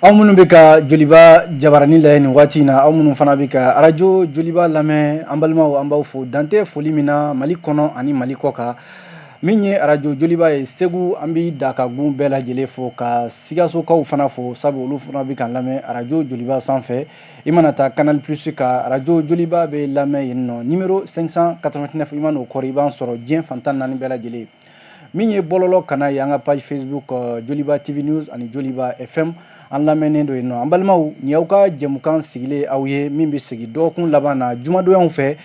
Aw minnu bɛ ka Joliba jabaranin lajɛ nin waati in na, aw minnu fana bɛ ka arajo Joliba lamɛn, an balimaw, an b'aw fo dantɛ foli min na Mali kɔnɔ ani Mali kɔ kan. Min ye arajo Joliba ye Segu, an bɛ Dakagun bɛɛ lajɛlen fo, ka Sikasokaw fana fo, sabu olu fana bɛ k'an lamɛn arajo Joliba sanfɛ. I mana taa Canal Plus ka arajo Joliba bɛ lamɛn yen nɔ, numéro 589, i mana o kɔrɔ, i b'an sɔrɔ diɲɛ fan 14 bɛɛ lajɛlen. Min ye bɔlɔlɔ kana ye, an ka page Facebook Joliba TV News ani Joliba FM, an lamɛnnen don yen nɔ. An balimaw, nin y'aw ka jɛmukan sigilen aw ye min bɛ sigi dɔgɔkun laban na jumadonyaw fɛ,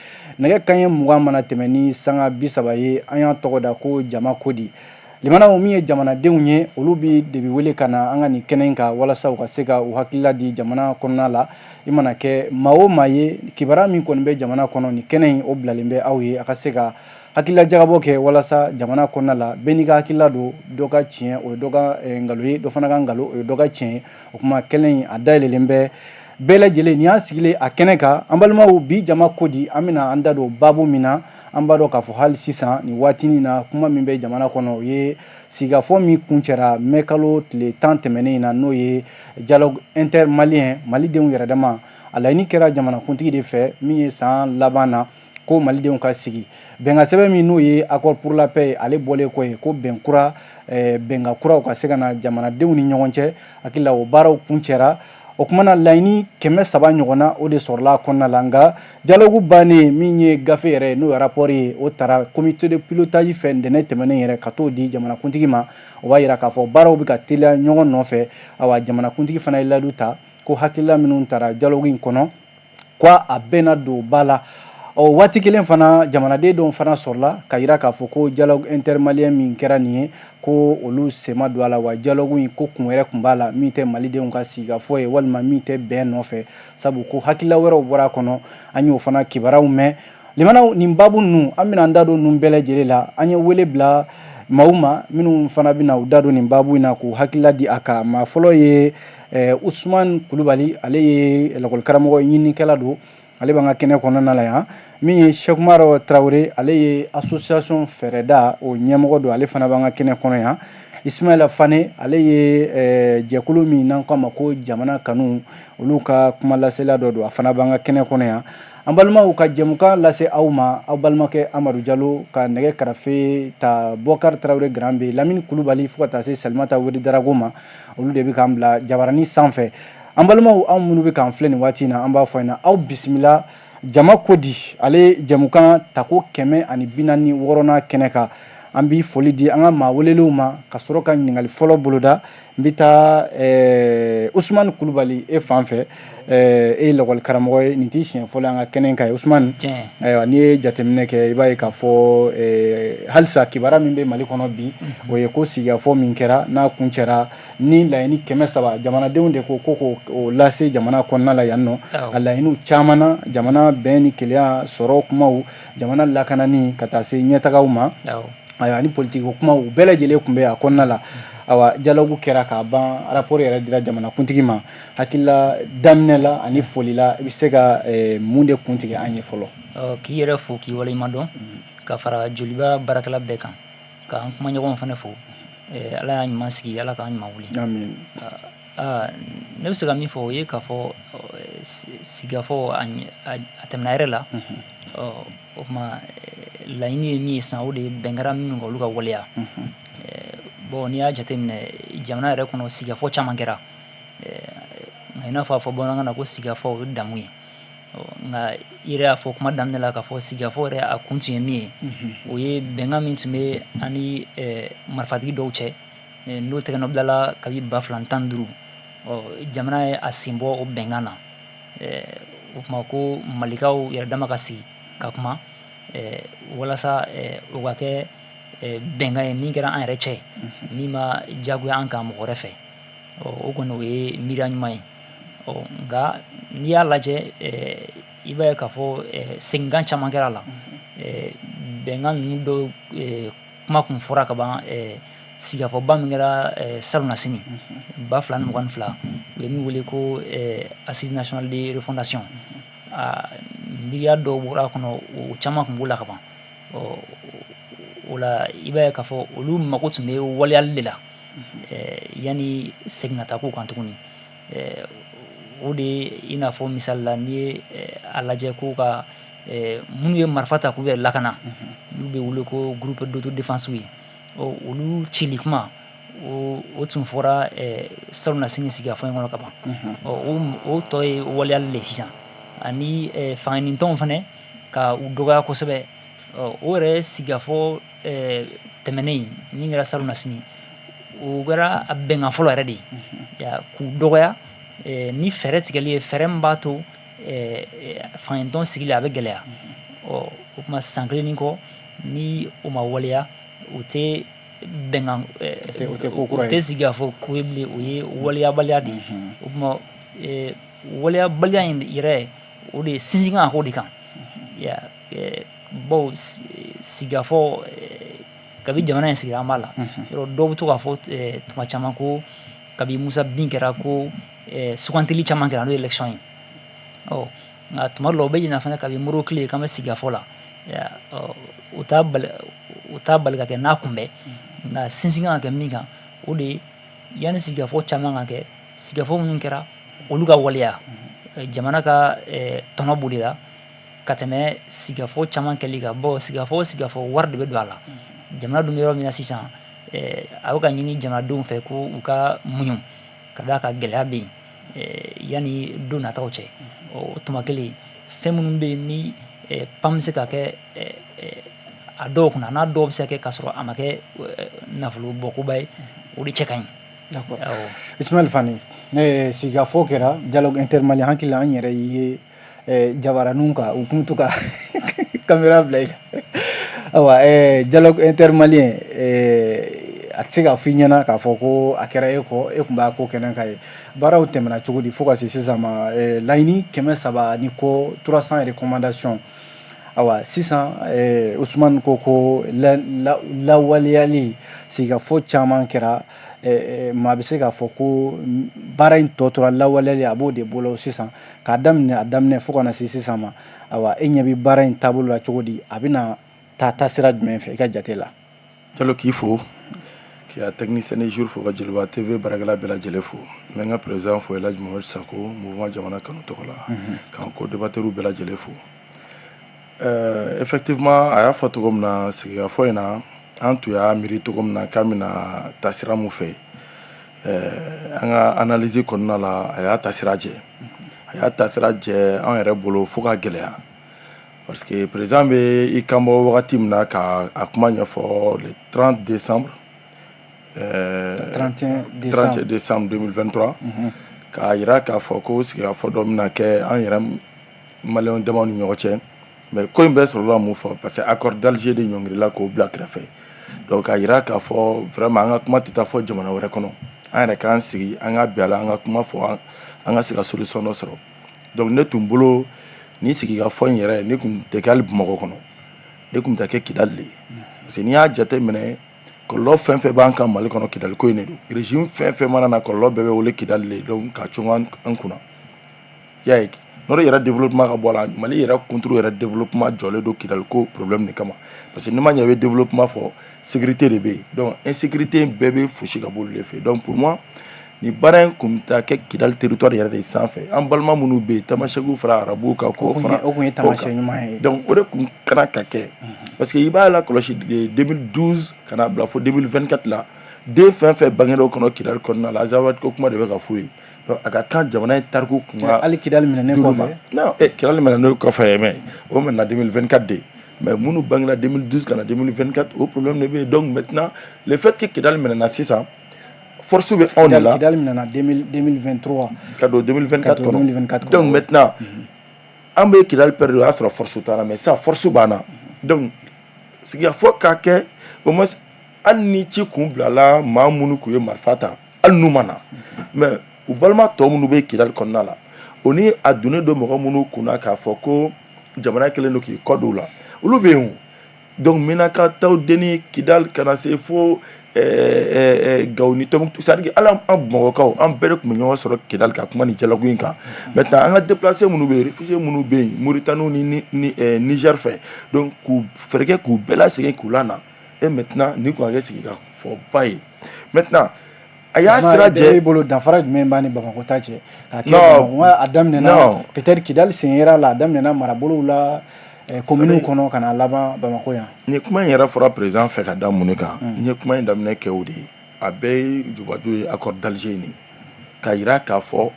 nɛgɛ kanɲɛ 20 mana tɛmɛ ni sanga 30 ye. An y'a tɔgɔ da ko jama kodi. Limanaw, min ye jamanadenw ye, olu bi de bi wele ka na an ka nin kɛnɛ in kan walasa u ka se ka u hakilila di jamana kɔnɔna la. I mana kɛ maa o maa ye, kibaruya min kɔni bɛ jamana kɔnɔ, nin kɛnɛ in o bilalen bɛ aw ye, a ka se ka hakilila jagabɔ kɛ walasa jamana kɔnɔna la, bɛɛ n'i ka hakilila don. Dɔ ka tiɲɛ, o ye dɔ ka nkalon ye, dɔ fana ka nkalon, o ye dɔ ka tiɲɛ ye. O kuma kɛnɛ in a dayɛlɛlen bɛ bɛɛ lajɛlen. Nin y'an sigilen a kɛnɛ kan. An balimaw, bi jama ko di, an bɛna an da don baabu min na, an b'a dɔn k'a fɔ hali sisan nin waatinin na, kuma min bɛ jamana kɔnɔ, o ye sigikafɔ min kuncɛra mɛ kalo tile 10 tɛmɛnen in na, n'o ye dialogue intermalien, malidenw yɛrɛ dama. A laɲini kɛra jamanakuntigi de fɛ min ye san laban na ko malidenw ka sigi bɛnkan sɛbɛn min, n'o ye accord pour la paix ye, ale bɔlen kɔ ye ko bɛn kura, bɛnkan kuraw ka se ka na jamanadenw ni ɲɔgɔn cɛ. Hakili la, o baaraw kuncɛra. O kuma na, laɲini 300 ɲɔgɔnna, o de sɔrɔla a kɔnɔna la. Nka dialogue bannen, min ye gafe yɛrɛ ye, n'o ye rapport ye, o taara comité de pilotage fɛ ntɛnɛn tɛmɛnen yɛrɛ ka t'o di jamanakuntigi ma. O b'a yira k'a fɔ baaraw bɛ ka teliya ɲɔgɔn nɔfɛ. Awa, jamanakuntigi fana ye layidu ta ko hakilila minnu taara dialogue in kɔnɔ, ko a bɛna don ba la. Ɔ waati kelen fana, jamanaden dɔw fana sɔrɔla ka yira k'a fɔ ko dialogue intermalien min kɛra nin ye, ko olu sen ma don a la, wa dialogue in ko kun wɛrɛ tun b'a la min tɛ malidenw ka sigikafɔ ye walima min tɛ bɛn nɔfɛ, sabu ko hakilila wɛrɛw bɔra a kɔnɔ. An y'o fana kibaruyaw mɛn. Limanaw, nin baabu ninnu, an bɛna an da don ninnu bɛɛ lajɛlen la. An ye wele bila maaw ma minnu fana bɛna u da don nin baabu in na k'u hakilila di a kan. Maa fɔlɔ ye Usumani Kulubali, ale ye lakɔlikaramɔgɔ, ɲininikɛla don, ale b'an ka kɛnɛ kɔnɔna la yan. Min ye Sɛkumaru Tarawele, ale ye association Fɛrɛda o ɲɛmɔgɔ don, ale fana b'an ka kɛnɛ kɔnɔ yan. Ismaila Fane, ale ye jɛkulu min n'an k'a ma ko Jamana Kanu, olu ka kuma lasela dɔ don, a fana b'an ka kɛnɛ kɔnɔ yan. An balimaw, ka jɛmukan lase aw ma, aw balimakɛ Amadu Jalo, ka nɛgɛ karafe ta Bɔkari Tarawele Garan, Lamini Kulubali, fo ka taa se Salimata Weri Darago ma, olu de bɛ k'an bila jabaranin sanfɛ. An balimaw, anw minnu bɛ k'an filɛ nin waati in na, an b'a fɔ ɲɛna aw bisimila jama ko di, ale jɛmukan tako 146nan kɛnɛ kan. An bɛ foli di an ka maa welelenw ma ka sɔrɔ ka ɲininkali fɔlɔ boloda. N bɛ taa Usumani Kulubali e fan fɛ. E ye lakɔli karamɔgɔ ye, nin t'i siɲɛ fɔlɔ an ka kɛnɛ kan ye. Usumani, ayiwa, n'i ye jateminɛ kɛ, i b'a ye k'a fɔ halisa kibaruya min bɛ Mali kɔnɔ bi, o ye ko sigikafɔ min kɛra n'a kuncɛra ni laɲini 300, jamanadenw de ko k'o lase jamana kɔnɔna la yan nɔ. A laɲiniw caman na, jamana bɛn ni kelenya sɔrɔ kumaw, jamana lakanani, ka taa se ɲɛtagaw ma, ayiwa, ani politiki kumaw, u bɛɛ lajɛlen tun bɛ a kɔnɔna la. Awa, dialogue kɛra k'a ban, rapport yɛrɛ dira jamanakuntigi ma. Hakilila daminɛ la ani foli la, i bɛ se ka mun de kuntigɛ an ye fɔlɔ? K'i yɛrɛ fo, k'i waleɲuman dɔn, ka fara Joliba baarakɛla bɛɛ kan, k'an kumaɲɔgɔnw fana fo. Ala y'a ɲuman sigi, Ala k'an ɲuman wuli. Amin. Ne bɛ se ka min fɔ, o ye k'a fɔ sigikafɔ a tɛmɛna yɛrɛ la. O tuma, laɲini ye min ye sisan, o de ye bɛn kɛra min kan, olu ka waleya. Bon, n'i y'a jateminɛ jamana yɛrɛ kɔnɔ, sigikafɔ caman kɛra, nka i n'a fɔ a fɔ bamanankan na ko sigikafɔ o ye damu ye. Nka i yɛrɛ y'a fɔ kuma daminɛ la k'a fɔ sigikafɔ yɛrɛ a kun tun ye min ye, o ye bɛnkan min tun bɛ ani marifatigi dɔw cɛ, n'o tɛgɛ nɔ bilala kabi 2015. Jamana ye a sen bɔ o bɛnkan na. O tuma, ko malikaw yɛrɛ dama ka sigi ka kuma walasa o ka kɛ bɛnkan ye min kɛra an yɛrɛ cɛ, min ma diyagoya an kan mɔgɔ wɛrɛ fɛ. O kɔni, o ye miiriya ɲuman ye. Nka n'i y'a lajɛ, i b'a ye k'a fɔ seginkan caman kɛra a la. Bɛnkan ninnu dɔw kuma kun fɔra ka ban sigikafɔba min kɛra salonnasini 2022, u ye min wele ko Assise nationale de refondation. Miiriya dɔw bɔra a kɔnɔ, o caman tun b'o la ka ban. O la, i b'a ye k'a fɔ olu mako tun bɛ waleyali de la yanni segin ka taa ko kan tuguni. O de ye, i n'a fɔ misali la, n'i ye a lajɛ ko ka minnu ye marifa ta k'u yɛrɛ lakana, n'u bɛ wele ko groupe d'autodéfense ye, olu cili kuma, o tun fɔra salonnasini sigikafɔ in kɔnɔ ka ban. O tɔ ye waleyali de sisan, ani fangaɲinitɔnw fana ka u dɔgɔya kosɛbɛ. O yɛrɛ sigikafɔ tɛmɛnen min kɛra salonnasini, o kɛra a bɛnkan fɔlɔ yɛrɛ de ye k'u dɔgɔya ni fɛɛrɛ tigɛli ye, fɛɛrɛ min b'a to fangaɲinitɔn sigili a bɛ gɛlɛya. O tuma, san kelen ni kɔ, ni o ma waleya, o tɛ bɛnkan, o tɛ sigikafɔ ko ye bilen, o ye waleyabaliya de ye. O tuma, waleyabaliya in yɛrɛ, o de sinsin kan ka k'o de kan, bawo sigikafɔ, kabi jamana in sigira, an b'a la yɔrɔ dɔw bɛ to k'a fɔ tuma caman ko kabi Musa bin kɛra, ko sugantili caman kɛra, n'o ye élection ye. Ɔ nka tuma dɔ la, o bɛ ɲina fana, kabi Modibo tile k'an bɛ sigikafɔ la. O t'a bali ka kɛ n'a kunbɛn, nka sinsin kan ka kɛ min kan, o de ye yanni sigikafɔ caman ka kɛ, sigikafɔ minnu kɛra, olu ka waleya. Jamana ka tɔnɔ b'o de la ka tɛmɛ sigikafɔ caman kɛli kan, bawo sigikafɔ o sigikafɔ, wari de bɛ don a la. Jamana dun bɛ yɔrɔ min na sisan, a bɛ ka ɲini jamanadenw fɛ ko u ka muɲu ka d'a kan gɛlɛya bɛ yen yanni don nataw cɛ. O tuma kelen, fɛn minnu bɛ yen ni pan bɛ se ka kɛ a dɔw kunna, n'a dɔw bɛ se ka kɛ k'a sɔrɔ a ma kɛ nafolo bɔkoba ye, o de cɛ ka ɲi. D'accord. Ismaël Fane, ne sigikafɔ kɛra, dialogue intermalien, hakili la an yɛrɛ ye jabaraninw kan, u kun to ka caméra bila i kan. Ayiwa, dialogue intermalien, a tɛ se ka fɔ i ɲɛna k'a fɔ ko a kɛra e kɔ, e tun b'a ko kɛnɛ kan ye. Baaraw tɛmɛna cogo di fo ka se sisan ma? Laɲini 300 ni kɔ, 300 recommandations. Awa, sisan Usumani ko lawaleyali, sigikafɔ caman kɛra, maa bɛ se k'a fɔ ko baara in tɔ tora lawaleyali, a b'o de bolo sisan. K'a daminɛ a daminɛ fo ka na se sisan ma, ayiwa, e ɲɛ bɛ baara in taabolo la cogo di? A bɛna taa taasira jumɛn fɛ i ka jate la? Jalo, k'i fo, k'i ka technicien de jour fo, ka Joliba TV baarakɛla bɛɛ lajɛlen fo. N bɛ n ka président fo, Elhaji Mohamed Sako, mouvement Jamana Kanu tɔgɔ la, k'an co-débatteur bɛɛ lajɛlen fo. Effectivement, a y'a fɔ cogo min na, sigikafɔ in na, an tun y'a miiri cogo min na k'a bɛna taa sira mun fɛ, an ka analyse kɔnɔna la, a y'a taasira jɛ, a y'a taasira jɛ an yɛrɛ bolo fo ka gɛlɛya, parce que président bɛ i kan bɔ wagati min na ka a kuma ɲɛfɔ, le 30 décembre, 31 décembre. 31 décembre 2023, k'a yira k'a fɔ ko sigikafɔ dɔ bɛna kɛ an yɛrɛ maliyɛn damaw ni ɲɔgɔn cɛ. Mais ko in bɛɛ sɔrɔla mun fɔ? Parce que accord d'Alger de ɲɔngirila k'o bila kɛrɛfɛ. Donc k'a yira k'a fɔ vraiment, an ka kuma tɛ taa fɔ jamana wɛrɛ kɔnɔ, an yɛrɛ k'an sigi, an ka bɛn a la, an ka kuma fɔ, an ka se ka solution dɔ sɔrɔ. Donc ne tun bolo, ni sigikafɔ in yɛrɛ, ne tun tɛ kɛ hali Bamakɔ kɔnɔ, ne tun bɛ taa kɛ Kidali de, parce que n'i y'a jate minɛ, kɔlɔlɔ fɛn fɛn b'an kan Mali kɔnɔ, Kidali ko in de don. Régime fɛn fɛn mana na, kɔlɔlɔ bɛɛ bɛ wele Kidali de. Donc ka cun an kunna, i y'a ye, nord yɛrɛ développement ka bɔ a la, Mali yɛrɛ kunturu yɛrɛ développement jɔlen don Kidali ko problème de kama, parce que n'i ma ɲɛ i bɛ développement fɔ, sécurité de bɛ yen. Donc insécurité bɛɛ bɛ fosi ka bɔ olu de fɛ. Donc pour moi, nin baara in kun bɛ taa kɛ Kidali territoire yɛrɛ de sanfɛ. An balima minnu bɛ yen, tamasɛkiw fara arabuw kan, k'o fara O kun ye taamasiyɛn ɲuman ye. Donc o de kun kana ka kɛ, parce que i b'a la kɔlɔsi, 2012 ka na bila fo 2024 la, den fɛn fɛn bangera o kɔnɔ Kidali kɔnɔna la, Azawad ko kuma de bɛ ka f'u ye. Donc a ka kan jamana in tariku kun ka Hali Kidali minɛnen kɔfɛ? Non, Kidali minɛnen kɔfɛ, mais o minɛna 2024 de. Mais minnu bangera 2012 ka na 2024, o problème de bɛ yen. Donc maintenant, le fait que Kidali minɛna sisan, force bɛ anw de la. Kidali minɛna 2023. Ka don 2024 kɔnɔ. 2024. Donc maintenant, an bɛ Kidali perdre, o y'a sɔrɔ force t'an na, mais sisan force b'an na. Donc sigikafɔ ka kɛ, au moins hali ni ci kun bilala maa minnu kun ye marifa ta, hali n'u ma na, mais u balima tɔ minnu bɛ Kidali kɔnɔna la, o ni a donnen don mɔgɔ minnu kunna k'a fɔ ko jamana kɛlen don k'i kɔ don u la, olu bɛ yen o. Donc Menaka, Tawudeni, Kidali, ka na se fo Gawo ni Tɔnbukutu, c'est à dire hali an Bamakɔkaw, an bɛɛ de tun bɛ ɲɔgɔn sɔrɔ Kidali ka kuma ni dialogue in kan. Maintenant, an ka déplacé minnu bɛ yen, réfugié minnu bɛ yen Mauritanie ni Niger fɛ, donc k'u fɛɛrɛ kɛ k'u bɛɛ lasegin k'u la na. Et maintenant, nin kun ka kɛ sigikafɔba ye. Maintenant, a A y'a sira jɛ. E bolo, danfara jumɛn b'a ni Bamakɔ ta cɛ? K'a kɛ Bamakɔ, a daminɛna peut-être Kidali sen yera la, a daminɛna marabolow la, kominiw kɔnɔ, ka na laban Bamakɔ yan. Nin kuma in yɛrɛ fɔra président fɛ ka da mun de kan? N ye kuma in daminɛ kɛ o de ye. A bɛɛ ye jubaju ye, accord d'Alger nin ka yira k'a fɔ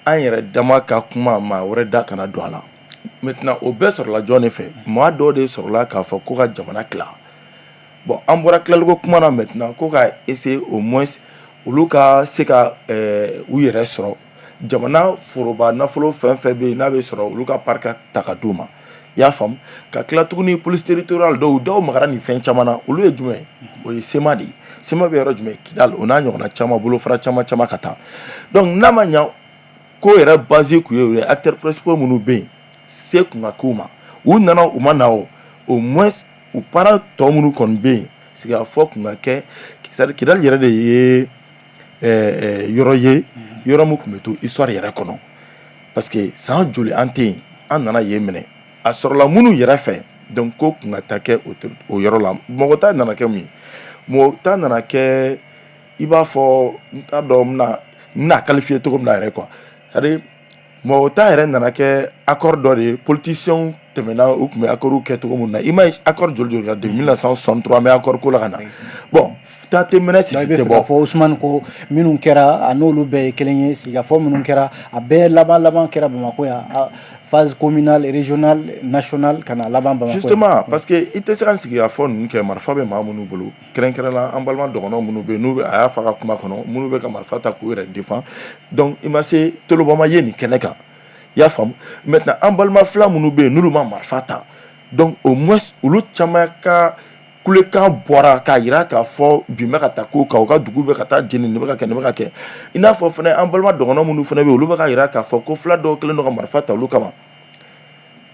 an yɛrɛ dama ka kuma, maa wɛrɛ da kana don a la. Maintenant, o bɛɛ sɔrɔla jɔn de fɛ? Maa dɔw de sɔrɔla k'a fɔ ko ka jamana tila. Bon, an bɔra tilaliko kuma na. Maintenant, ko ka essayer au moins olu ka se ka u yɛrɛ sɔrɔ jamana foroba nafolo fɛn fɛn bɛ yen n'a bɛ sɔrɔ, olu ka part ka ta ka d'u ma. I y'a faamu? Ka tila tuguni, police territoriale dɔw magara nin fɛn caman na. Olu ye jumɛn ye? O ye CMA de ye. CMA bɛ yɔrɔ jumɛn? Kidali, o n'a ɲɔgɔnna caman, bolofara caman caman ka taa. Donc n'a ma ɲa ko yɛrɛ base kun ye o ye, acteurs principaux minnu bɛ yen, se kun ka k'u ma. U nana, u ma na, o au moins u parents tɔ minnu kɔni bɛ yen, sigikafɔ kun ka kɛ. C'est à dire, Kidali yɛrɛ de ye yɔrɔ ye, yɔrɔ min tun bɛ to histoire yɛrɛ kɔnɔ, parce que san joli an tɛ yen, an nana yen minɛ, a sɔrɔla minnu yɛrɛ fɛ. Donc ko kun ka taa kɛ o yɔrɔ la. Mɔgɔ ta nana kɛ mun ye? Mɔgɔ ta nana kɛ i b'a fɔ, n t'a dɔn n bɛna qualifier cogo min na yɛrɛ quoi. C'est à dire, mɔgɔ ta yɛrɛ nana kɛ accord dɔ de ye. Politiciens tɛmɛna, u tun bɛ accord kɛ cogo min na. I ma ye, accord joli joli kɛra depuis 1963, an bɛ accord ko la ka na. Bon, taa tɛ mɛnɛ, sisi tɛ bɔ. Fɔ Usumani ko minnu kɛra, a n'olu bɛɛ ye kelen ye. Sigikafɔ minnu kɛra, a bɛɛ laban laban kɛra Bamakɔ yan, phase communale, régionale, nationale, ka na laban Bamakɔ. Justement, parce que i tɛ se ka sigikafɔ ninnu kɛ, marifa bɛ maa minnu bolo, kɛrɛnkɛrɛn la an balima dɔgɔnɔ minnu bɛ yen, n'u bɛ, a y'a fɔ a ka kuma kɔnɔ, minnu bɛ ka marifa ta k'u yɛrɛ défend. Donc i ma se tolobama ye nin kɛnɛ kan, i y'a faamu? Maintenant, an balima fila minnu bɛ yen, n'olu ma marifa ta, donc au moins olu caman ka kulekan bɔra k'a yira k'a fɔ bin bɛ ka taa ko kan, u ka dugu bɛ ka taa jeni, nin bɛ ka kɛ, nin bɛ ka kɛ. I n'a fɔ fɛnɛ, an balima dɔgɔnɔ minnu fɛnɛ bɛ yen, olu bɛ ka yira k'a fɔ ko fila dɔw kɛlen don ka marifa ta olu kama.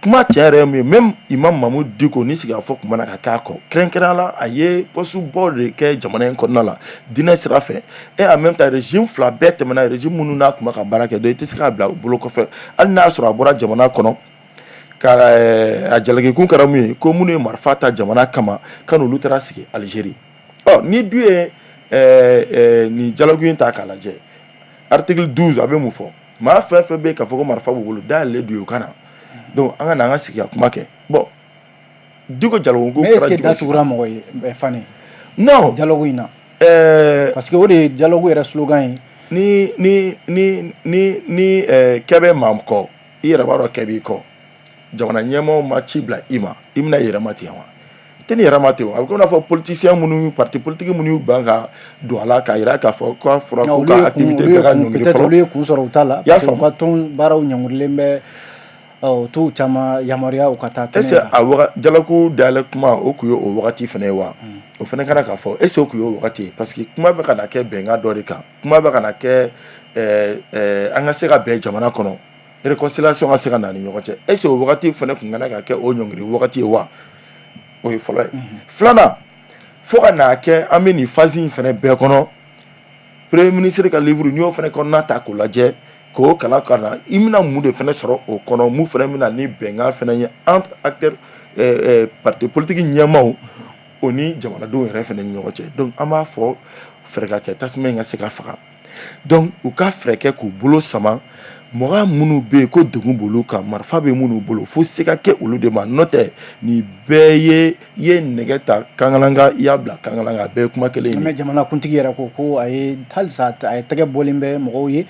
Kuma tiɲɛ yɛrɛ ye mun ye? Même imam Mahmoud Dicko, ni sigikafɔ tun mana ka k'a kɔ, kɛrɛnkɛrɛnnenya la, a ye poste baw de kɛ jamana in kɔnɔna la diinɛ sira fɛ, et en même temps régime fila bɛɛ tɛmɛna, régime minnu n'a tun bɛ ka baara kɛ. Donc i tɛ se k'a bila u bolo kɔfɛ, hali n'a y'a sɔrɔ a bɔra jamana kɔnɔ ka a jalakikun kɛra mun ye? Ko minnu ye marifa ta jamana kama, ka n'olu taara sigi Algérie. Ɔ ni du ye nin jalaki in ta k'a lajɛ, article 12, a bɛ mun fɔ? Maa fɛn fɛn bɛ yen k'a fɔ ko marifa b'u bolo, dayɛlɛlen don u ka na. Donc an ka na, an ka sigi ka kuma kɛ. Bon, Dicko jalakun Mais est ce que da tugura mɔgɔ ye, Fane? Non. Dialogue in na, parce que o de ye dialogue yɛrɛ slogan ye. Ni kɛ bɛ maa kɔ, i yɛrɛ b'a dɔn kɛ b'i kɔ. Jamana ɲɛmaaw ma ci bila i ma, i bɛna i yɛrɛ ma ten wa? I tɛ ni yɛrɛ ma ten o. A bɛ komi n'a fɔ politicien minnu, parti politique minnu y'u ban ka don a la, k'a yira k'a fɔ k'a fɔra k'u ka activité bɛɛ ka ɲɔngiri fɔlɔ. Olu ye kun sɔrɔ u ta la, parce que u ka tɔn baaraw ɲɔngirilen bɛ, o t'u caman yamaruya u ka taa kɛnɛ. Est ce que a waga dialogue dayɛlɛ kuma, o kun ye o wagati fana ye wa? O fana kana k'a fɔ, est ce que o kun ye o wagati ye? Parce que kuma bɛ ka na kɛ bɛnkan dɔ de kan, kuma bɛ ka na kɛ an ka se ka bɛn jamana kɔnɔ, réconciliation ka se ka na ni ɲɔgɔn cɛ. Est ce que o wagati fana kun kana ka kɛ o ɲɔngiri wagati ye wa? O ye fɔlɔ ye. Filanan, fo ka n'a kɛ an bɛ nin phase in fana bɛɛ kɔnɔ, premier ministre ka livre, n'i y'o fana kɔnɔna ta k'o lajɛ, k'o kalan ka na, i bɛna mun de fana sɔrɔ o kɔnɔ? Mun fana bɛna ni bɛnkan fana ye entre acteurs, parti politique ɲɛmaaw, o ni jamanadenw yɛrɛ fana ni ɲɔgɔn cɛ? Donc an b'a fɔ fɛɛrɛ ka kɛ tasuma in ka se ka faga. Donc u ka fɛɛrɛ kɛ k'u bolo sama mɔgɔ minnu bɛ yen ko degun b'olu kan, marifa bɛ minnu bolo, fo se ka kɛ olu de ma. N'o tɛ, nin bɛɛ ye i ye nɛgɛ ta kankalanka, i y'a bila kankalanka, a bɛɛ ye kuma kelen ye. Mais jamanakuntigi yɛrɛ ko ko a ye halisa, a ye tɛgɛ bɔlen bɛ mɔgɔw ye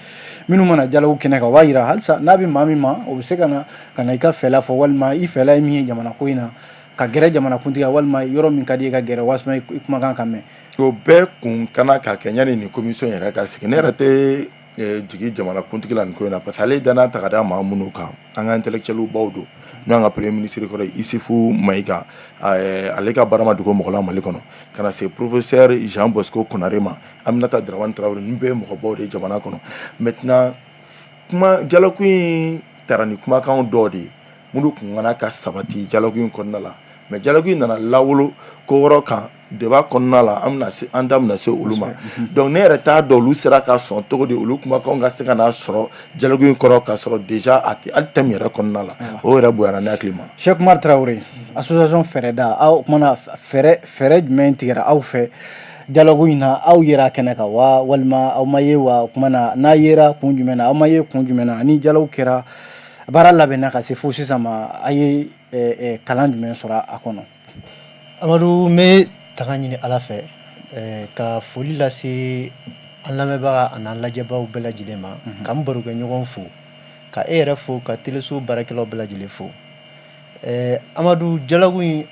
minnu mana dialogue kɛnɛ kan. O b'a yira halisa n'a bɛ maa min ma, o bɛ se ka na ka na i ka fɛla fɔ, walima i fɛla ye min ye jamana ko in na, ka gɛrɛ jamanakuntigi la, walima yɔrɔ min ka di i ka gɛrɛ, walima i kumakan ka mɛn. O bɛɛ kun kana ka kɛ yanni nin commission yɛrɛ ka sigi. Ne yɛrɛ tɛ jigin jamanakuntigi la nin ko in na, parce que ale ye danaya ta ka da maa minnu kan, an ka intellectuel baw don, n'o y'an ka premier ministre kɔrɔ ye, Isufu Mayiga, ale ka baara ma dogo mɔgɔ la Mali kɔnɔ, ka na se professeur Jean Bosco Konare ma, Aminata Dramane Traoré, ninnu bɛɛ ye mɔgɔbaw de ye jamana kɔnɔ. Maintenant, kuma dialogue in taara ni kumakan dɔw de ye minnu kun kana ka sabati dialogue in kɔnɔna la. Mais dialogue in nana lawolo ko wɛrɛ kan débat kɔnɔna la, an bɛna se, an da bɛna se olu ma. Donc ne yɛrɛ t'a dɔn olu sera ka sɔn cogo di, olu kumakanw ka se ka n'a sɔrɔ dialogue in kɔnɔ, k'a sɔrɔ déjà a tɛ hali thème yɛrɛ kɔnɔna la. O yɛrɛ bonyana ne hakili ma. Cheikh Umar Traoré, association Fɛrɛda, aw kumana fɛɛrɛ jumɛn tigɛra aw fɛ Dialogue in na, aw yera kɛnɛ kan wa, walima aw ma ye wa? O kuma na, n'a yera kun jumɛn na, aw ma ye kun jumɛn na? Ani dialogue kɛra, baara labɛnna ka se fo sisan ma, a ye kalan jumɛn sɔrɔ a kɔnɔ? Amadu, n bɛ tanga ɲini Ala fɛ ka foli lase an lamɛnbaga ani an lajɛbaaw bɛɛ lajɛlen ma, ka n barokɛɲɔgɔn fo, ka e yɛrɛ fo, ka teleso baarakɛlaw bɛɛ lajɛlen fo. Amadu, dialogue in,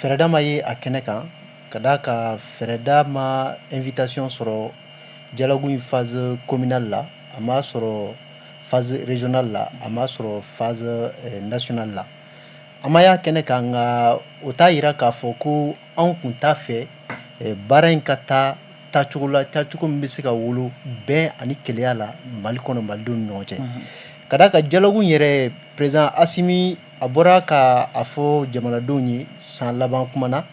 fɛrɛda ma ye a kɛnɛ kan, ka d'a kan fɛrɛda ma invitation sɔrɔ dialogue in phase communale la, a m'a sɔrɔ phase régionale la, a m'a sɔrɔ phase nationale la. An ma y'a kɛnɛ kan, nka o t'a yira k'a fɔ ko anw kun t'a fɛ baara in ka taa taacogo la, taacogo min bɛ se ka wolo bɛn ani kelenya la Mali kɔnɔ, malidenw ni ɲɔgɔn cɛ. Ka d'a kan dialogue in yɛrɛ, président Asimi a bɔra ka a fɔ jamanadenw ye san laban kuma na,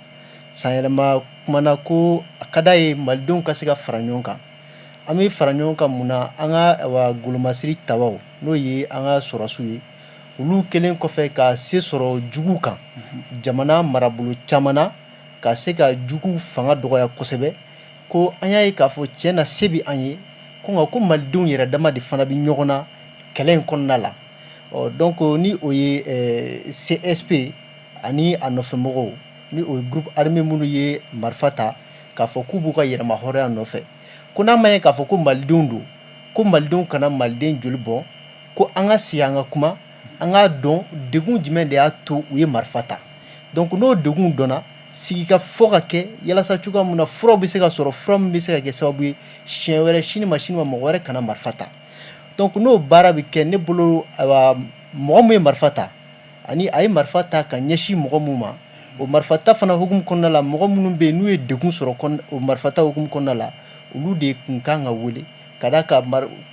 san yɛlɛma kuma na, ko a ka d'a ye malidenw ka se ka fara ɲɔgɔn kan. An bɛ fara ɲɔgɔn kan mun na? An ka wa golomasiri tabaw, n'o ye an ka sɔrɔsiw ye, olu kɛlen kɔfɛ ka se sɔrɔ jugu kan jamana marabolo caman na, ka se ka jugu fanga dɔgɔya kosɛbɛ, ko an y'a ye k'a fɔ tiɲɛ na se bɛ an ye, ko nka ko malidenw yɛrɛ dama de fana bɛ ɲɔgɔn na kɛlɛ in kɔnɔna la. Ɔ donc ni o ye CSP ani a nɔfɛmɔgɔw, ni o ye groupe armé minnu ye marifa ta k'a fɔ k'u b'u ka yɛrɛma hɔrɔnya nɔfɛ, ko n'a ma ye k'a fɔ ko malidenw don, ko malidenw kana maliden joli bɔn, ko an ka sigi, an ka kuma, an k'a dɔn degun jumɛn de y'a to u ye marifa ta. Donc n'o degun dɔnna, sigi ka fɔ ka kɛ yalasa cogoya min na furaw bɛ se ka sɔrɔ, fura min bɛ se ka kɛ sababu ye siɲɛ wɛrɛ, sini ma sini ma, mɔgɔ wɛrɛ kana marifa ta. Donc n'o baara bɛ kɛ, ne bolo, ayiwa, mɔgɔ min ye marifa ta ani a ye marifa ta ka ɲɛsin mɔgɔ mun ma, o marifa ta fana hukumu kɔnɔna la, mɔgɔ minnu bɛ yen n'u ye degun sɔrɔ o marifa ta hukumu kɔnɔna la, olu de kun kan ka wele, ka d'a kan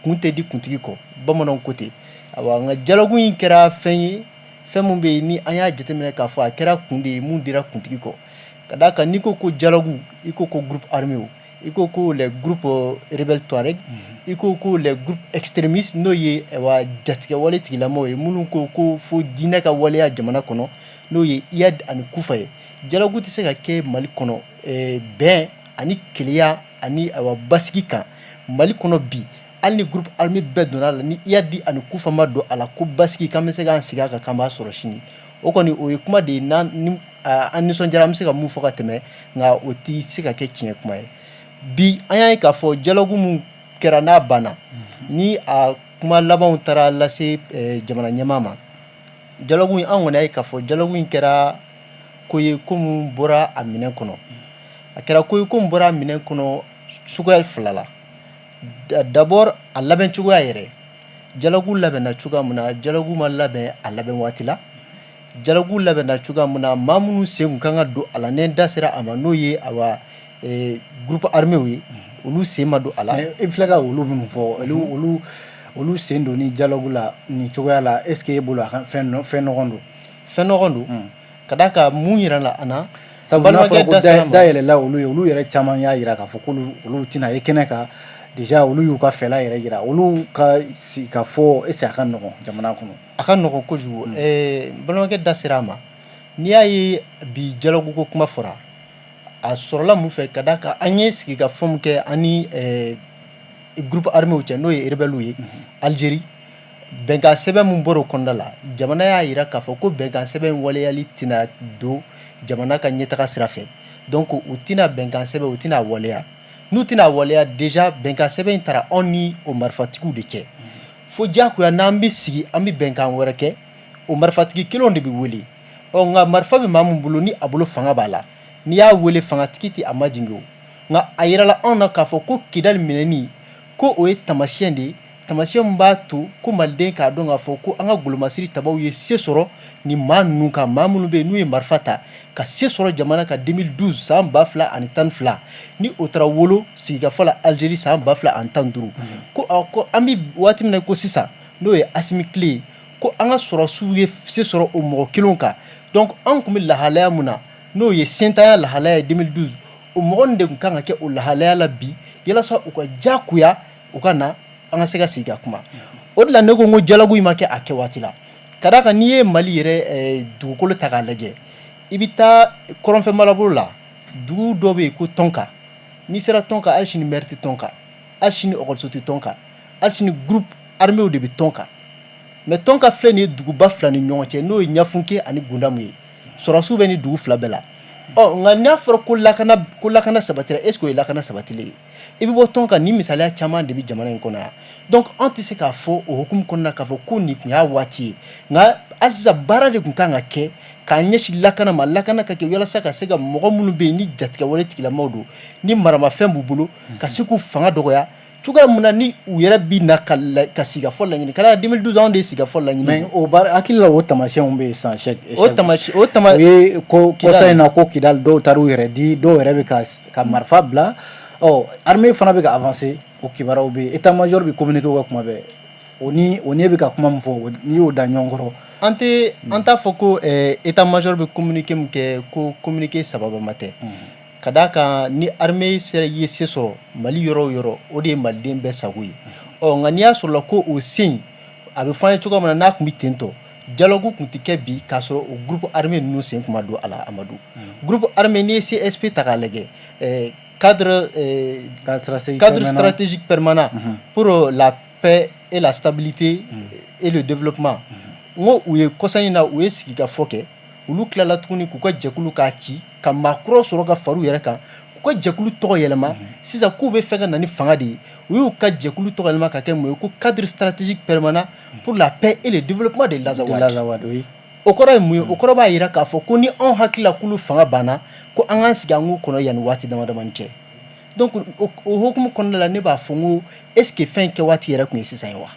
kun tɛ di kuntigi kɔ, bamananw ko ten. Ayiwa, nka dialogue in kɛra fɛn ye, fɛn min bɛ yen ni an y'a jateminɛ k'a fɔ a kɛra kun de ye mun dira kuntigi kɔ, ka d'a kan n'i ko ko dialogue, i ko ko groupe armé, i ko ko les groupes rebelles Touareg, i ko ko les groupes extrémistes, n'o ye ayiwa jatigɛwale tigilamɔgɔw ye minnu ko ko fo diinɛ ka waleya jamana kɔnɔ, n'o ye Iyad ani Kufa ye. Dialogue tɛ se ka kɛ Mali kɔnɔ bɛn ani kelenya ani ayiwa basigi kan Mali kɔnɔ bi, hali ni groupe armé bɛɛ donna a la, ni Iyad ani Kufa ma don a la, ko basigi k'an bɛ se k'an sigi a kan k'an b'a sɔrɔ sini. O kɔni, o ye kuma de ye n'an ni an nisɔndiyara, an bɛ se ka mun fɔ ka tɛmɛ, nka o tɛ se ka kɛ tiɲɛ kuma ye. Bi an y'a ye k'a fɔ dialogue mun kɛra n'a banna, ni a kuma labanw taara lase jamana ɲɛmaa ma, dialogue in, an kɔni y'a ye k'a fɔ dialogue in kɛra ko ye ko mun bɔra a minɛn kɔnɔ. A kɛra ko ye ko mun bɔra a minɛn kɔnɔ suguya fila la. D'abord, a labɛn cogoya yɛrɛ, dialogue labɛnna cogoya min na, dialogue ma labɛn a labɛn waati la. Dialogue labɛnna cogoya min na, maa minnu sen kun kan ka don a la, ni n da sera a ma, n'o ye awa groupe armé ye, olu sen ma don a la. I filɛ ka olu minnu fɔ, olu sen don ni dialogue la nin cogoya la, est ce que e bolo a ka fɛn nɔgɔn don? Fɛn nɔgɔn don, ka d'a kan mun yira la an na. Sabu n'a fɔra ko da yɛlɛla olu ye, olu yɛrɛ caman y'a yira k'a fɔ k'olu olu tɛna ye kɛnɛ kan. Déjà olu y'u ka fɛla yɛrɛ yira, olu ka sigi ka fɔ, est ce que a ka nɔgɔn jamana kɔnɔ? A ka nɔgɔn kojugu. N balimakɛ da sera a ma. N'i y'a ye bi dialogue ko kuma fɔra, a sɔrɔla mun fɛ? Ka d'a kan an ye sigikafɔ min kɛ an ni groupe armé cɛ, n'o ye rebelles ye Algérie, bɛnkan sɛbɛn mun bɔra o kɔnɔna la, jamana y'a yira k'a fɔ ko bɛnkan sɛbɛn waleyali tɛna don jamana ka ɲɛtaga sira fɛ. Donc u tɛna bɛnkan sɛbɛn, u tɛna waleya. N'u tɛna waleya, déjà bɛnkan sɛbɛn in taara anw ni o marifatigiw de cɛ, fo diyagoya n'an bɛ sigi, an bɛ bɛnkan wɛrɛ kɛ, o marifatigi kelenw de bɛ wele. Ɔ nka marifa bɛ maa min bolo, ni a bolo fanga b'a la, n'i y'a wele, fangatigi tɛ a majigin o. Nka a yirala anw na k'a fɔ ko Kidali minɛni, ko o ye taamasiyɛn de ye, taamasiyɛn min b'a to ko maliden k'a dɔn k'a fɔ ko an ka golomasiri tabaw ye se sɔrɔ ni maa ninnu kan, maa minnu bɛ yen n'u ye marifa ta ka se sɔrɔ jamana kan 2012, san 2012, ni o taara wolo sigikafɔ la Algérie san 2015, ko ko an bɛ waati min na ko sisan, n'o ye Asimi tile ye, ko an ka sɔrɔsiw ye se sɔrɔ o mɔgɔ kelenw kan. Donc an tun bɛ lahalaya mun na, n'o ye sentanya lahalaya ye 2012, o mɔgɔ nin de tun kan ka kɛ o lahalaya la bi, yalasa u ka diyagoya u ka na, an ka se ka sigi ka kuma. O de la ne ko n ko dialogue in ma kɛ a kɛ waati la, ka d'a kan n'i ye Mali yɛrɛ dugukolo ta k'a lajɛ, i bɛ taa kɔrɔnfɛ marabolo la, dugu dɔ bɛ yen ko Tɔnka. N'i sera Tɔnka, hali sini maire tɛ Tɔnka, hali sini ɔkɔliso tɛ Tɔnka, hali sini groupe arméw de bɛ Tɔnka. Mais Tɔnka filɛ nin ye duguba fila ni ɲɔgɔn cɛ, n'o ye Ɲafunke ani Gundamu ye. Sɔrɔdasiw bɛ ni dugu fila bɛɛ la. Ɔ, nka n'a fɔra ko lakana sabatira, est ce que o ye lakana sabatilen ye? I bɛ bɔ Tɔnka, ni misaliya caman de bɛ jamana in kɔnɔ yan. Donc an tɛ se k'a fɔ o hukumu kɔnɔna k'a fɔ ko nin tun y'a waati ye. Nka hali sisan, baara de tun kan ka kɛ k'a ɲɛsin lakana ma, lakana ka kɛ walasa ka se ka mɔgɔ minnu bɛ yen ni jatigɛwale tigilamɔgɔw don, ni maramafɛn b'u bolo, ka se k'u fanga dɔgɔya cogoya mun na ni u yɛrɛ bi na ka sigikafɔ laɲini. Ka d'a kan 2012, anw de ye sigikafɔ laɲini. Mais o baara, hakili la, o tamasiyɛnw bɛ yen sisan, Cheick. O tamasi o tama O ye ko Kidal. Kɔsa in na ko Kidal, dɔw taar'u yɛrɛ di, dɔw yɛrɛ bɛ ka marifa bila. Ɔ, armée fana bɛ ka avancer, o kibaruyaw bɛ yen, état major bɛ communiquer u ka kuma bɛɛ. O ni e bɛ ka kuma min fɔ, n'i y'o da ɲɔgɔn kɔrɔ. An tɛ, an t'a fɔ ko état major bɛ communiqué min kɛ, ko communiqué sababama tɛ. Ka d'a kan ni armée sera ye se sɔrɔ Mali yɔrɔ o yɔrɔ, o de ye maliden bɛɛ sago ye. Ɔ, nka n'i y'a sɔrɔla ko o se in, a bɛ fɔ an ye cogoya min na, n'a tun bɛ ten tɔ, dialogue tun tɛ kɛ bi k'a sɔrɔ o groupe armé ninnu sen tun ma don a la. Amadu, groupe armé, n'i ye CSP ta k'a lajɛ, cadre cadre stratégique permanent pour la paix et la stabilité et le développement, n ko u ye kɔsa in na, u ye sigikafɔ kɛ. Olu tilala tuguni k'u ka jɛkulu k'a ci, ka maa kura sɔrɔ ka far'u yɛrɛ kan, k'u ka jɛkulu tɔgɔ yɛlɛma. Sisan k'u bɛ fɛ ka na ni fanga de ye, u y'u ka jɛkulu tɔgɔ yɛlɛma ka kɛ mun ye? Ko cadre stratégique permanent pour la paix et le développement de l'Azawad. O kɔrɔ ye mun ye? O kɔrɔ b'a jira k'a fɔ ko ni anw hakili la k'olu fanga banna, ko an k'an sigi an k'u kɔnɔ yanni waati dama damani cɛ. Donc o hukumu kɔnɔna la, ne b'a fɔ n ko est ce que fɛn kɛ waati yɛrɛ tun ye sisan ye wa?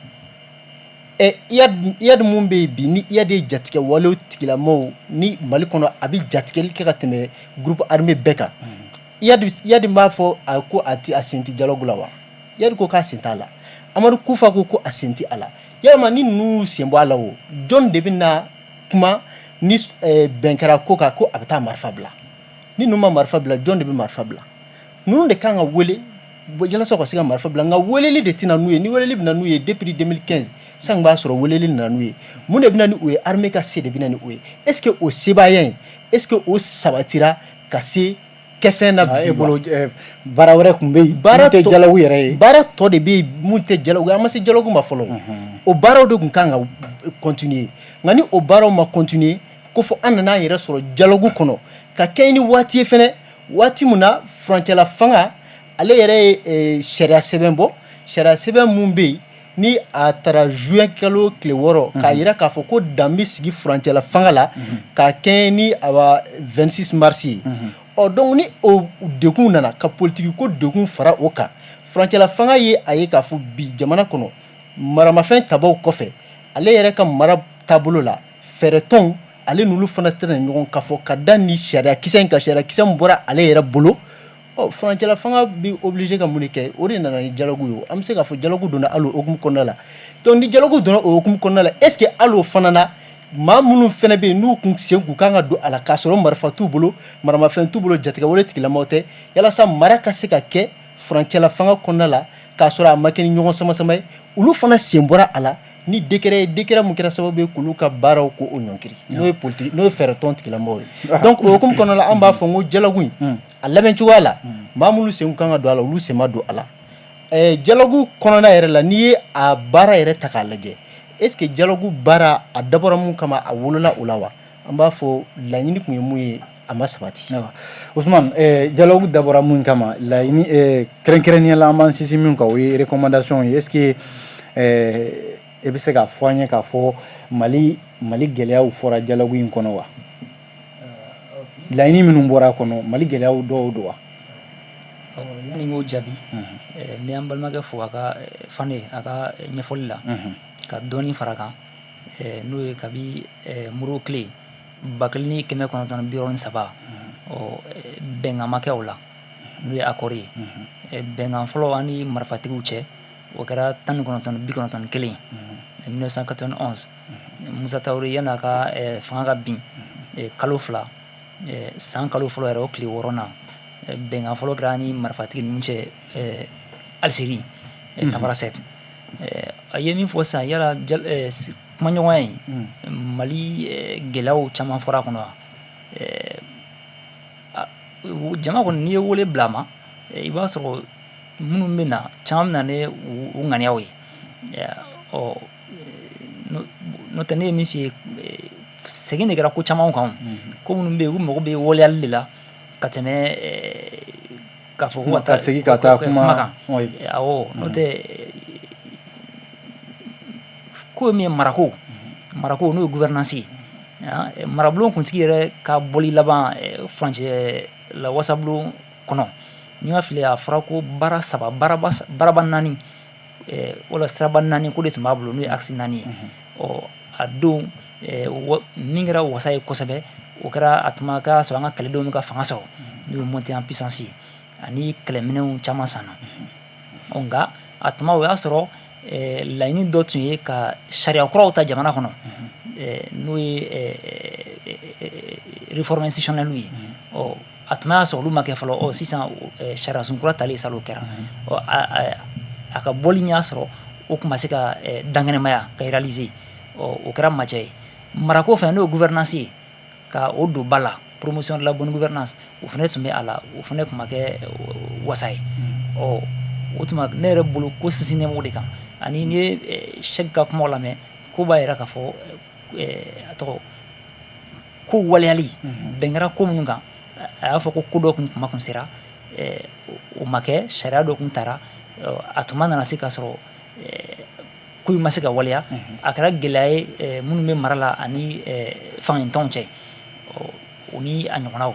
Ɛ, Iyad mun bɛ yen bi, ni Iyad ye jatigɛ walew tigilamɔgɔw ni Mali kɔnɔ, a bɛ jatigɛli kɛ ka tɛmɛ groupe armé bɛɛ kan. Iyad b'a fɔ a ko a ti a sen ti dialogue la wa? Iyad ko k'a sen t'a la. Amadu Kufa ko a sen ti a la. Yalima ni ninnu sen bɔ a la, o jɔn de bɛ na kuma ni bɛn kɛra ko kan ko a bɛ taa marifa bila? Ni ninnu ma marifa bila, jɔn de bɛ marifa bila? Ninnu de kan ka wele yalasa ka se ka marifa bila. Nka weleli de tɛna n'u ye. Ni weleli bɛ na n'u ye depuis 2015, san b'a sɔrɔ weleli nana n'u ye. Mun de bɛ na ni o ye? Armée ka se de bɛ na ni o ye. Est ce que o sebaaya in, est ce que o sabatira ka se kɛfɛn na bi? E bolo, baara wɛrɛ tun bɛ yen? Baara tɛ dialogue yɛrɛ ye. Baara tɔ de bɛ yen mun tɛ dialogue. An ma se dialogue ma fɔlɔ. O baaraw de tun kan ka continuer. Nka ni o baaraw ma continuer, ko fɔ an nana an yɛrɛ sɔrɔ dialogue kɔnɔ ka kɛ ni waati ye fɛnɛ, waati mun na furancɛla fanga ale yɛrɛ ye sariya sɛbɛn bɔ, sariya sɛbɛn mun bɛ yen ni a taara juin kalo tile 6, k'a yira k'a fɔ ko dan bɛ sigi furancɛla fanga la k'a kɛɲɛ ni awa 26 mars ye. Ɔ, donc ni o degun nana ka politiki ko degun fara o kan, furancɛla fanga ye a ye k'a fɔ bi jamana kɔnɔ, maramafɛn tabaw kɔfɛ, ale yɛrɛ ka mara taabolo la, fɛɛrɛtɔnw ale n'olu fana tɛna ɲɔgɔn ka fɔ ka da ni sariya kisɛ in kan, sariya kisɛ min bɔra ale yɛrɛ bolo. Ɔ, furancɛla fanga bɛ obligé ka mun de kɛ? O de nana ni dialogue ye. An bɛ se k'a fɔ dialogue donna hali o hukumu kɔnɔna la. Donc ni dialogue donna o hukumu kɔnɔna la, est ce que hali o fana na, maa minnu fana bɛ yen n'u kun sen k'u kan ka don a la k'a sɔrɔ marifa t'u bolo, maramafɛn t'u bolo, jatigɛwale tigilamɔgɔ tɛ, yalasa mara ka se ka kɛ furancɛla fanga kɔnɔna la k'a sɔrɔ a ma kɛ ni ɲɔgɔn sama sama ye, olu fana sen bɔra a la ni décret ye, décret mun kɛra sababu ye k'olu ka baaraw ko o ɲɔngiri, n'o ye politique, n'o ye fɛɛrɛ tɔn tigilamɔgɔw ye. Donc o hukumu kɔnɔna la, an b'a fɔ n ko dialogue in a labɛn cogoya la, maa minnu sen kan ka don a la, olu sen ma don a la. Dialogue kɔnɔna yɛrɛ la, n'i ye a baara yɛrɛ ta k'a lajɛ, est ce que dialogue baara a dabɔra mun kama, a wolola o la wa? An b'a fɔ laɲini tun ye mun ye, a ma sabati. Ousmane, dialogue dabɔra mun kama, laɲini kɛrɛnkɛrɛnnenya la, an b'an sinsin min kan, o ye recommandation ye. Est ce que e bɛ se k'a fɔ an ye k'a fɔ Mali gɛlɛyaw fɔra dialogue in kɔnɔ wa? Laɲini minnu bɔra a kɔnɔ, Mali gɛlɛyaw dɔw don wa? Yanni n k'o jaabi, n bɛ an balimakɛ fo a ka Fane, a ka ɲɛfɔli la, ka dɔɔni fara kan, n'o ye kabi Modibo tile 1963, ɔ, bɛnkan ma kɛ o la, n'o ye accord ye. Bɛnkan fɔlɔ an ni marifatigiw cɛ, o kɛra 1991, 1991. Musa Tarawele, yan'a ka fanga ka bin kalo 2, san kalo fɔlɔ yɛrɛ, o tile 6nan, bɛnkan fɔlɔ kɛra ni marifatigi ninnu cɛ Algérie, Tamanrasset. A ye min fɔ sisan, yala kumaɲɔgɔnya in, Mali gɛlɛyaw caman fɔra a kɔnɔ wa? Jama kɔni, n'i ye wele bila a ma I b'a sɔrɔ minnu bɛ na, caman bɛ na ni u ŋaniyaw ye. Ɔ, n'o tɛ, ne ye min f'i ye, segin de kɛra ko caman kan. Ko minnu bɛ yen, u mago bɛ waleyali de la ka tɛmɛ k'a fɔ ko ka taa segin ka taa kuma kan. Awɔ, n'o tɛ, ko min ye marako, n'o ye gouvernance ye, marabulon kuntigi yɛrɛ ka bɔli laban furancɛ la wasabulon kɔnɔ, ni ma fili, a fɔra ko baara saba, baaraba naani wala siraba naani ko de tun b'a bolo, n'o ye axe naani ye. Ɔ, a don min kɛra wasa ye kosɛbɛ, o kɛra a tuma k'a sɔrɔ an ka kɛlɛdenw bɛ ka fanga sɔrɔ, n'o ye montée en puissance ye, ani kɛlɛminɛnw caman sanna. Ɔ, nka a tuma o y'a sɔrɔ laɲini dɔ tun ye ka sariya kuraw ta jamana kɔnɔ, n'o ye réforme institutionnelle ye. Ɔ, a tuma y'a sɔrɔ olu ma kɛ fɔlɔ. Ɔ, sisan sariya sun kura talen salon kɛra. Ɔ, a ka bɔli y'a sɔrɔ o tun ma se ka dankɛnɛmaya ka réaliser. Ɔ, o kɛra majɛ ye. Marako fɛnɛ, n'o ye gouvernance ye, ka o don ba la, promotion de la bonne gouvernance, o fɛnɛ tun bɛ a la, o fɛnɛ tun ma kɛ wasa ye. Ɔ, o tuma ne yɛrɛ bolo, ko sinsinnen b'o de kan. Ani n'i ye Sɛki ka kumaw lamɛn, ko b'a yira k'a fɔ a tɔgɔ ko waleyali bɛn kɛra ko minnu kan, a y'a fɔ ko ko dɔ kun kuma kun sera, o ma kɛ. Sariya dɔ kun tara, a tuma nana se k'a sɔrɔ ko in ma se ka waleya. A kɛra gɛlɛya ye minnu bɛ mara la ani fangatɔnw cɛ, o ni a ɲɔgɔnnaw.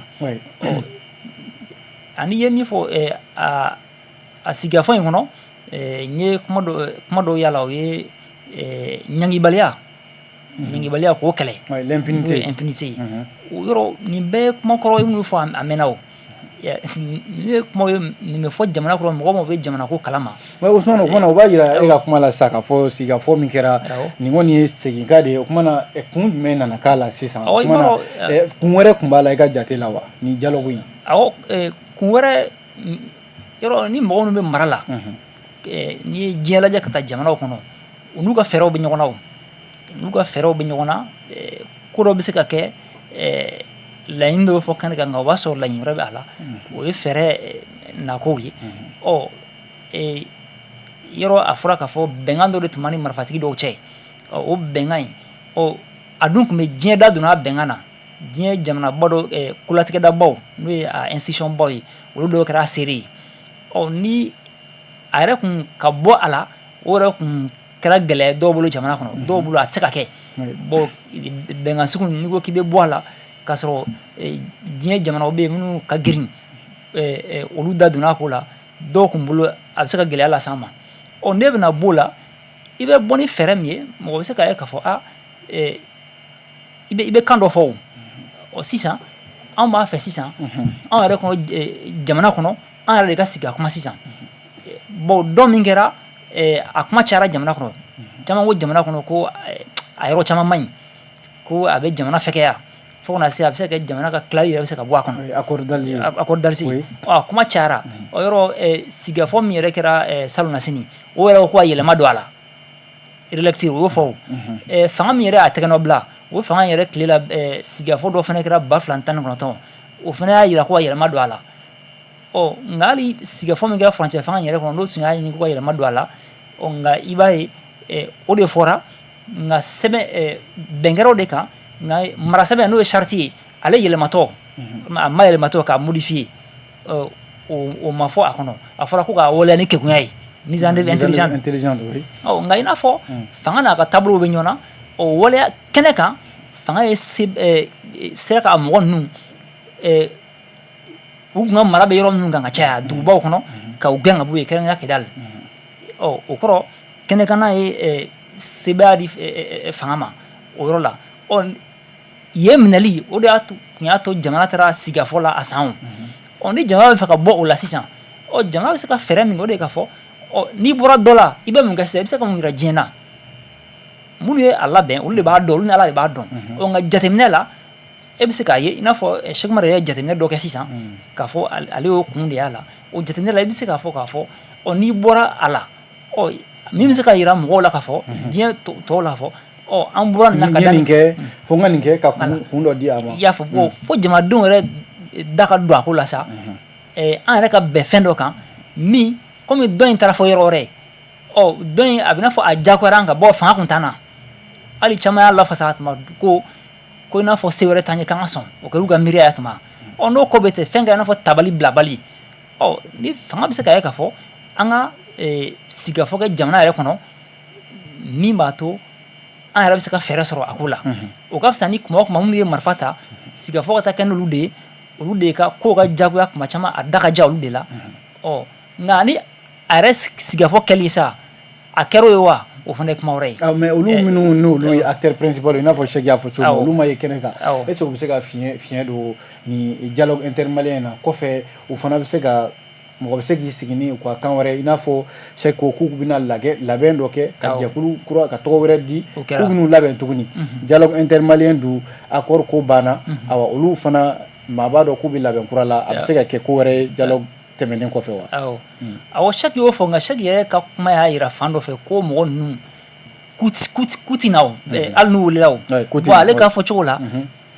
Ani i ye min fɔ a sigikafɔ in kɔnɔ, n ye kuma dɔw y'a la, o ye ɲangibaliya k'o kɛlɛ, l'impunité. Impunité ye o yɔrɔ. Nin bɛɛ ye kuma kɔrɔ ye minnu fɔ a mɛnna. O nin ye kuma ye, nin bɛ fɔ jamana kɔnɔ, mɔgɔ mɔgɔ bɛ jamana ko kalama. Usumani, o kumana o b'a yira e ka kuma la sisan k'a fɔ sigikafɔ min kɛra nin kɔni ye seginkan de ye. O kumana kun jumɛn nana k'a la sisan? O kumana kun wɛrɛ tun b'a la e ka jate la wa, nin dialogue in? Awɔ, kun wɛrɛ yɔrɔ, ni mɔgɔ minnu bɛ mara la, n'i ye diɲɛ lajɛ ka taa jamanaw kɔnɔ, u n'u ka fɛɛrɛw bɛ ɲɔgɔn na, o n'u ka fɛɛrɛw bɛ ɲɔgɔn na. Ko dɔ bɛ se ka kɛ, laɲini dɔ bɛ fɔ kɛnɛ kan, nka o b'a sɔrɔ laɲini wɛrɛ bɛ a la, o ye fɛɛrɛ nakow ye. Ɔ, yɔrɔ a fɔra k'a fɔ bɛnkan dɔ de tun b'a ni marifatigi dɔw cɛ. Ɔ, o bɛnkan in, ɔ, a dun tun bɛ diɲɛ da donna a bɛnkan na, diɲɛ jamanaba dɔ, kolatigɛdabaw, n'o ye a institution baw ye, olu dɔw kɛra a seere ye. Ɔ, ni a yɛrɛ kun ka bɔ a la, o yɛrɛ kun kɛra gɛlɛya dɔw bolo jamana kɔnɔ, dɔw bolo a tɛ se ka kɛ. Bon, bɛnkan sugu n'i ko k'i bɛ bɔ a la k'a sɔrɔ diɲɛ jamanaw bɛ yen minnu ka girin, olu da donna a ko la, dɔw kun bolo a bɛ se ka gɛlɛya las'an ma. Ɔ, n'e bɛna b'o la, i bɛ bɔ ni fɛɛrɛ min ye, mɔgɔ bɛ se k'a ye k'a fɔ a i bɛ kan dɔ fɔ. O ɔ, sisan anw b'a fɛ sisan anw yɛrɛ kɔnɔ, jamana kɔnɔ, an yɛrɛ de ka sigi a kuma sisan. Bon, dɔ min kɛra, a kuma cayara jamana kɔnɔ, caman ko jamana kɔnɔ ko a yɔrɔ caman man ɲi, ko a bɛ jamana fɛgɛya fo kana se a bɛ se ka kɛ jamana ka tilali yɛrɛ bɛ se ka bɔ a kɔnɔ. Accord d'Alger. Accord d'Alger, a kuma cayara. O yɔrɔ sigikafɔ min yɛrɛ kɛra salonnasini, o yɛrɛ ko ka yɛlɛma don a la, relecture, o y'o fɔ. O fanga min yɛrɛ y'a tɛgɛ nɔ bila, o fanga yɛrɛ tile la, sigikafɔ dɔ fana kɛra 2019, o fana y'a yira ko ka yɛlɛma don a la. Ɔ, nka hali sigikafɔ min kɛra furancɛ fanga yɛrɛ kɔnɔ, n'o tun y'a ɲini ko ka yɛlɛma don a la, ɔ, nka i b'a ye o de fɔra, nka sɛbɛn bɛn kɛra o de kan, nka mara sɛbɛn, n'o ye charte ye, ale yɛlɛmatɔ, a ma yɛlɛmatɔ k'a modifier, o ma fɔ a kɔnɔ. A fɔra ko k'a waleya ni kegunya ye, mise en œuvre intelligente. Ɔ, nka i n'a fɔ fanga n'a ka taabolow bɛ ɲɔgɔn na, o waleya kɛnɛ kan, fanga ye sera ka mɔgɔ ninnu, u kun ka mara bɛ yɔrɔ minnu kan ka caya dugubaw kɔnɔ, ka u gɛn ka bɔ yen, kɛrɛnkɛrɛnnenya Kidali. Ɔ, o kɔrɔ kɛnɛkanna ye sebaaya di fanga ma o yɔrɔ la. Ɔ, yen minɛli, o de y'a to kun y'a to jamana taara sigikafɔ la a san. O ɔ, ni jamana bɛ fɛ ka bɔ o la sisan, ɔ, jamana bɛ se ka fɛɛrɛ min kɛ, o de ye ka fɔ, ɔ, n'i bɔra dɔ la, i bɛ mun kɛ sisan? I bɛ se ka mun yira diɲɛ na? Minnu ye a labɛn, olu de b'a dɔn, olu ni Ala de b'a dɔn. Ɔ, nka jateminɛ la, e bɛ se k'a ye i n'a fɔ Sɛki Umaru yɛrɛ ye jateminɛ dɔ kɛ sisan k'a fɔ ale y'o kun de y'a la. O jateminɛ la, i bɛ se k'a fɔ ɔ, n'i bɔra a la, ɔ, min bɛ se ka yira mɔgɔw la k'a fɔ diɲɛ tɔw la fɔ, ɔ, an bɔra nin na ka da nin kɛ, fo n ka nin kɛ ka kun dɔ di a ma. I y'a fɔ, bon, fo jamanadenw yɛrɛ da ka don a ko la sa. an yɛrɛ ka bɛn fɛn dɔ kan min komi dɔ in taara fɔ yɔrɔ wɛrɛ, ɔ dɔ in a bɛ n'a fɔ a diyagoyara an kan bɔ fanga kun t'an na. Hali caman y'a lafasa a tuma ko i n'a fɔ se wɛrɛ t'an ye k'an ka sɔn, o kɛra u ka miiriya ye tuma. Ɔ n'o ko bɛ ten, fɛn kɛra i n'a fɔ tabali bilabali. Ɔ ni fanga bɛ se ka ye k'a fɔ an ka sigikafɔ kɛ jamana yɛrɛ kɔnɔ min b'a to an yɛrɛ bɛ se ka fɛɛrɛ sɔrɔ a ko la, o ka fisa ni kuma o kuma minnu ye marifa ta, sigikafɔ ka taa kɛ n'olu de ye, olu de ka kow ka jagoya kuma caman, a da ka ja olu de la. Ɔ nka ni a yɛrɛ sigikafɔ kɛli sa, a kɛra o ye wa, o fana ye kuma wɛrɛ ye. Ah, mais olu minnu n'olu ye acteur principal i n'a fɔ Cheikh y'a fɔ cogo min, olu ma ye kɛnɛ kan, est ce que u bɛ se ka fiɲɛ don ni dialogue intermalien na kɔfɛ? U fana bɛ se ka mɔgɔ bɛ se k'i sigi ni u ka kan wɛrɛ, i n'a fɔ Cheikh ko k'u bɛna labɛn dɔ kɛ ka jɛkulu kura ka tɔgɔ wɛrɛ di, k'u bɛn'u labɛn tuguni. Dialogue intermalien dun, accord ko banna, awa olu fana maa b'a dɔn k'u bɛ labɛn kura la, a bɛ se ka kɛ ko wɛrɛ ye dialogue tɛmɛnen kɔfɛ wa? Awɔ, Cheikh y'o fɔ, nka Cheikh yɛrɛ ka kuma y'a yira fan dɔ fɛ ko mɔgɔ ninnu k'u ti na o, hali n'u welela o. Bon, ale ka fɔ cogo la,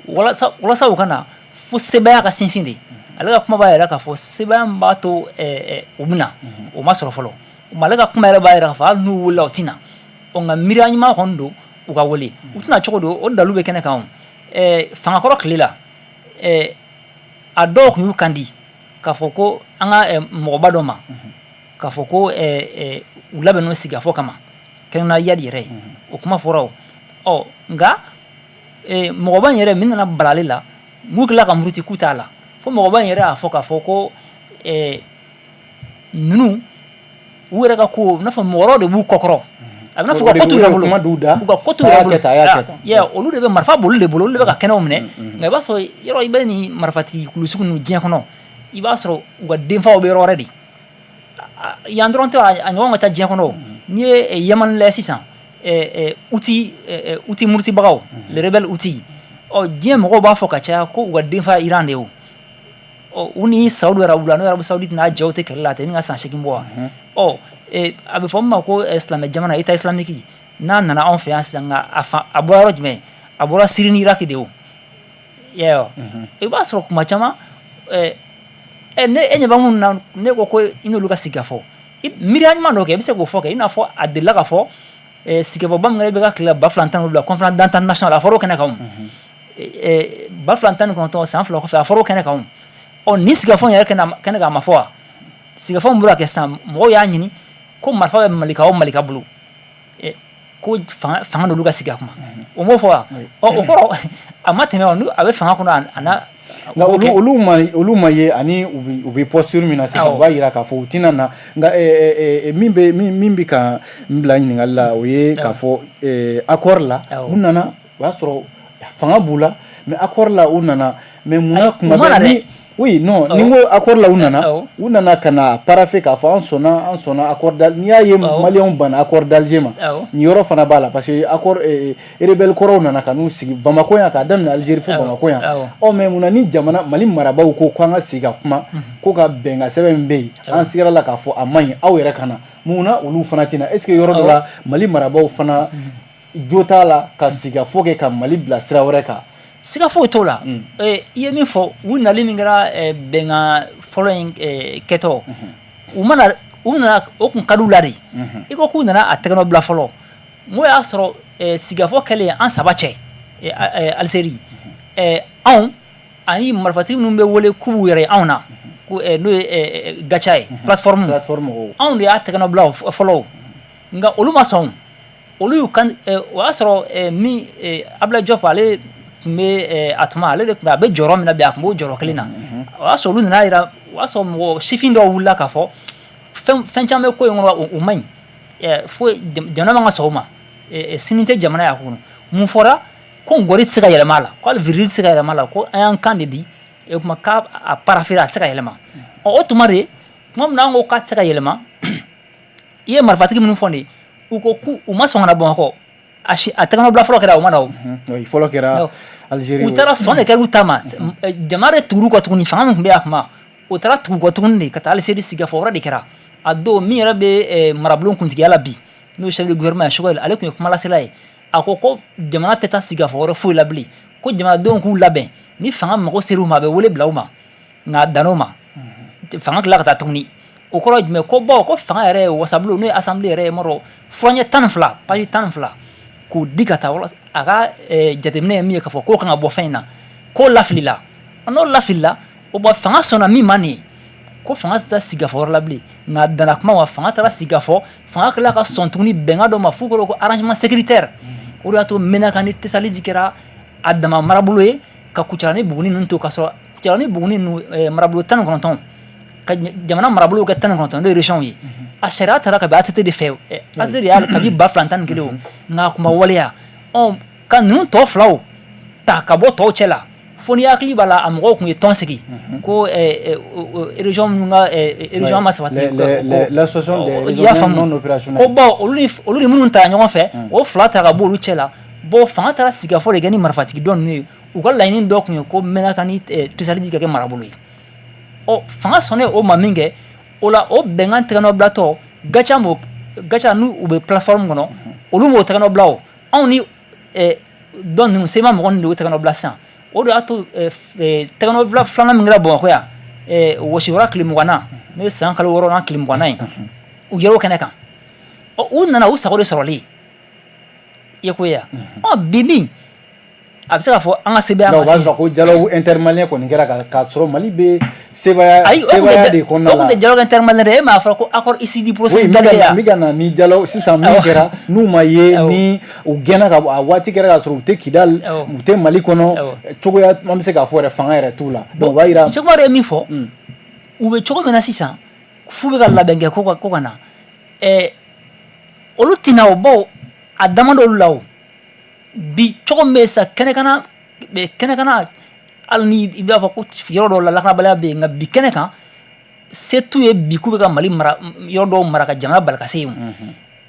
walasa u ka na, fo sebaaya ka sinsin de. Ale ka kuma b'a yira k'a fɔ sebaaya min b'a to u bɛ na, o ma sɔrɔ fɔlɔ. Ale ka kuma yɛrɛ b'a yira k'a fɔ hali n'u welela, u ti na. Ɔ nka miiriya ɲuman kɔni don u ka wele. U tɛna cogo don, o dalu bɛ kɛnɛ kan o. Fangakɔrɔ tile la, a dɔw tun y'u kan di k'a fɔ ko an ka mɔgɔba dɔ ma k'a fɔ ko u labɛnnen sigikafɔ kama, kɛrɛnkɛrɛnnenya Iyad yɛrɛ, o kuma fɔra o. Ɔ nka mɔgɔba in yɛrɛ min nana bala ale la, n'u tilala ka muruti k'u t'a la, fo mɔgɔba in yɛrɛ y'a fɔ k'a fɔ ko ninnu u yɛrɛ ka ko n'a fɔ mɔgɔ wɛrɛw de b'u kɔkɔrɔ, a bɛ n'a fɔ u ka ko t'u yɛrɛ bolo, u ka ko t'u yɛrɛ bolo, olu de bɛ marifa b'olu de bolo, olu de bɛ ka kɛnɛw minɛ. Nka i b'a sɔrɔ yɔrɔ i bɛ nin marifatigi kulusugu ninnu diɲɛ kɔnɔ, i b'a sɔrɔ u ka denfaw bɛ yɔrɔ wɛrɛ de, yan dɔrɔn tɛ, a ɲɔgɔn ka ca diɲɛ kɔnɔ. N'i ye Yamani lajɛ sisan, Houthi murutibagaw, les rebelles Houthi, ɔ diɲɛ mɔgɔw b'a fɔ ka caya ko u ka denfa Iran de ye o. Ɔ u ni Saudi Arabu la, n'o Arabu Saoudite n'a jɛw tɛ kɛlɛ la, a tɛ ni ka san 8 bɔ wa. Ɔ a bɛ fɔ min ma ko silamɛ jamana, État islamique, n'a nana anw fɛ yan sisan, nka a bɔra yɔrɔ jumɛn? A bɔra Syrie ni Irak de o. I b'a sɔrɔ kuma caman ne e ɲɛ bɛ minnu na, ne ko i n'olu ka sigi ka fɔ miiriya ɲuman dɔ kɛ, i bɛ se k'o fɔ kɛ, i n'a fɔ a delila ka fɔ sigikafɔba min kɛra i bɛ ka tile 2017, conférence d'entente nationale, a fɔra o kɛnɛ kan, 2019, san 2 kɔfɛ, a fɔra o kɛnɛ kan. Ɔ nin sigikafɔ in yɛrɛ kɛnɛ kan, a ma fɔ wa? Sigikafɔ min bɔra kɛ sisan, mɔgɔw y'a ɲini ko marifa bɛ Malika o Malika bolo, ko fanga n'olu ka sigi a kuma, o m'o fɔ wa? Ɔ o kɔrɔ a ma tɛmɛ wa, a bɛ fanga kɔnɔ a n'a. Nka olu ma ye ani u bɛ posture min na sisan, u b'a yira k'a fɔ u tɛna na. Nka min bɛ ka n bila ɲininkali la, o ye k'a fɔ accord la u nana, o y'a sɔrɔ fanga b'u la, mais accord la u nana, mais munna kuma bɛɛ ni, oui, non, ni n ko accord la u nana, u nana ka na parapher k'a fɔ an sɔnna accord. N'i y'a ye Maliyɛnw banna accord d'Alger ma, nin yɔrɔ fana b'a la, parce que accord rebelle kɔrɔw nana ka n'u sigi Bamakɔ yan, k'a daminɛ Algérie fo Bamakɔ yan. Ɔ mais munna ni jamana Mali marabaaw ko k'an ka sigi ka kuma, ko ka bɛnkan sɛbɛn min bɛ yen, an sigara la k'a fɔ a man ɲi, aw yɛrɛ ka na, munna olu fana tɛna? Est ce que yɔrɔ dɔ la Mali marabaaw fana jo t'a la ka sigi ka fɔ kɛ ka Mali bila sira wɛrɛ kan? Siga foyi t'o la. I ye min fɔ, u nali min kɛra bɛnkan fɔlɔ in kɛtɔ, u mana u nana, o kun ka d'u la de. I ko k'u nana a tɛgɛnɔ bila fɔlɔ, n'o y'a sɔrɔ sigikafɔ kɛlen an saba cɛ, Algérie, anw ani marifatigi minnu bɛ wele k'u b'u yɛrɛ ye anw na, n'o ye GATIA ye, plateforme, anw de y'a tɛgɛnɔ bila fɔlɔ, nka olu ma sɔn. Olu y'u kan, o y'a sɔrɔ min Abdoulaye Diop, ale tun bɛ a tuma, ale de tun bɛ, a bɛ jɔyɔrɔ min na bi, a tun b'o jɔyɔrɔ kelen na. O y'a sɔrɔ olu nana yira, o y'a sɔrɔ mɔgɔ sifin dɔw wulila k'a fɔ fɛn caman bɛ ko in kɔnɔ, o man ɲi, fo jamana man ka sɔn o ma, sini tɛ jamana y'a kɔnɔ. Mun fɔra? Ko ngɔri tɛ se ka yɛlɛma a la, ko hali virgule tɛ se ka yɛlɛma a la, ko an y'an kan de di, o tuma k'a a parapher, a tɛ se ka yɛlɛma. Ɔ o tuma de, tuma min na an ko k'a tɛ se ka yɛlɛma, i ye marifatigi minnu fɔ nin ye, u ko k'u ma sɔn ka na Bamakɔ. A si a tɛgɛnɔ bila fɔlɔ kɛra, o ma na o. Fɔlɔ kɛra Algérie. U taara sɔn de kɛra u ta ma, jamana de tugur'u kɔ tuguni, fanga min tun bɛ yen a kuma, o taara tugu kɔ tuguni de ka taa Algérie, sigikafɔ wɛrɛ de kɛra a don. Min yɛrɛ bɛ marabulon kuntigiya la bi, n'o ye chef de gouvernement ye, Choguel, ale tun ye kumalasela ye. A ko ko jamana tɛ taa sigikafɔ wɛrɛ foyi la bilen, ko jamanadenw k'u labɛn, ni fanga mago ser'u ma, a bɛ wele bila u ma, nka a dann'o ma. Fanga tila ka taa tuguni. O kɔrɔ ye jumɛn? Ko bawo ko fanga yɛrɛ ye wasabulon, n'o ye assemblée yɛrɛ ye, mɔrɔ furaɲɛ 12, page 12, k'o di ka taa a ka jateminɛ ye min ye, k'a fɔ k'o kan ka bɔ fɛn in na, k'o lafilila. N'o lafilila, o bɔn, fanga sɔnna min ma nin ye, ko fanga tɛ taa sigikafɔ yɔrɔ la bilen. Nka a danna kuma ma, fanga taara sigikafɔ. Fanga tila ka sɔn tuguni bɛnkan dɔ ma f'u ko arrangement sécuritaire. O de y'a to Menaka ni Tesaliti kɛra a dama marabolo ye, ka Kucala ni Buguni ninnu to, ka sɔrɔ Kucala ni Buguni ninnu marabolo 19, ka jamana marabolo kɛ 19, n'o ye région ye. A sariya taara ka bɛn ATT de fɛ, ATT de y'a kabi 2011 o, nka a kun ma waleya. Ɔ, ka ninnu tɔ filaw ta ka bɔ tɔw cɛ la, fo n'i hakili b'a la, a mɔgɔw tun ye tɔn sigi ko région minnu ka région ma sabati. L'association des régions non opérationnelles. Ko bon, olu ni minnu taara ɲɔgɔn fɛ, o fila ta ka bɔ olu cɛ la. Bon, fanga taara sigikafɔ de kɛ ni marifatigi dɔ ninnu ye. U ka laɲini dɔ tun ye ko Menaka ni Tesaliti ka kɛ marabolo ye. Ɔ, fanga sɔnnen o ma min kɛ o la, o bɛnkan tɛgɛnɔ bilatɔ, GATIA, m'o GATIA n'u u bɛ plateforme kɔnɔ, olu m'o tɛgɛnɔ bila. O anw ni dɔ ninnu CMA mɔgɔ ninnu de y'o tɛgɛnɔ bila sisan. O de y'a to tɛgɛnɔ bila filanan min kɛra Bamakɔ yan, wɔsiwara tile 20 na, n'o ye san kalo 6nan tile 20nan ye, u yɛrɛ o kɛnɛ kan. Ɔ, u nana u sago de sɔrɔlen i ye ko ye yan. Ɔ, bi min a bɛ se k'a fɔ an ka sebaaya ma. O b'a sɔrɔ ko dialogue intermalien kɔni kɛra k'a sɔrɔ Mali bɛ sebaaya sebaaya de kɔnɔna la. O tun tɛ dialogue intermalien dɛ. E m'a fɔ ko accord issu du processus d'Alger. N bɛ ka na ni dialogue sisan min kɛra, n'u ma ye ni u gɛnna ka bɔ, a waati kɛra k'a sɔrɔ u tɛ Kidali, u tɛ Mali kɔnɔ, cogoya an bɛ se k'a fɔ yɛrɛ, fanga yɛrɛ t'u la. Donc o b'a yira. Seku Umaru ye min fɔ, u bɛ cogo min na sisan, f'u bɛ ka labɛn kɛ ko ka na olu tɛna o bawo a dama d'olu la. O bi cogo min bɛ sisan, kɛnɛkana kɛnɛkana, hali ni i b'a fɔ ko yɔrɔ dɔw la lakanabaliya bɛ yen, nka bi kɛnɛ kan, se t'u ye bi k'u bɛ ka Mali mara, yɔrɔ dɔw mara, ka jamana bali ka se yen.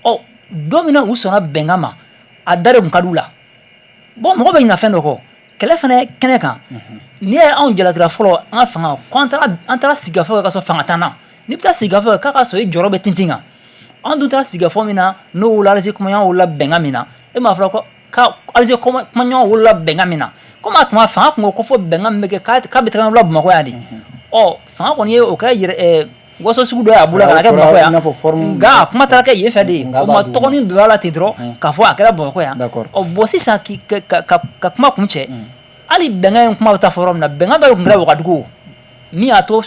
Ɔ, don min na u sɔnna bɛnkan ma, a da de tun ka d'u la. Bon, mɔgɔ bɛ ɲina fɛn dɔ kɔ kɛlɛ fana kɛnɛ kan. N'i ye anw jalakira fɔlɔ, an ka fanga ko an taara sigikafɔ kɛ ka sɔrɔ fanga t'an na. N'i bɛ taa sigikafɔ kɛ k'a ka sɔrɔ i jɔyɔrɔ bɛ tintin kan, an dun taara sigikafɔ min na, n'o wolola Alger kumaɲɔgɔn wolola bɛnkan min na, e m'a fɔra ko ka Alger kumaɲɔgɔn wolola bɛnkan min na, komi a tun ma fanga kun ko fɔ bɛnkan min bɛ kɛ k'a bɛ taga bila Bamakɔ yan de. Ɔ, fanga kɔni ye o kɛ yɛrɛ waso sugu dɔ ye a bolo ka na kɛ Bamakɔ yan, nka a kuma taara kɛ yen fɛ de. O ma tɔgɔnin donna la ten dɔrɔn k'a fɔ a kɛra Bamakɔ yan. Ɔ bon, sisan ka kuma kun cɛ, hali bɛnkan in kuma bɛ taa fɔ yɔrɔ min na, bɛnkan dɔ de tun kɛra Wagadugu min y'a to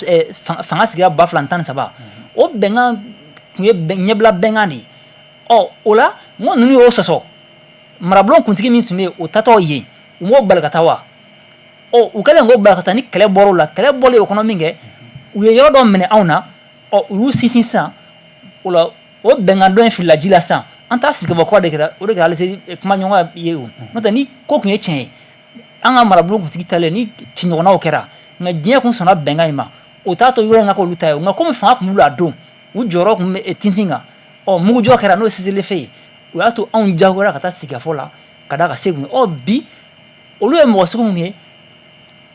fanga sigira 2013. O bɛnkan tun ye ɲɛbila bɛnkan de ye. Ɔ, o la, n ko ninnu y'o sɔsɔ. Marabulon kuntigi min tun bɛ yen, o tatɔ yen, u m'o bali ka taa wa? Ɔ, u kɛlen k'o bali ka taa, ni kɛlɛ bɔr'o la, kɛlɛ bɔlen o kɔnɔ min kɛ, u ye yɔrɔ dɔ minɛ anw na. Ɔ, u y'u sinsin sisan o la, o bɛnkan dɔ in filila ji la sisan. An taa sigikafɔ kura de kɛra, o de kɛra Algérie kumaɲɔgɔnya ye. O n'o tɛ, ni ko tun ye tiɲɛ ye, an ka marabulon kuntigi talen ni ciɲɔgɔnnaw kɛra, nka diɲɛ kun sɔnna bɛnkan in ma, o t'a to yɔrɔ in ka k'olu ta ye. Nka komi fanga tun b'u la don, u jɔyɔrɔ tun bɛ tintin kan, ɔ, mugujɔ kɛra, n'o ye cessez-le-feu ye, o y'a to anw jagoyara ka taa sigikafɔ la ka da ka se kun. Ɔ, bi olu ye mɔgɔ sugu mun ye,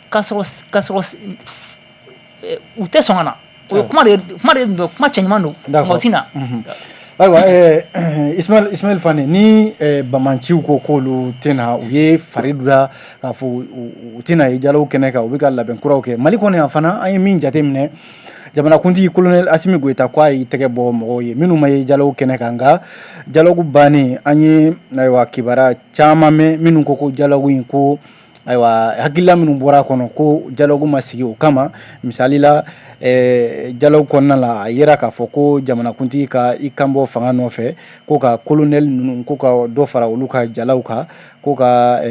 ka sɔrɔ u tɛ sɔn ka na, o ye kuma de, kuma de don, kuma cɛɲuman don, mɔgɔ ti na. Ayiwa, Ismaël Fane, ni bamanciw ko k'olu tɛna, u ye fari da k'a fɔ u tɛna ye dialogue kɛnɛ kan, u bɛ ka labɛn kuraw kɛ Mali kɔnɔ yan fana. An ye min jateminɛ, jamanakuntigi colonel Assimi Goïta ko a y'i tɛgɛ bɔ mɔgɔw ye minnu ma ye dialogue kɛnɛ kan. Nka dialogue bannen, an ye ayiwa kibaruya caman mɛn minnu ko ko dialogue in ko ayiwa hakilila minnu bɔra a kɔnɔ, ko dialogue ma sigi o kama. Misali la, dialogue kɔnɔna la, a yera k'a fɔ ko jamanakuntigi ka i kan bɔ fanga nɔfɛ, ko ka colonel ninnu, ko ka dɔ fara olu ka jalaw kan, ko ka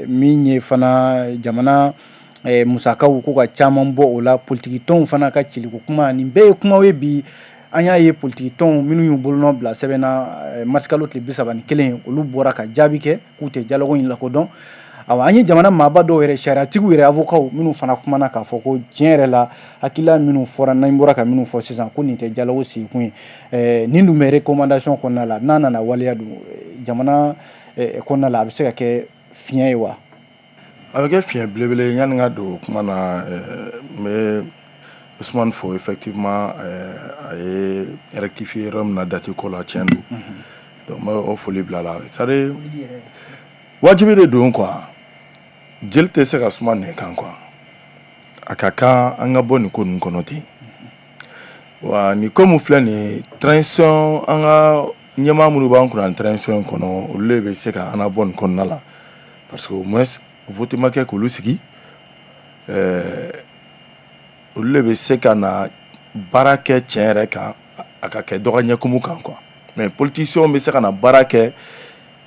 min ye fana jamana musakaw, ko ka caman bɔ o la, politiki tɔnw fana ka ciliko kuma. Nin bɛɛ ye kumaw ye. Bi an y'a ye politiki tɔnw minnu y'u bolonɔ bila sɛbɛn na marisikalo tile 31, olu bɔra ka jaabi kɛ k'u tɛ dialogue in lakodɔn. Awa, an ye jamana maaba dɔw yɛrɛ, sariyatigiw yɛrɛ, avocats minnu fana kumana k'a fɔ ko tiɲɛ yɛrɛ la, hakilila minnu fɔra, n'an bɔra ka minnu fɔ sisan, ko nin tɛ dialogue sigikun ye. Nin dun bɛ recommandation kɔnɔna la, n'a nana waleya dun jamana kɔnɔna la, a bɛ se ka kɛ fiɲɛ ye wa? A bɛ kɛ fiɲɛ belebele. Yanni n ka don kuma na, n bɛ Usumani fo. Effectivement, a ye rectifier yɔrɔ min na date ko la, tiɲɛ don. Donc n bɛ o foli bila la. C'est à dire, wajibi de don quoi, jeli tɛ se ka suma nɛn kan quoi. A ka kan an ka bɔ nin ko ninnu kɔnɔ ten. Wa nin ko min filɛ nin ye, transition, an ka ɲɛmaa minnu b'an kunna transition in kɔnɔ, olu de bɛ se ka an labɔ nin kɔnɔna la, parce que au moins vote ma kɛ k'olu sigi. Olu de bɛ se ka na baara kɛ tiɲɛ yɛrɛ kan, a ka kɛ dɔgɔ ɲɛkumu kan quoi. Mais politiciens bɛ se ka na baara kɛ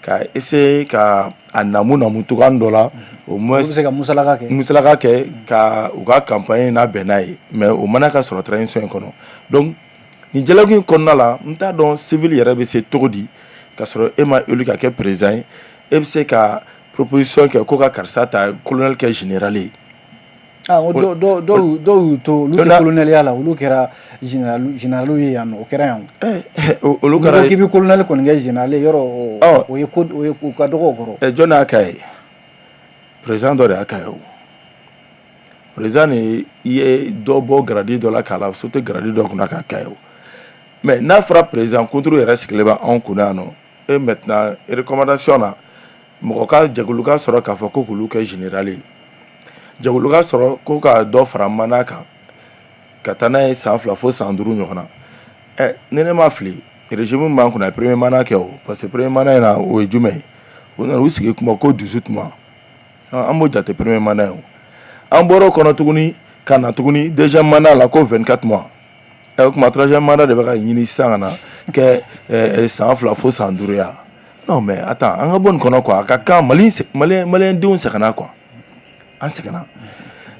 ka essayer ka a namu namu cogoya dɔ la, au moins olu bɛ se ka musalaka kɛ. Musalaka kɛ ka u ka campagne labɛn n'a ye, mais o mana ka sɔrɔ transition in kɔnɔ. Donc nin dialogue in kɔnɔna la, n t'a dɔn civil yɛrɛ bɛ se cogo di ka sɔrɔ e ma élu ka kɛ président ye, e bɛ se ka proposition kɛ ko ka karisa ta, colonel kɛ général ye. Ah, o dɔw y'u to, olu tɛ colonel la, olu kɛra général ye yan nɔ, o kɛra yan. Olu kɛra. N'i ko k'i bɛ colonel kɔni kɛ général ye, yɔrɔ o ye ko o ye o ka dɔgɔ o kɔrɔ. Jɔn y'a k'a ye? Président dɔ de y'a k'a ye. O président de ye dɔ bɔ grade dɔ la k'a la sauter grade dɔ kunna k'a k'a ye. O mais n'a fɔra président kunturu yɛrɛ sigilen bɛ anw kunna yan nɔ, e maintenant recommandation na, mɔgɔ ka jɛkulu ka sɔrɔ k'a fɔ ko k'olu kɛ général ye, jɛkulu ka sɔrɔ ko ka dɔ fara mandat kan ka taa n'a ye san 2 fo san 5 ɲɔgɔn na. Ni ne ma fili, régime min b'an kunna, a ye premier mandat kɛ o, parce que premier mandat in na, o ye jumɛn ye? U nana u sigi kuma ko 18 mois, an b'o jate premier mandat ye. O an bɔra o kɔnɔ tuguni ka na tuguni deuxième mandat la ko 24 mois. O tuma troisième mandat de bɛ ka ɲini sisan ka na kɛ san 2 fo san 5 ya. Non mais attends, an ka bɔ nin kɔnɔ quoi. A ka kan Mali maliyɛn denw sɛgɛnna quoi, an sɛgɛnna.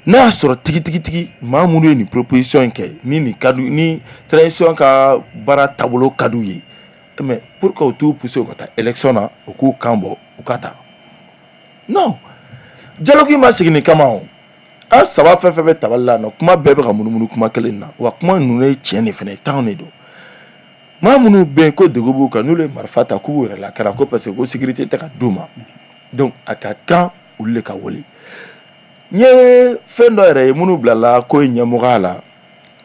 N'a y'a sɔrɔ tigitigi maa minnu ye nin proposition in kɛ, ni nin ka di, ni transition ka baara taabolo ka d'u ye, mais pourquoi u t'u pousser u ka taa élection na, u k'u kan bɔ, u ka taa? Non, dialogue ma sigi nin kama. O an saba fɛn fɛn bɛ tabali la nɔ, kuma bɛɛ bɛ ka munumunu kuma kelen na. Wa kuma ninnu ye tiɲɛ de fana ye, temps de don. Maa minnu bɛ yen ko degun b'u kan, n'olu ye marifa ta k'u b'u yɛrɛ lakana ko parce que ko sécurité tɛ ka d'u ma, donc a ka kan olu de ka wele. N ye fɛn dɔ yɛrɛ ye, minnu bilala ko in ɲɛmɔgɔya la,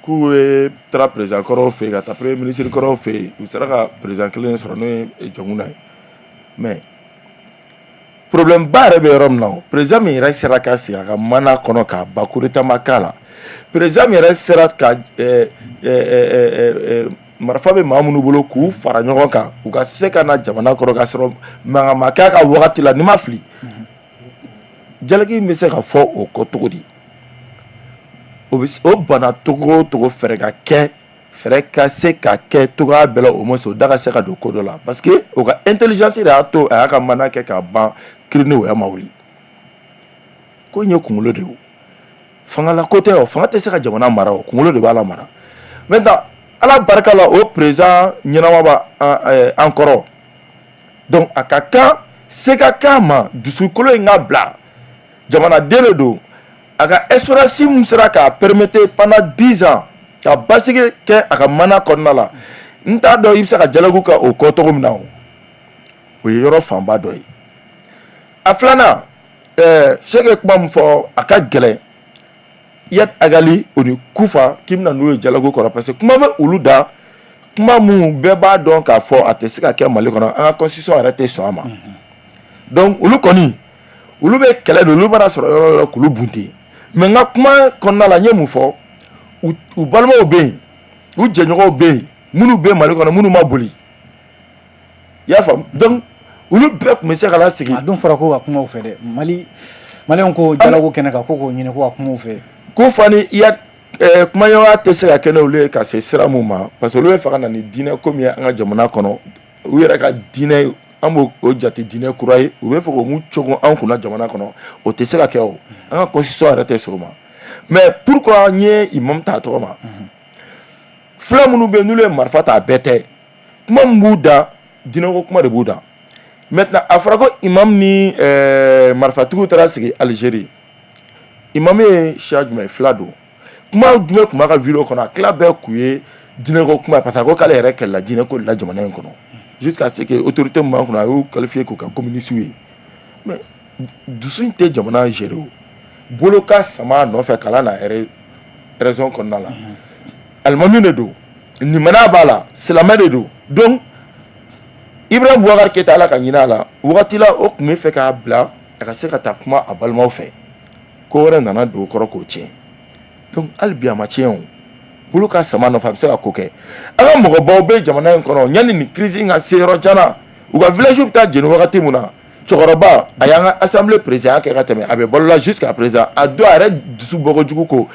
k'u ye taara président kɔrɔw fɛ yen, ka taa premier ministre kɔrɔw fɛ yen, u sera ka président kelen sɔrɔ, n'o ye Jɔnkunda ye. Mais problème ba yɛrɛ bɛ yɔrɔ min na, o président min yɛrɛ sera ka sigi a ka mana kɔnɔ k'a ba coup d'état ma k'a la, président min yɛrɛ sera ka marifa bɛ maa minnu bolo k'u fara ɲɔgɔn kan, u ka se ka na jamana kɔrɔ ka sɔrɔ mankan ma k'a ka wagati la, ni ma fili, jalaki bɛ se ka fɔ o kɔ cogo di? O bɛ o bana togo o togo, fɛɛrɛ ka kɛ, fɛɛrɛ ka se ka kɛ togoya bɛɛ la, au moins o da ka se ka don ko dɔ la, parce que o ka intelligence de y'a to a y'a ka mandat kɛ k'a ban, kiri ni woya ma wuli. Ko in ye kunkolo de ye, o fangala ko tɛ, o fanga tɛ se ka jamana mara, o kunkolo de b'a la mara. Maintenant, Ala barika la, o président ɲɛnama b'a an kɔrɔ, donc a ka kan se ka k'a ma dusukolo in ka bila. Jamanaden de don, a ka expérience min sera k'a permettre pendant 10 ans ka basigi kɛ a ka mandat kɔnɔna la, n t'a dɔn i bɛ se ka dialogue kɛ o kɔ cogo min na. O o ye yɔrɔ fanba dɔ ye. A filanan, Sɛki ye kuma min fɔ, a ka gɛlɛn. Iyad Ag Ghali, o ni Kufa k'i bɛna n'u ye dialogue kɔrɔ, parce que kuma bɛ olu da, kuma mun bɛɛ b'a dɔn k'a fɔ a tɛ se ka kɛ Mali kɔnɔ, an ka constitution yɛrɛ tɛ sɔn a ma. Donc olu kɔni, olu bɛ kɛlɛ don, olu mana sɔrɔ yɔrɔ o yɔrɔ k'olu bunte. Mais n ka kuma kɔnɔna la, n ye mun fɔ? U balimaw bɛ yen, u jɛɲɔgɔnw bɛ yen, minnu bɛ Mali kɔnɔ, minnu ma boli, i y'a faamu? Donc olu bɛɛ tun bɛ se ka lasigi. A dun fɔra ko ka kuma u fɛ dɛ. Mali maliyɛnw ko dialogue kɛnɛ kan ko k'o ɲini ko ka kuma u fɛ. Ko fa ni i ya kumaɲɔgɔnya tɛ se ka kɛ n'olu ye ka se sira mun ma, parce que olu bɛ fɛ ka na ni diinɛ ko min ye an ka jamana kɔnɔ, u yɛrɛ ka diinɛ, an b'o o jate diinɛ kura ye, u bɛ fɛ k'o mun cogo an kunna jamana kɔnɔ, o tɛ se ka kɛ. O an ka constitution yɛrɛ tɛ sɔn o ma. Mais pourquoi n ye imam ta tɔgɔ ma? Fula minnu bɛ yen, n'olu ye marifa ta, a bɛɛ tɛ. Kuma min b'u da, diinɛko kuma de b'u da. Maintenant, a fɔra ko imam ni marifatigiw taara sigi Algérie. Imam ye siya jumɛn ye? Fila don. Kuma jumɛn tun b'a ka vidéo kɔnɔ? A tila bɛɛ kun ye diinɛko kuma ye, parce que a ko k'ale yɛrɛ kɛlɛla diinɛko de la jamana in kɔnɔ, jusqu'à ce que autorité min b'an kunna, a y'u qualifié k'u ka communiste ye. Mais dusu in tɛ jamana gérer, o bolo ka sama a nɔfɛ kalan na yɛrɛ raison kɔnɔna la. Alimami de don, nimana b'a la, silamɛ de don. Donc Ibrahim Boubacar Keïta, Ala ka ɲinɛ a la, wagati la o tun bɛ fɛ k'a bila a ka se ka taa kuma a balimaw fɛ, ko wɛrɛ nana don o kɔrɔ k'o tiɲɛ. Donc hali bi a ma tiɲɛ o. Bolo ka sama nɔfɛ, a bɛ se ka ko kɛ. An ka mɔgɔbaw bɛ jamana in kɔnɔ, yanni nin crise in ka se yɔrɔ jan na, u ka village bɛ taa jeni wagati mun na, cɛkɔrɔba a y'an ka assemblée président kɛ ka tɛmɛ, a bɛ balo la jusqu'à présent. A don, a yɛrɛ dusu bɔ kojugu, ko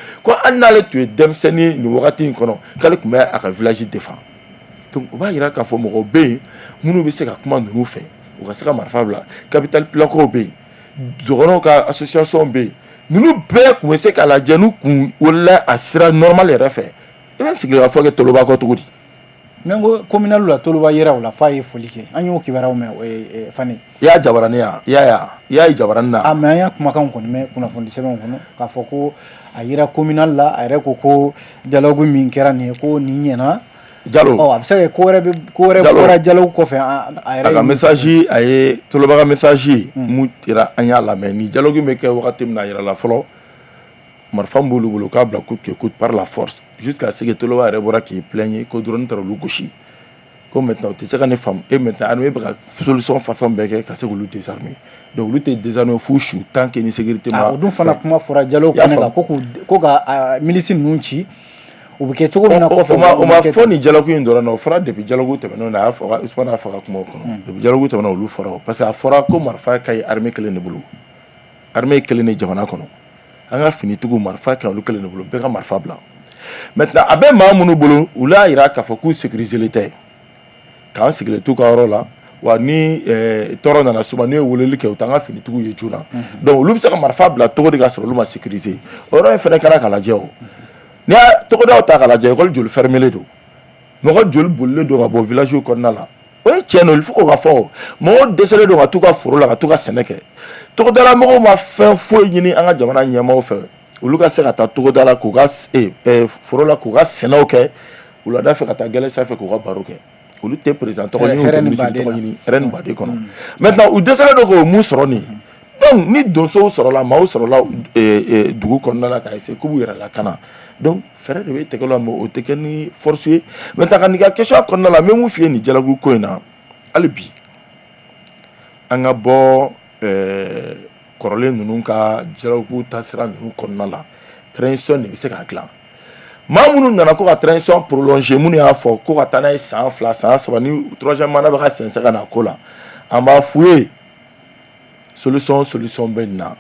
hali n'ale tun ye denmisɛnnin ye nin wagati in kɔnɔ, k'ale tun bɛ a ka village défend. Donc o b'a yira k'a fɔ mɔgɔw bɛ yen minnu bɛ se ka kuma ninnu fɛ, u ka se ka marifa bila. Capitale pilakaw bɛ yen, dɔgɔnɔw ka association bɛ yen, ninnu bɛɛ tun bɛ se k'a lajɛ n'u kun wolola a sira normal yɛrɛ fɛ. I bɛ sigi ka fɔ kɛ Toloba kɔ cogo di? N ko communal la, Toloba yera o la f'a ye foli kɛ. An y'o kibaruyaw mɛn, Fane. I y'a jabaranin ya? I y'a ye, i y'a ye jabaranin na? A mais an y'a kumakanw kɔni mɛn kunnafoni sɛbɛnw kɔnɔ k'a fɔ ko a yera communal la, a yɛrɛ ko dialogue min kɛra nin ye, ko nin ɲɛna. Jalo. Ɔ, a bɛ se ka kɛ ko wɛrɛ bɛ, ko wɛrɛ bɔra dialogue kɔfɛ, a yɛrɛ. A ka message, a ye Toloba ka message mun tira, an y'a lamɛn. Ni dialogue bɛ kɛ wagati min na, a yɛrɛ la fɔlɔ, marifa min b'olu bolo, k'a bila coûte que coûte, par la force, jusqu'à ce que Toloba yɛrɛ bɔra k'i plaigner ko drone taara olu gosi, ko maintenant u tɛ se ka ne faamu. Et maintenant armée bɛ ka solution façon bɛɛ kɛ ka se k'olu désarmer. Donc olu tɛ désarmer f'u su tant que ni sécurité ma. O dun fana, kuma fɔra dialogue kɛnɛ kan ko ka milice ninnu ci, u bɛ kɛ cogo min na kɔfɛ. O ma fɔ nin dialogue in dɔrɔn na, o fɔra depuis dialogue tɛmɛnenw na. A y'a fɔ, Usumani y'a fɔ a ka kumaw kɔnɔ, depuis dialogue tɛmɛna, olu fɔra o, parce que a fɔra ko marifa ka ɲi armée kelen de bolo, armée kelen de jamana kɔnɔ, an ka finitigiw, marifa ka ɲi olu kelen de bolo, bɛɛ ka marifa bila. Maintenant a bɛ maa minnu bolo, olu y'a yira k'a fɔ k'u sécuriser tɛ, k'an sigilen t'u ka yɔrɔ la wa. Ni tɔɔrɔ nana s'u ma, n'u ye weleli kɛ, u t'an ka finitigiw ye joona. Donc olu bɛ se ka marifa bila cogo di k'a sɔrɔ olu ma sécuriser? O yɔrɔ in fana kɛra k'a lajɛ. O n'i y'a togodaw ta k'a lajɛ, école joli fermelen don, mɔgɔ joli bolilen don ka bɔ village kɔnɔna la? O ye tiɲɛ don, il faut k'o ka fɔ. Mɔgɔw dɛsɛlen don ka t'u ka foro la ka t'u ka sɛnɛ kɛ. Togodala mɔgɔw ma fɛn foyi ɲini an ka jamana ɲɛmaaw fɛ, olu ka se ka taa togoda la k'u ka foro la k'u ka sɛnɛw kɛ wulada fɛ, ka taa gɛlɛn sanfɛ k'u ka baro kɛ. Olu tɛ président tɔgɔ ɲini, u tɛ ministre tɔgɔ ɲini, hɛrɛ ni baden kɔnɔ. Maintenant u dɛsɛlen don k'o mun sɔrɔ nin. Donc ni donsow sɔrɔla, maaw sɔrɔla dugu kɔnɔna la ka essayer k'u b'u yɛrɛ lakana, donc fɛɛrɛ de bɛ tigɛ la, mais o tɛ kɛ ni force ye. Maintenant ka n'i ka question kɔnɔna la, n bɛ mun f'i ye nin dialogue ko in na? Hali bi an ka bɔ kɔrɔlen ninnu ka dialogue taasira ninnu kɔnɔna la, transition de bɛ se k'a dilan. Maa minnu nana ko ka transition prolonger, minnu y'a fɔ ko ka taa n'a ye san 2, san 3, ni troisième mandat bɛ ka sɛnsɛn ka na ko la, an b'a f'u ye, solution bɛ nin na.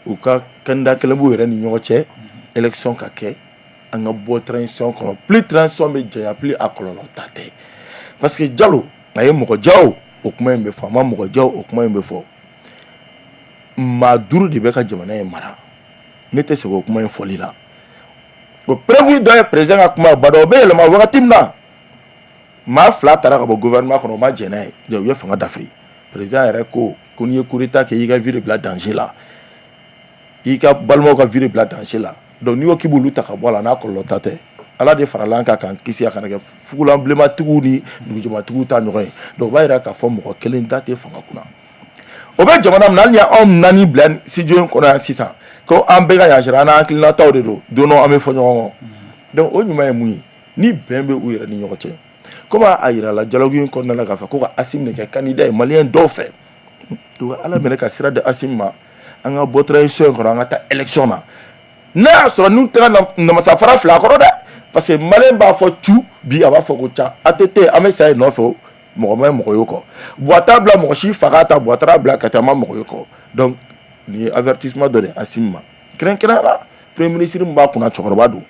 U ka candidat kelen b'u yɛrɛ ni ɲɔgɔn cɛ, élection ka kɛ, an ka bɔ transition kɔnɔ. Plus transition bɛ janya, plus a kɔlɔlɔ ta tɛ, parce que Jalo a ye mɔgɔ ja o, o kuma in bɛ fɔ, a ma mɔgɔ ja o, o kuma in bɛ fɔ. Maa duuru de bɛ ka jamana in mara, ne tɛ segin o kuma in fɔli la. O preuve dɔ ye président ka kuma ba dɔ, o bɛ yɛlɛma wagati min na, maa fila taara ka bɔ gouvernement kɔnɔ, o ma jɛn n'a ye, u ye fanga dafiri. Président yɛrɛ ko n'i ye coup d'état kɛ, i ka vie de bila danger la, i ka balimaw ka vie de bila danger la. Donc n'i ko k'i b'olu ta ka bɔ a la, n'a kɔlɔlɔ ta tɛ, Ala de farala an kan k'an kisi a kana kɛ fugulan bilenmatigiw ni dugujɛmatigiw ta ɲɔgɔn ye. Donc o b'a yira k'a fɔ mɔgɔ kelen da tɛ fanga kunna. O bɛ jamana min na, hali ni anw naani bila studio in kɔnɔ yan sisan ko an bɛɛ ka yan, an n'an hakilinataw de don, don dɔ an bɛ fɔ ɲɔgɔn kɔ. Donc o ɲuman ye mun ye? Ni bɛn bɛ u yɛrɛ ni ɲɔgɔn cɛ, komi a yira la dialogue in kɔnɔna la k'a fɔ ko ka Asimi de kɛ candidat ye maliyɛn dɔw fɛ, u ka Ala minɛ ka sira di Asimi ma, an ka bɔ transition in kɔnɔ, an ka taa élection na. N'a y'a sɔrɔ n'u taara namasafara fila kɔrɔ dɛ, parce que maliyɛn b'a fɔ cu bi, a b'a fɔ ko ca ATT, an bɛ sa yen nɔfɛ, mɔgɔ ma mɔgɔ y'o kɔ. Buwa t'a bila mɔgɔ si fa k'a ta, Buwa taara bila ka taa, ma mɔgɔ y'o kɔ. Donc nin ye avertissement dɔ de ye Asimi ma, kɛrɛnkɛrɛnnenya la premier ministre min b'a kunna, cɛkɔrɔba don.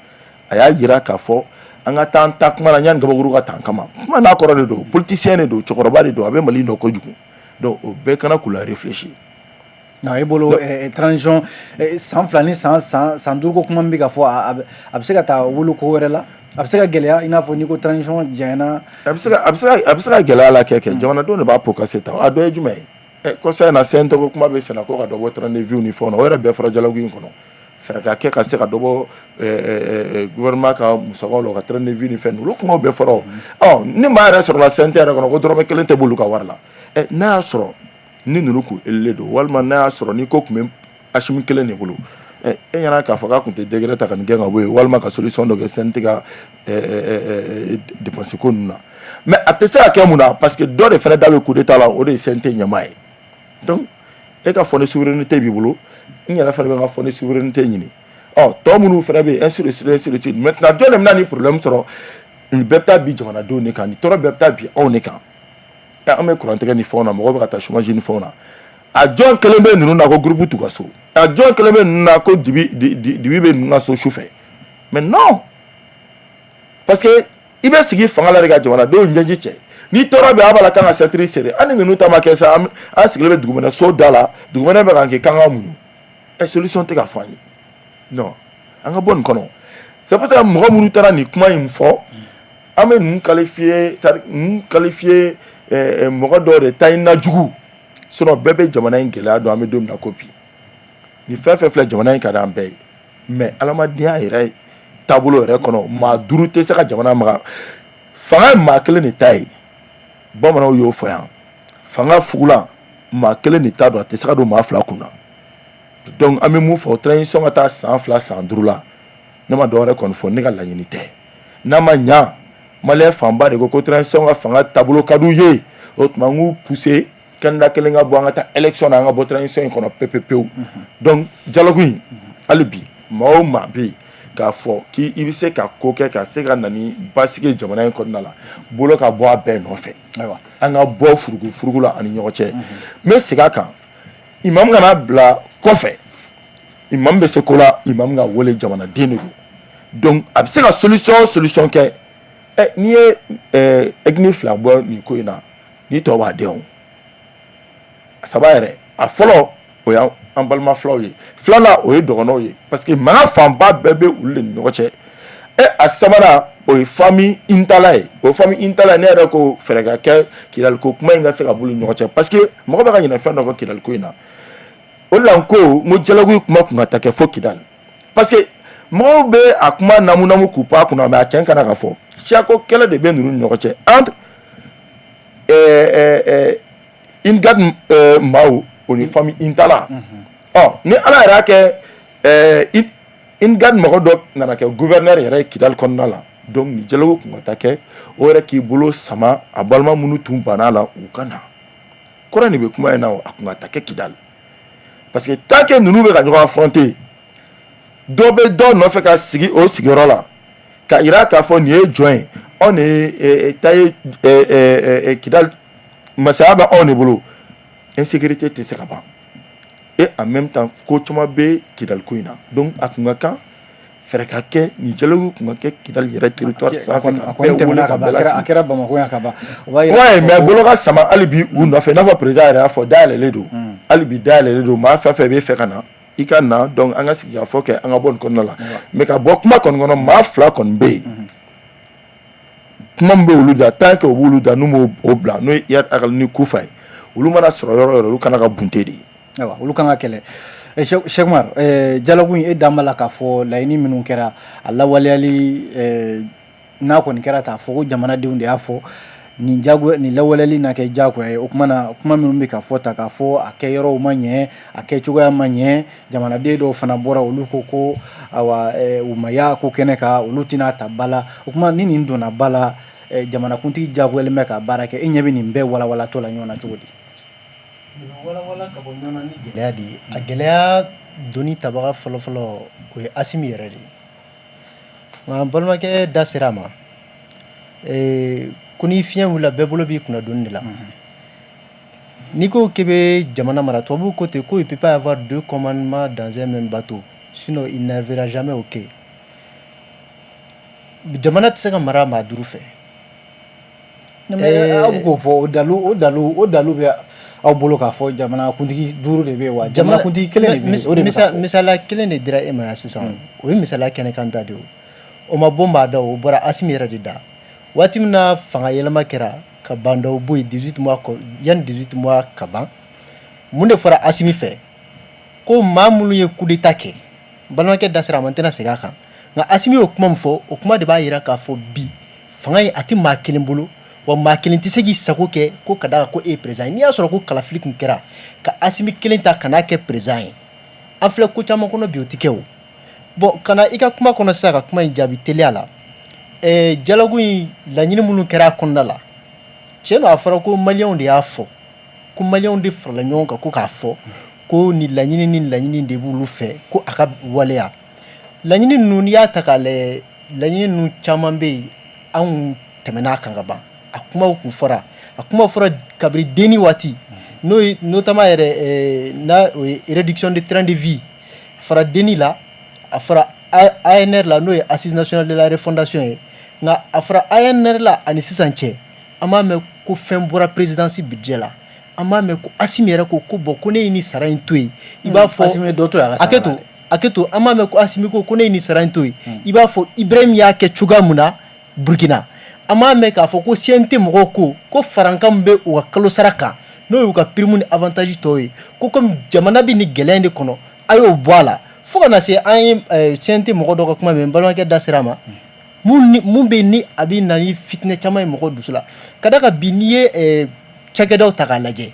A y'a yira k'a fɔ an ka taa an ta kuma na yanni gabakuru ka ta an kama. Kuma n'a kɔrɔ de don, politicien de don, cɛkɔrɔba de don, a bɛ Mali dɔn kojugu. Donc o bɛɛ kana k'u la réfléchir. Non, e bolo, transition san 2 ni san 5 ko kuma min bɛ ka fɔ, a bɛ se ka taa wolo ko wɛrɛ la, a bɛ se ka gɛlɛya, i n'a fɔ n'i ko transition janyana? A bɛ se ka gɛlɛya la kɛ, jamanadenw de b'a pot cassé ta. A dɔ ye jumɛn ye? Kɔsa in na, CNT ko kuma bɛ senna ko ka dɔ bɔ train de vie ni fɛnw na, o yɛrɛ bɛɛ fɔra dialogue in kɔnɔ. Fɛɛrɛ ka kɛ ka se ka dɔ bɔ gouvernement ka musakaw la, ka train de vie ni fɛn ninnu, olu kumaw bɛɛ fɔra. Ɔ, ni maa yɛrɛ sɔrɔla CNT yɛrɛ kɔnɔ ko dɔrɔmɛ kelen tɛ b'olu ka wari la, n'a y'a sɔrɔ ni ninnu kun élu don, walima n'a y'a sɔrɔ ni ko tun bɛ Asimi kelen de bolo, e ɲɛna k'a fɔ k'a tun tɛ décret ta ka nin gɛn ka bɔ yen, walima ka solution dɔ kɛ CNT ka dépense ko ninnu na. Mais a tɛ se ka kɛ. Mun na? Parce que dɔ de fana da bɛ coup d'état la, o de ye CNT ɲɛmaa ye. Donc e ka fonds de souveraineté b'i bolo, n yɛrɛ fana bɛ n ka fonds de souveraineté ɲini. Ɔ, tɔ minnu fana bɛ yen, ainsi de suite, ainsi de suite. Maintenant, jɔn de bɛna nin problème sɔrɔ? Nin bɛɛ bɛ taa bi jamanadenw de kan, nin tɔɔrɔ bɛɛ bɛ taa bi anw de kan. An bɛ kurantigɛ ni fɛnw na, mɔgɔw bɛ ka taa chômage ni fɛnw na. A jɔn kelen bɛ ninnu na ko groupe t'u ka so? A jɔn kelen bɛ ninnu na ko dibi dibi bɛ ninnu ka so su fɛ? Mais non, parce que i bɛ sigi fanga la de ka jamanadenw ɲɛji cɛ. Ni tɔɔrɔ bɛ a b'a la kan ka ceinture serrer. An ni ninnu ta ma kɛ sa, an sigilen bɛ dugumɛnɛ so da la, dugumɛnɛ bɛ k'an kɛ k'an ka muɲu. Ɛ, solution tɛ ka fɔ an ye. Non, an ka bɔ nin kɔnɔ. C'est pour ça, mɔgɔ minnu taara nin kuma in fɔ, an bɛ ninnu qualifier, c'est à dire ninnu qualifier mɔgɔ dɔw de ta in na jugu. Sinon bɛɛ bɛ jamana in gɛlɛya dɔn. An bɛ don min na ko bi, nin fɛn fɛn filɛ, jamana in ka di an bɛɛ ye, mais adamadenya yɛrɛ taabolo yɛrɛ kɔnɔ, maa duuru tɛ se ka jamana maga. Fanga ye maa kelen de ta ye. Bamananw y'o fɔ yan, fanga fugulan, maa kelen de ta don, a tɛ se ka don maa fila kun na. Donc an bɛ mun fɔ? Transition ka taa san 2, san 5 la, ne ma dɔwɛrɛ kɔni fɔ. Ne ka laɲini tɛ. N'a ma ɲa, malien fanba de ko ko transition ka fanga taabolo ka d'u ye. O tuma, n k'u pousser candidat kelen ka bɔ, an ka taa élection na, an ka bɔ transition in kɔnɔ pewu pewu. Donc dialogue in, hali bi, maa o maa bɛ yen k'a fɔ k'i bɛ se ka ko kɛ ka se ka na ni basigi jamana in kɔnɔna la, bolo ka bɔ a bɛɛ nɔfɛ. An ka bɔ furugu furugu la ani ɲɔgɔn cɛ. N bɛ segin a kan, imam kana bila kɔfɛ. Imam bɛ se ko la, imam ka wele, jamanaden de don. Donc a bɛ se ka solution kɛ. Ɛ, n'i ye ethnie fila bɔ nin ko in na, ni tɔ b'a den o saba yɛrɛ. A fɔlɔ, o y'an balima filaw ye. Filanan, o ye dɔgɔnɔw ye, parce que mankan fanba bɛɛ bɛ olu de ni ɲɔgɔn cɛ. E, a sabanan, o ye famille Intala ye. O famille Intala ye, ne yɛrɛ ko fɛɛrɛ ka kɛ Kidali ko kuma in ka se ka bɔ olu ni ɲɔgɔn cɛ, parce que mɔgɔ bɛ ka ɲinɛ fɛn dɔ kɔ Kidali ko in na. O de la n ko n ko dialogue kuma kun ka taa kɛ fo Kidali, parce que mɔgɔw bɛ a kuma namu namu k'u pan a kunna, mais a tiɲɛ kana ka fɔ, siyako kɛlɛ de bɛ ninnu ni ɲɔgɔn cɛ entre Imghad maaw, o ni famille Intala. Ɔ, ni Ala yɛrɛ y'a kɛ, Imghad mɔgɔ dɔ nana kɛ gouverneur yɛrɛ ye Kidali kɔnɔna la. Donc ni dialogue kun ka taa kɛ, o yɛrɛ k'i bolo sama a balima minnu tun banna la, u ka na kɔrɔ de bɛ kuma in na. O a kun ka taa kɛ Kidali, parce que tant que ninnu bɛ ka ɲɔgɔn affronter, dɔ bɛ dɔ nɔfɛ ka sigi o sigiyɔrɔ la ka yira k'a fɔ nin ye jɔn ye, anw de ye ta ye, Kidali masaya bɛ anw de bolo, insécurité tɛ se ka ban. Et en même temps, ko caman bɛ Kidali ko in na. Donc a kun ka kan fɛɛrɛ ka kɛ, nin dialogue kun ka kɛ Kidali yɛrɛ territoire sanfɛ, ka bɛɛ wele ka bɛɛ lasigi. A kɛra Bamakɔ yan ka ban, o b'a yira. Ouais, mais bolo ka sama hali bi u nɔfɛ. I n'a fɔ président yɛrɛ y'a fɔ, dayɛlɛlen don hali bi, dayɛlɛlen don. Maa fɛn fɛn bɛ fɛ ka na, i ka na. Donc an ka sigi ka fɔ kɛ, an ka bɔ nin kɔnɔna la. Mais ka bɔ kuma kɔni kɔnɔ, maa fila kɔni bɛ yen, kuma min bɛ olu da, tant que o b'olu da, n'u m'o o bila, n'o ye Iyad Ag Ghali ni Kufa ye, olu mana sɔrɔ yɔrɔ o yɔrɔ, olu kana ka bunte de. Ayiwa, olu kan ka kɛlɛ. Cheikh Umar, dialogue in, e dan b'a la k'a fɔ laɲini minnu kɛra, a lawaleyali, n'a kɔni kɛra k'a fɔ ko jamanadenw de y'a fɔ nin jago, nin lawaleyali na kɛ diyagoya ye. O kuma na, kuma minnu bɛ ka fɔ ta k'a fɔ a kɛ yɔrɔw ma ɲɛ, a kɛ cogoya ma ɲɛ, jamanaden dɔw fana bɔra, olu ko ko awa, u ma y'a ko kɛnɛ kan, olu tɛna ta ba la. O kuma ni nin donna ba la, jamanakuntigi jagoyalen bɛ ka baara kɛ. E ɲɛ bɛ nin bɛɛ walawalatɔ la ɲɔgɔn na cogo di? Nin bɛ walawala ka bɔ ɲɔgɔn na ni gɛlɛya de ye. A gɛlɛya doni tabaga fɔlɔfɔlɔ, o ye Asimi yɛrɛ de ye. Nka n balimakɛ da sera a ma, ko ni fiɲɛ wulila, bɛɛ bolo b'i kunna doni de la. N'i ko k'i bɛ jamana mara, tubabuw ko ten ko il peut pas y avoir deux commandements dans un même bateau, sinon il n'arrivera jamais au quai. Jamana tɛ se ka mara maa duuru fɛ. Aw bɛ k'o fɔ, o dalu bɛ aw bolo k'a fɔ jamana kuntigi duuru de bɛ yen wa? Jamana kuntigi kelen de bɛ yen, o de bɛ ka fɔ. Misaliya kelen de dira e ma yan sisan, o ye misaliya kɛnɛ kan ta de ye. O ma bɔ maa da, o bɔra Asimi yɛrɛ de da. Waati min na fanga yɛlɛma kɛra ka Bah N'Daw bɔ yen, 18 mois kɔ, yanni 18 mois ka ban, mun de fɔra Asimi fɛ? Ko maa minnu ye coup d'état kɛ. N balimakɛ da sera a ma, n tɛna segin a kan. Nka Asimi y'o kuma min fɔ, o kuma de b'a jira k'a fɔ bi fanga in a tɛ maa kelen bolo, wa maa kelen tɛ se k'i sago kɛ, ko ka d'a kan ko e ye président ye. N'i y'a sɔrɔ ko kalafili tun kɛra ka Asimi kelen ta ka n'a kɛ président ye, an filɛ ko caman kɔnɔ bi, o tɛ kɛ. O bon, ka na i ka kuma kɔnɔ sisan, ka kuma in jaabi teliya la, dialogue in, laɲini minnu kɛra a kɔnɔna la, tiɲɛ don, a fɔra ko maliyɛnw de y'a fɔ, ko maliyɛnw de farala ɲɔgɔn kan ko k'a fɔ ko nin laɲini ni laɲini de b'olu fɛ ko a ka waleya. Laɲini ninnu, n'i y'a ta k'a lajɛ, laɲini ninnu caman bɛ yen, anw tɛmɛna a kan ka ban. A kumaw kun fɔra, a kumaw fɔra kabiri DNI waati, n'o ye notamment yɛrɛ n'a o ye réduction de train de vie. A fɔra DNI la, a fɔra ANR la, n'o ye Assise nationale de la refondation ye. Nka a fɔra ANR la ani sisan cɛ, an b'a mɛn ko fɛn bɔra présidence budget la. An b'a mɛn ko Assimi yɛrɛ ko bon, ko ne ye nin sara in to yen, i b'a fɔ Assimi ye dɔ to yen a ka sara la dɛ. Hakɛ to, an b'a mɛn ko Assimi ko ne ye nin sara in to yen, i b'a fɔ Ibrahim y'a kɛ cogoya mun na Burkina. An b'a mɛn k'a fɔ ko CNT mɔgɔw ko farankan min bɛ u ka kalo sara kan, n'o y'u ka prime ni avantage tɔw ye, ko komi jamana bɛ nin gɛlɛya in de kɔnɔ, a y'o bɔ a la. Fo ka na se an ye CNT mɔgɔ dɔ ka kuma mɛn, n balimakɛ da sera a ma, mun bɛ yen ni a bɛ na ni fitinɛ caman ye mɔgɔw dusu la. Ka d'a kan bi, n'i ye cakɛdaw ta k'a lajɛ,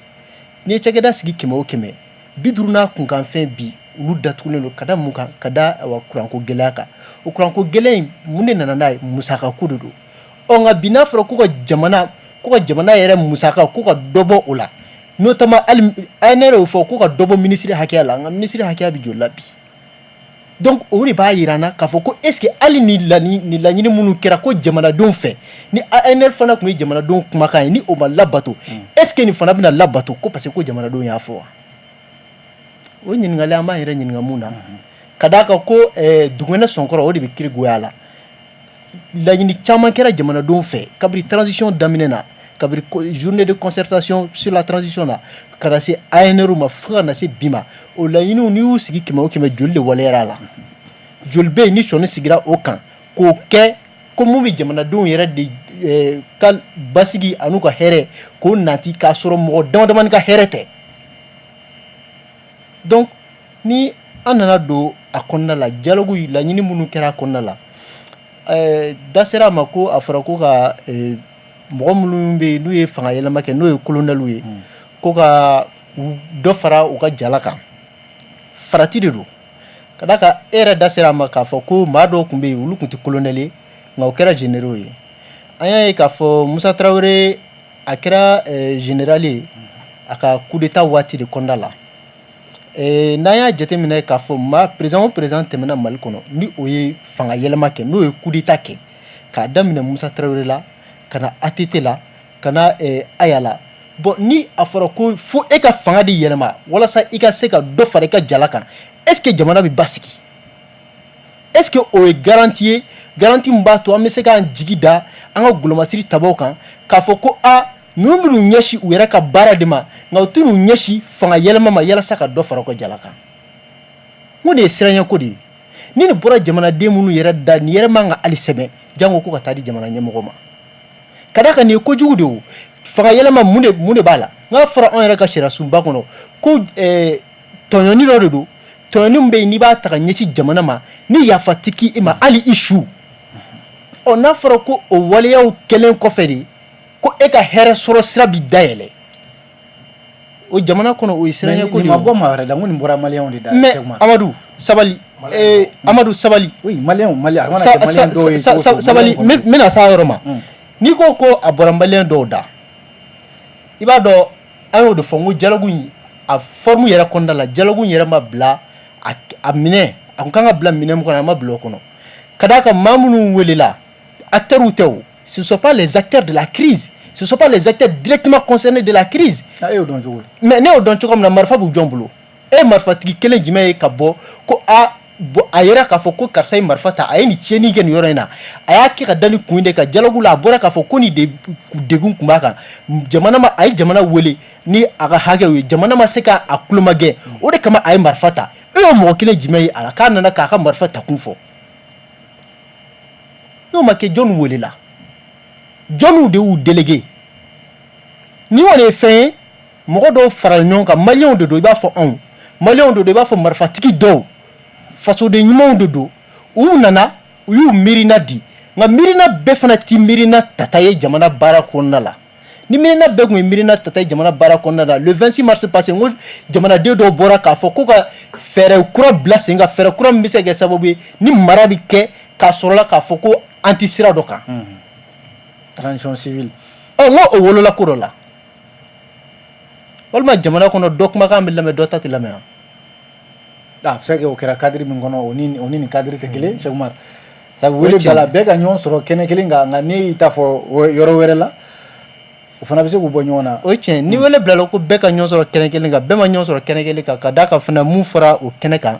n'i ye cakɛda sigi 100 o 100, 50 n'a kunkanfɛn bi, olu datugulen don. Ka da mun kan? Ka da kuranko gɛlɛya kan. O kuranko gɛlɛya in, mun de nana n'a ye? Musakako de don. Ɔ nka bi, n'a fɔra ko ka jamana yɛrɛ musaka, ko ka dɔ bɔ o la, notamment hali ANR y'o fɔ ko ka dɔ bɔ minisiri hakɛya la. Nka minisiri hakɛya bɛ joli la bi? Donc o de b'a yira an na k'a fɔ ko est ce que hali ni laɲini minnu kɛra ko jamanadenw fɛ, ni ANR fana tun ye jamanadenw kumakan ye, ni o ma labato, est ce que nin fana bɛna labato ko parce que ko jamanadenw y'a fɔ wa? O ɲininkali, an b'an yɛrɛ ɲininka mun na. Ka d'a kan ko dugukɛnɛ sɔnkɔrɔ, o de bɛ kiri goya la. Laɲini caman kɛra jamanadenw fɛ kabiri transition daminɛ na, kabiri journée de concertation sur la transition na, ka na se ANR ma, fo ka na se bi ma. O laɲiniw, n'i y'u sigi 100 o 100, joli de waleyara a la? Joli bɛ yen ni sɔnni sigira o kan k'o kɛ ko mun bɛ jamanadenw yɛrɛ de ka basigi an'u ka hɛrɛ k'o nati, k'a sɔrɔ mɔgɔ dama damani ka hɛrɛ tɛ? Donc ni an nana don a kɔnɔna la, dialogue laɲini minnu kɛra a kɔnɔna la, da sera a ma ko a fɔra ko ka mɔgɔ minnu bɛ yen n'u ye fanga yɛlɛma kɛ, n'o ye colonɛliw ye, ko ka dɔ fara u ka jala kan. Farati de don. Ka d'a kan e yɛrɛ da sera a ma k'a fɔ ko maa dɔw tun bɛ yen, olu tun tɛ colonel ye, nka u kɛra généraux ye. An y'a ye k'a fɔ Musa Tarawele, a kɛra général ye a ka coup d'état waati de kɔnɔna la. N'an y'a jateminɛ k'a fɔ maa président o président tɛmɛna Mali kɔnɔ, ni o ye fanga yɛlɛma kɛ, n'o ye coup d'état kɛ, k'a daminɛ Musa Tarawele la, ka na ATT la, ka na Aya la, bon, ni a fɔra ko fo e ka fanga de yɛlɛma walasa i ka se ka dɔ fara i ka jala kan, est ce que jamana bɛ basigi? Est ce que o ye garantie ye, garantie min b'a to an bɛ se k'an jigi da an ka golomasiri tabaw kan k'a fɔ ko a ninnu bɛn'u ɲɛsin u yɛrɛ ka baara de ma, nka u tɛn'u ɲɛsin fanga yɛlɛma ma yalasa ka dɔ fara u ka jala kan? N ko nin ye siranyako de ye. Ni nin bɔra jamanaden minnu yɛrɛ da, nin yɛrɛ man ka hali sɛbɛn jango ko ka taa di jamana ɲɛmɔgɔ ma. Ka d'a kan nin ye kojugu de ye. O fanga yɛlɛma, mun de b'a la? N'a fɔra anw yɛrɛ ka sariya sunba kɔnɔ ko tɔɲɔni dɔ de don, tɔɲɔni min bɛ yen n'i b'a ta ka ɲɛsin jamana ma, ni yafa tɛ k'i ma hali i su. Ɔ n'a fɔra ko o waleyaw kɛlen kɔfɛ de ko e ka hɛrɛ sɔrɔ sira bi dayɛlɛ o jamana kɔnɔ, o ye siranyako de ye. Nin ma bɔ maa wɛrɛ da, n ko nin bɔra maliyɛnw de da. Mais Amadu, sabali. Amadu, sabali. Oui, maliyɛnw, Mali a mana kɛ maliyɛn dɔw ye cogo o cogo. Sabali, n bɛna s'a yɔrɔ ma. N'i ko a bɔra maliyɛn dɔw da, i b'a dɔn an y'o de fɔ, n ko dialogue in a forme yɛrɛ kɔnɔna la, dialogue in yɛrɛ ma bila a minɛ a kun kan ka bila minɛ min kɔnɔ, a ma bila o kɔnɔ. Ka d'a kan maa minnu welela, acteurs tɛ o, ce ne sont pas les acteurs de la crise, ce ne sont pas les acteurs directement concernés de la crise. Ah, e y'o dɔn cogo di? Mais ne y'o dɔn cogo min na, marifa b'u jɔn bolo? E ye marifatigi kelen jumɛn ye ka bɔ ko a bɔn, a yɛrɛ k'a fɔ ko karisa ye marifa ta, a ye nin tiɲɛni kɛ nin yɔrɔ in na, a y'a kɛ ka da ni kun de kan? Dialogue la, a bɔra k'a fɔ ko nin de degun tun b'a kan jamana ma, a ye jamana wele ni a ka hakɛw ye, jamana ma se ka a kulomagɛn, o de kama a ye marifa ta. E y'o mɔgɔ kelen jumɛn ye a la k'a nana k'a ka marifa ta kun fɔ? N'o ma kɛ, jɔnni welela? Jɔnniw de y'u délégué? Ni kɔni ye fɛn ye, mɔgɔ dɔw fara ɲɔgɔn kan, maliyɛnw de don, i b'a fɔ anw maliyɛnw de don, i b'a fɔ marifatigi dɔw, fasoden ɲumanw de don. U nana, u y'u miirina di, nka miirina bɛɛ fana ti miirina tata ye jamana baara kɔnɔna la. Ni miirina bɛɛ tun ye miirina tata ye jamana baara kɔnɔna la, le 26 mars passé, n ko jamanaden dɔw bɔra k'a fɔ ko ka fɛɛrɛ kura bila sen kan, fɛɛrɛ kura min bɛ se ka kɛ sababu ye ni mara bɛ kɛ k'a sɔrɔla k'a fɔ ko an ti sira dɔ kan. Transition civile. Ɔ, n ko o wolola ko dɔ la, walima jamana kɔnɔ dɔ kumakan bɛ lamɛn, dɔ ta tɛ lamɛn wa? A bɛ se ka kɛ o kɛra cadre min kɔnɔ, o ni nin cadre tɛ kelen. Cheikh Oumar, sabu wele bila bɛɛ ka ɲɔgɔn sɔrɔ kɛnɛ kelen kan, nka ne y'i ta fɔ yɔrɔ wɛrɛ la, o fana bɛ se k'u bɔ ɲɔgɔn na. O ye tiɲɛ. Ni wele bilala ko bɛɛ ka ɲɔgɔn sɔrɔ kɛnɛ kelen kan, bɛɛ ma ɲɔgɔn sɔrɔ kɛnɛ kelen kan, ka d'a kan fana mun fɔra o kɛnɛ kan,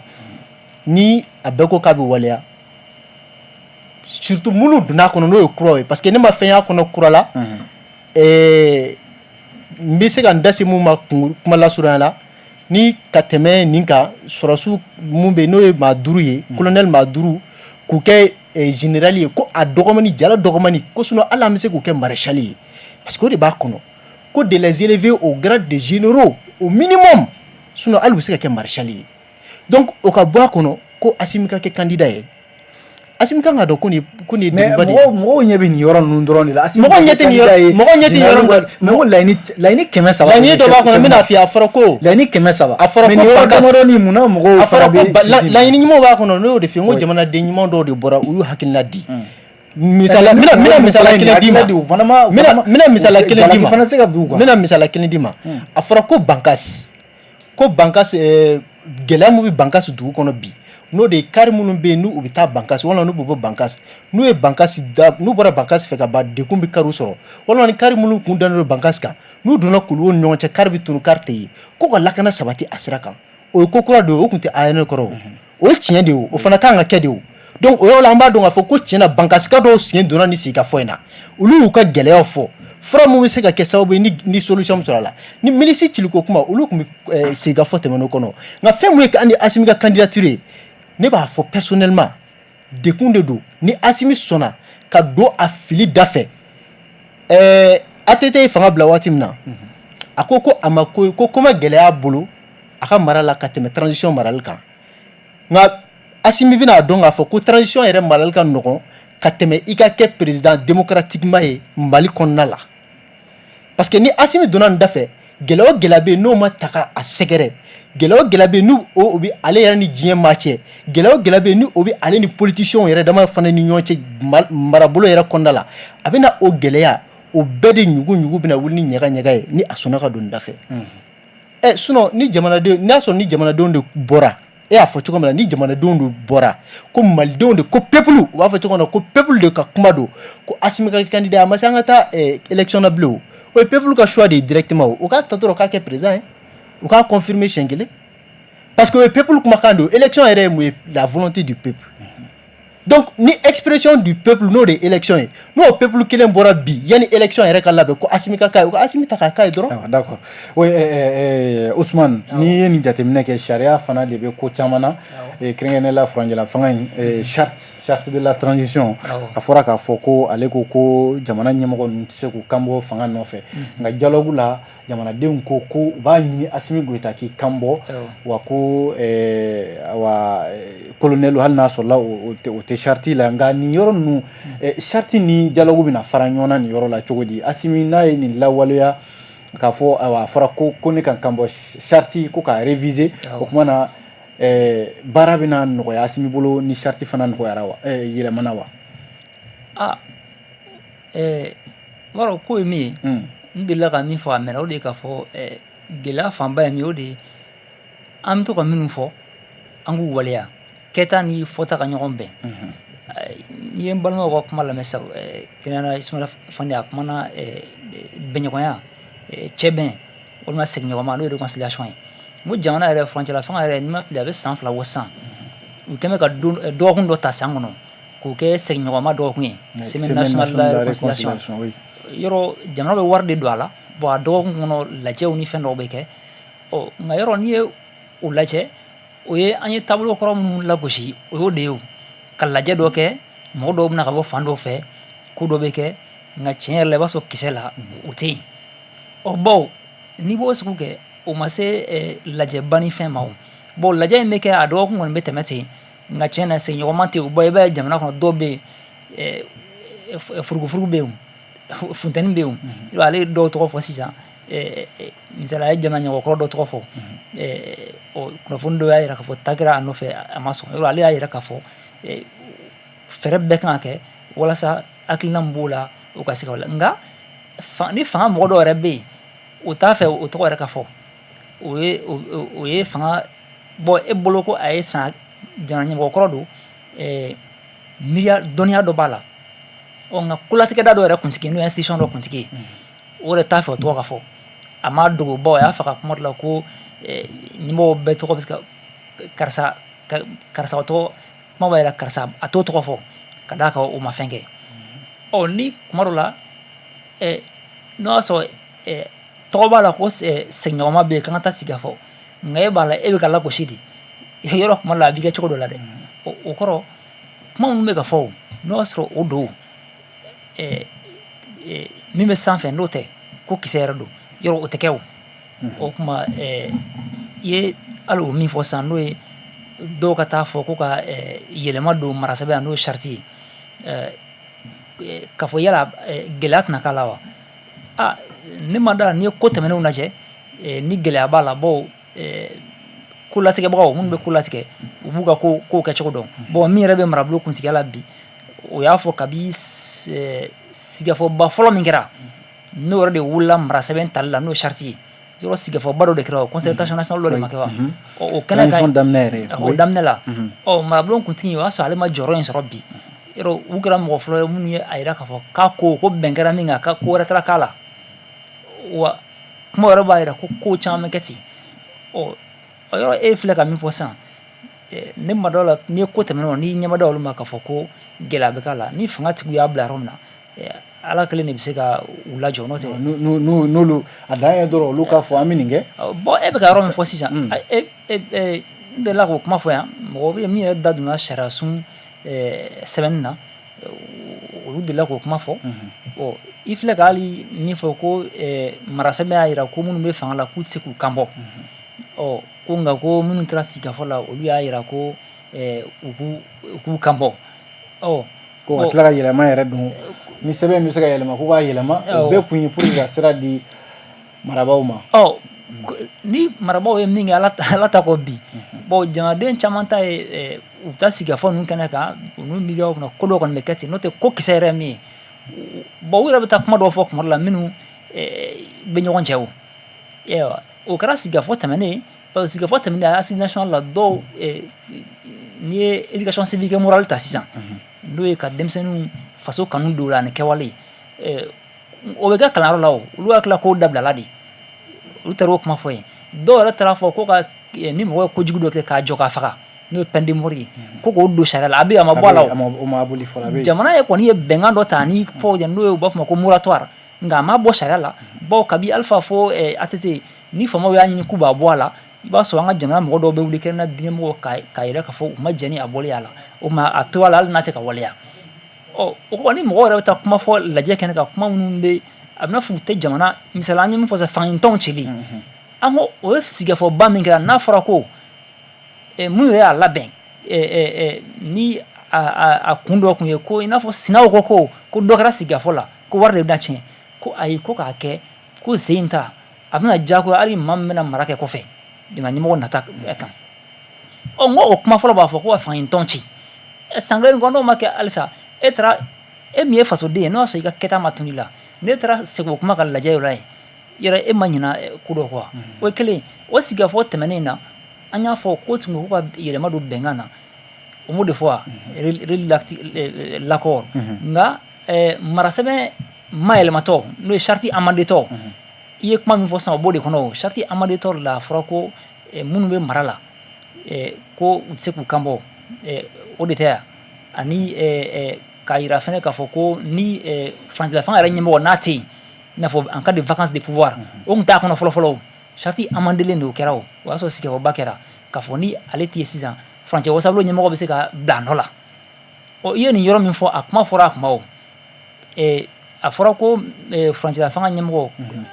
ni a bɛɛ ko k'a bɛ waleya, surtout minnu donna a kɔnɔ, n'o ye kuraw ye, parce que ne ma fɛn y'a kɔnɔ kura la. N bɛ se ka n da se mun ma kuma lasurunya la ni ka tɛmɛ nin kan, sɔrɔsiw mun bɛ yen, n'o ye maa 5 ye, colonel maa 5, k'u kɛ général ye, ko a dɔgɔmani jala dɔgɔmani ko, sinon hali an bɛ se k'u kɛ maréchal ye, parce que o de b'a kɔnɔ ko de les élever au grade de généraux au minimum, sinon hali u bɛ se ka kɛ maréchal ye. Donc o ka bɔ a kɔnɔ ko Assimi ka kɛ candidat ye, Assimi kan ka dɔn ko nin ye mais degunba de ye. Mɔgɔw ɲɛ bɛ nin yɔrɔ ninnu dɔrɔn de la. Assimi Mɔgɔw ɲɛ tɛ nin yɔrɔ, mɔgɔw ɲɛ tɛ nin yɔrɔ mais n ko laɲini 300. Laɲini dɔ b'a kɔnɔ, n bɛna f'i ye. A fɔra ko laɲini 300. A fɔra mais ko nin yɔrɔ Bankas- damadɔni, munna mɔgɔw a fana fɔra ko bɛ laɲini ɲumanw b'a kɔnɔ. Ne y'o de f'i ye, n ko Oui. jamanaden ɲuman dɔw de bɔra, u y'u hakilina di. Misala Misala, n bɛna misala kelen d'i ma. O fana ma N bɛna misala kelen d'i ma. Jalaki fana tɛ se ka bin u kan. N bɛna misala kelen d'i ma. A fɔra ko Bankas, ko Bankas, gɛlɛya min bɛ Bankas dugu kɔnɔ bi, n'o de ye kari minnu bɛ yen, n'u bɛ taa Bankas walima n'u bɛ bɔ Bankas, n'u ye Bankas da, n'u bɔra Bankas fɛ ka ban, degun bɛ kariw sɔrɔ, walima ni kari minnu kun dalen don Bankas kan, n'u donna kuluwo ni ɲɔgɔn cɛ, kari bɛ tunu, kari tɛ ye, ko ka lakana sabati a sira kan. O ye ko kura de ye, o tun tɛ ANR kɔrɔ. O o ye tiɲɛ de ye, o fana kan ka kɛ de. O donc o yɔrɔ la, an b'a dɔn k'a fɔ ko tiɲɛ na, Bankasika dɔw sen donna ni sigikafɔ in na, olu y'u ka gɛlɛyaw fɔ, fura mun bɛ se ka kɛ sababu ye ni solution sɔrɔ a la, ni milice ciliko kuma, olu tun bɛ sigikafɔ tɛmɛn'o kɔnɔ. Nka fɛn mun ye ani Assimi ka candidature ye, ne b'a fɔ personnellement, dekun de don. Ni Assimi sɔnna ka don a fili da fɛ, ATT ye fanga bila waati min na, a ko ko a ma ko ko ma gɛlɛya bolo a ka mara la ka tɛmɛ transition marali kan. Nka Assimi bɛna dɔn k'a fɔ ko transition yɛrɛ marali ka nɔgɔn ka tɛmɛ i ka kɛ président démocratiquement ye Mali kɔnɔna la, parce que ni Assimi donna nin da fɛ, gɛlɛya o gɛlɛya bɛ yen, n'o ma ta ka a sɛgɛrɛ, gɛlɛya o gɛlɛya bɛ yen, n'o o bɛ ale yɛrɛ ni diɲɛ maa cɛ, gɛlɛya o gɛlɛya bɛ yen, ni o bɛ ale ni politiciens yɛrɛ dama fana ni ɲɔgɔn cɛ marabolo yɛrɛ kɔnɔna la, a bɛna o gɛlɛya o bɛɛ de ɲugu ɲugu bɛna wuli ni ɲaga ɲaga ye ni a sɔnna ka don nin da fɛ. Sinon ni jamanadenw, n'a sɔrɔ ni jamanadenw de bɔra, e y'a fɔ cogo min na, ni jamanadenw de bɔra ko malidenw de ko peuple, u b'a fɔ cogo min na ko peuple de ka kuma don, ko Assimi ka kɛ candidat, a ma se an ka taa élection na bilen. O o ye peuple ka choix de ye directement. O k'a ta dɔrɔn k'a kɛ président ye, u k'a confirmer siɲɛ kelen, parce que o ye peuple kumakan de ye. Élection yɛrɛ ye mun ye? La volonté du peuple. Donc ni expression du peuple, n'o de ye élection ye, n'o peuple kelen bɔra bi, yanni élection yɛrɛ ka labɛn, ko Assimi ka k'a ye, u ka Assimi ta k'a k'a ye dɔrɔn. Ayiwa, d'accord. Oui, Ousmane, n'i ye nin jateminɛ kɛ, sariya fana de bɛ ko caman na, kɛrɛnkɛrɛnnenya la furancɛla fanga in, charte de la transition. A fɔra k'a fɔ ko ale ko ko jamana ɲɛmɔgɔ ninnu tɛ se k'u kan bɔ fanga nɔfɛ, nka dialogue la, jamanadenw ko ko u b'a ɲini Assimi Goïta k'i kan bɔ, wa ko awa colonel, hali n'a sɔrɔla o tɛ charte la. Nka nin yɔrɔ ninnu, charte ni dialogue bɛna fara ɲɔgɔn na nin yɔrɔ la cogo di? Assimi n'a ye nin lawaleya k'a fɔ, ayiwa, a fɔra ko ne ka kan bɔ, charte ko k'a réviser, o tuma na baara bɛna nɔgɔya Assimi bolo ni charte fana nɔgɔyara wa, yɛlɛmana wa? Ah, b'a dɔn ko ye min ye, n delila ka min fɔ a mɛnna, o de ye k'a fɔ gɛlɛya fanba ye min ye, o de ye an bɛ to ka minnu fɔ, an k'u waleya, kɛta ni fɔta ka ɲɔgɔn bɛn. N'i ye n balimaw ka kuma lamɛn sisan, kɛrɛnkɛrɛnnenya Ismaila Fane, a kumana bɛnɲɔgɔnya, cɛbɛn walima seginɲɔgɔnma, n'o ye réconciliation ye. N ko jamana yɛrɛ, furancɛla fanga yɛrɛ, n'i ma fili, a bɛ san 2 bɔ sisan, u kɛn bɛ ka don dɔgɔkun dɔ ta san kɔnɔ k'o kɛ seginɲɔgɔnma dɔgɔkun ye, semaine nationale de la réconciliation. Yɔrɔ jamana bɛ wari de don a la. Bon, a dɔgɔkun kɔnɔ, lajɛw ni fɛn dɔw bɛ kɛ. Ɔ, nka yɔrɔ n'i ye o lajɛ, o ye an ye taabolo kɔrɔ minnu lagosi, o y'o de ye. O ka lajɛ dɔ kɛ, mɔgɔ dɔw bɛna ka bɔ fan dɔw fɛ, ko dɔ bɛ kɛ, nka tiɲɛ yɛrɛ la, i b'a sɔrɔ kisɛ la, o tɛ yen. Ɔ, bawo n'i b'o sugu kɛ, o ma se lajɛba ni fɛn ma. O bon, lajɛ in bɛ kɛ, a dɔgɔkun kɔni bɛ tɛmɛ ten, nka tiɲɛ na, seginɲɔgɔnma tɛ yen. Bon, i b'a ye jamana kɔnɔ, dɔw bɛ yen, furugufurugu bɛ yen, funtɛni bɛ yen. I b'a ale ye dɔw tɔgɔ fɔ sisan, misaliya, a ye jamana ɲɛmɔgɔkɔrɔ dɔ tɔgɔ fɔ. Ɔ, kunnafoni dɔ y'a jira k'a fɔ ta kɛra a nɔfɛ, a ma sɔn. Yɔrɔ ale y'a jira k'a fɔ fɛɛrɛ bɛɛ kan ka kɛ walasa hakilina min b'o la, o ka se ka waleya. Nka ni fanga mɔgɔ dɔw yɛrɛ bɛ yen, o t'a fɛ o tɔgɔ yɛrɛ ka fɔ, o ye fanga Bon, e bolo ko a ye san jamana ɲɛmɔgɔ kɔrɔ don, miiriya dɔnniya dɔ b'a la. Ɔ, nka kolatigɛda dɔ yɛrɛ kuntigi, n'o ye institution dɔ kuntigi ye, o yɛrɛ t'a fɛ o tɔgɔ ka fɔ. A m'a dogo bawo a y'a fɔ a ka kuma dɔ la ko ɲɛmɔgɔw bɛɛ tɔgɔ bɛ se ka karisa karisa tɔgɔ, kuma b'a yira karisa a t'o tɔgɔ fɔ ka d'a kan o ma fɛn kɛ. Ɔ, ni kuma dɔ la, n'o y'a sɔrɔ tɔgɔ b'a la ko seginɲɔgɔnma bɛ yen k'an ka taa sigi ka fɔ, nka e b'a la e bɛ ka lagosi de yɔrɔ, kuma dɔ la a b'i kɛ cogo dɔ la dɛ. O kɔrɔ, kuma minnu bɛ ka fɔ, o n'o y'a sɔrɔ o don min bɛ sanfɛ, n'o tɛ ko kisɛ yɛrɛ don yɔrɔ, o tɛ kɛ. O kuma, i ye hali o min fɔ sisan, n'o ye dɔw ka taa fɔ ko ka yɛlɛma don marasɛbɛn, n'o ye charte ye, k'a fɔ yala gɛlɛya tɛna k'a la wa? Aa, ne ma da. N'i ye ko tɛmɛnenw lajɛ, ni gɛlɛya b'a la, bawo ko latigɛbagaw minnu bɛ ko latigɛ, u b'u ka ko kow kɛ cogo dɔn. Bon, min yɛrɛ bɛ marabolo kuntigiya la bi, o y'a fɔ kabi sigikafɔba fɔlɔ min kɛra, n'o yɛrɛ de wulila marasɛbɛn tali la, n'o ye charte ye. Yɔrɔ sigikafɔba dɔ de kɛra, o concertation nationale dɔ de ma kɛ wa? O kɛnɛ kan, daminɛ yɛrɛ. O daminɛ la, ɔ, marabolo kuntigi, o y'a sɔrɔ ale ma jɔyɔrɔ in sɔrɔ bi. Yɔrɔ u kɛra mɔgɔ fɔlɔ ye minnu ye a yira k'a fɔ k'a ko ko bɛn kɛra min kan, ka ko wɛrɛ taara k'a la. Wa kuma wɛrɛ b'a yira ko ko caman bɛ kɛ ten. Ɔ, yɔrɔ e filɛ ka min fɔ sisan, ne ma dɔ la. N'i ye ko tɛmɛnenw, n'i ɲɛ ma da olu ma k'a fɔ ko gɛlɛya bɛ k'a la, ni fanga tigiw y'a bila yɔrɔ min na, Ala kelen de bɛ se ka u lajɔ, n'o tɛ N'olu a dan ye dɔrɔn, olu k'a fɔ an bɛ nin kɛ. Bon, e bɛ ka yɔrɔ min fɔ sisan, e n delila k'o kuma fɔ yan. Mɔgɔ bɛ yen min yɛrɛ da donna sariya sun sɛbɛnni na, olu delila k'o kuma fɔ. Ɔ, i filɛ ka hali min fɔ ko marasɛbɛn y'a jira ko minnu bɛ fanga la, k'u tɛ se k'u kan bɔ. Ɔ, ko nka ko minnu taara sigikafɔ la, olu y'a jira ko u k'u kan bɔ. Ɔ, ko ka tila ka yɛlɛma yɛrɛ don, ni sɛbɛn bɛ se ka yɛlɛma, k'u k'a yɛlɛma. O bɛɛ kun ye pour que ka sira di marabaaw ma. Ɔ, ni marabaaw ye min kɛ, Ala ta kɔ bi. Bon, jamanaden caman ta ye u bɛ taa sigikafɔ ninnu kɛnɛ kan, u n'u miiriyaw kunna, ko dɔw kɔni bɛ kɛ ten, n'o tɛ ko kisɛ yɛrɛ ye min ye. Bon, u yɛrɛ bɛ taa kuma dɔw fɔ kuma dɔ la minnu bɛ ɲɔgɔn cɛ. O o kɛra sigikafɔ tɛmɛnen, parce que sigikafɔ tɛmɛnen, assise nationale la, dɔw, n'i ye éducation civique et morale ta sisan, n'o ye ka denmisɛnninw faso kanu don o la ani kɛwale, o bɛ kɛ kalanyɔrɔ la. O olu hakili la k'o dabilala de, olu taara o kuma fɔ yen. Dɔw yɛrɛ taara fɔ ko ka ni mɔgɔ ye kojugu dɔ kɛ, k'a jɔ k'a faga, n'o ye peine de mort ye, ko k'o don sariya la. A bɛ a ma bɔ a la. O jamana ye kɔni ye bɛnkan dɔ ta ni fɔ, n'o ye u b'a fɔ ma ko moratoire, nka a ma bɔ sariya la. Bawo kabi Alpha fo ATT, ni faamaw y'a ɲini k'u b'a bɔ a la, i b'a sɔrɔ an ka jamana mɔgɔ dɔw bɛ wuli, kɛrɛnkɛrɛnnenya diinɛmɔgɔw, k'a yira k'a fɔ u ma jɛn ni a bɔli a la. O tuma a to a la hali n'a tɛ ka waleya. Ɔ, o kɔni mɔgɔw yɛrɛ bɛ taa kuma fɔ lajɛ kɛnɛ kan, kuma minnu bɛ a bɛna fɔ u tɛ jamana. Misali, an ye min fɔ sisan, fangantɔnw cili, an ko o ye sigikafɔba min kɛra, n'a fɔra ko minnu yɛrɛ y'a labɛn, ni a kun dɔ kun ye ko i n'a fɔ sinaw ko dɔ kɛra sigikafɔ la, ko wari de bɛna tiɲɛ, ko ayi, ko k'a kɛ ko sen in ta a bɛna diyagoya hali maa min bɛna mara kɛ kɔfɛ, jamana ɲɛmɔgɔ nata kan. Ɔ, n ko o kuma fɔlɔ b'a fɔ ko ka fangantɔn ci san kelen kɔnɔ, n'o ma kɛ halisa, e taara, e min ye fasoden ye, n'o y'a sɔrɔ i ka kɛta ma tunu i la, n'e taara segin o kuma ka lajɛ o la yen yɛrɛ, e ma ɲina ko dɔ kɔ wa? O ye kelen. O sigikafɔ tɛmɛnen na, an y'a fɔ ko tun ko ka yɛlɛma don bɛnkan na, o m'o de fɔ wa? L'accord, nka marasɛbɛn ma yɛlɛmatɔ, n'o ye charte amendétɔ, i ye kuma min fɔ sisan, o b'o de kɔnɔ. O charte amendétɔ la, a fɔra ko minnu bɛ mara la, ko u tɛ se k'u kan bɔ, o de tɛ yan. Ani k'a yira fɛnɛ k'a fɔ ko ni furancɛla fanga yɛrɛ ɲɛmɔgɔ n'a tɛ yen, i n'a fɔ en cas de vacance de pouvoir, o tun t'a kɔnɔ fɔlɔ fɔlɔ. O charte amendélen de, o kɛra, o y'a sɔrɔ sigikafɔba kɛra, k'a fɔ ni ale tɛ yen sisan, furancɛ wasabulon ɲɛmɔgɔ bɛ se ka bila a nɔ la. Ɔ, i ye nin yɔrɔ min fɔ, a kuma fɔra a kuma. O a fɔra ko furancɛla fanga ɲɛmɔgɔ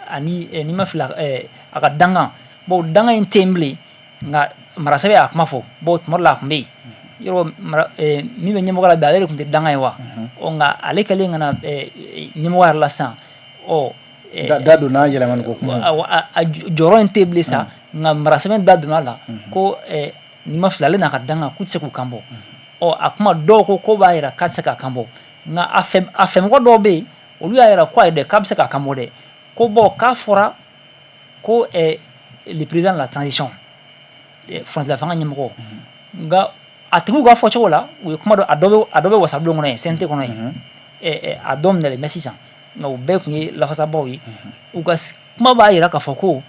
ani n'i ma fili, a ka dangan. Bon, dangan in tɛ yen bilen, nka marasɛbɛn y'a kuma fɔ. Bon, tuma dɔ la a tun bɛ yen yɔrɔ min bɛ ɲɛmɔgɔ la bi, ale de tun tɛ dangan ye wa? Ɔ, nka ale kɛlen ka na ɲɛmɔgɔ yɛrɛ la sisan, ɔ, da donna yɛlɛmani ko kuma. A jɔyɔrɔ in tɛ bilen sa, nka marasɛbɛn da donna a la ko n'i ma fili, ale n'a ka dangan, k'u tɛ se k'u kan bɔ. Ɔ, a kuma dɔw ko ko b'a yira k'a tɛ se k'a kan bɔ, nka a fɛmɔgɔ dɔw bɛ yen, olu y'a yira ko ayi dɛ, k'a bɛ se k'a kan bɔ dɛ. Ko bon, k'a fɔra ko le président de la transition, Furancɛla fanga ɲɛmɔgɔ. Nka a tigiw ka fɔcogo la, u ye kuma dɔ, a dɔ bɛ wasabulon kɔnɔ yen, CNT kɔnɔ yen, a dɔ minɛlen bɛ sisan, nka u bɛɛ tun ye lafasabaaw ye. U ka kuma b'a jira k'a fɔ ko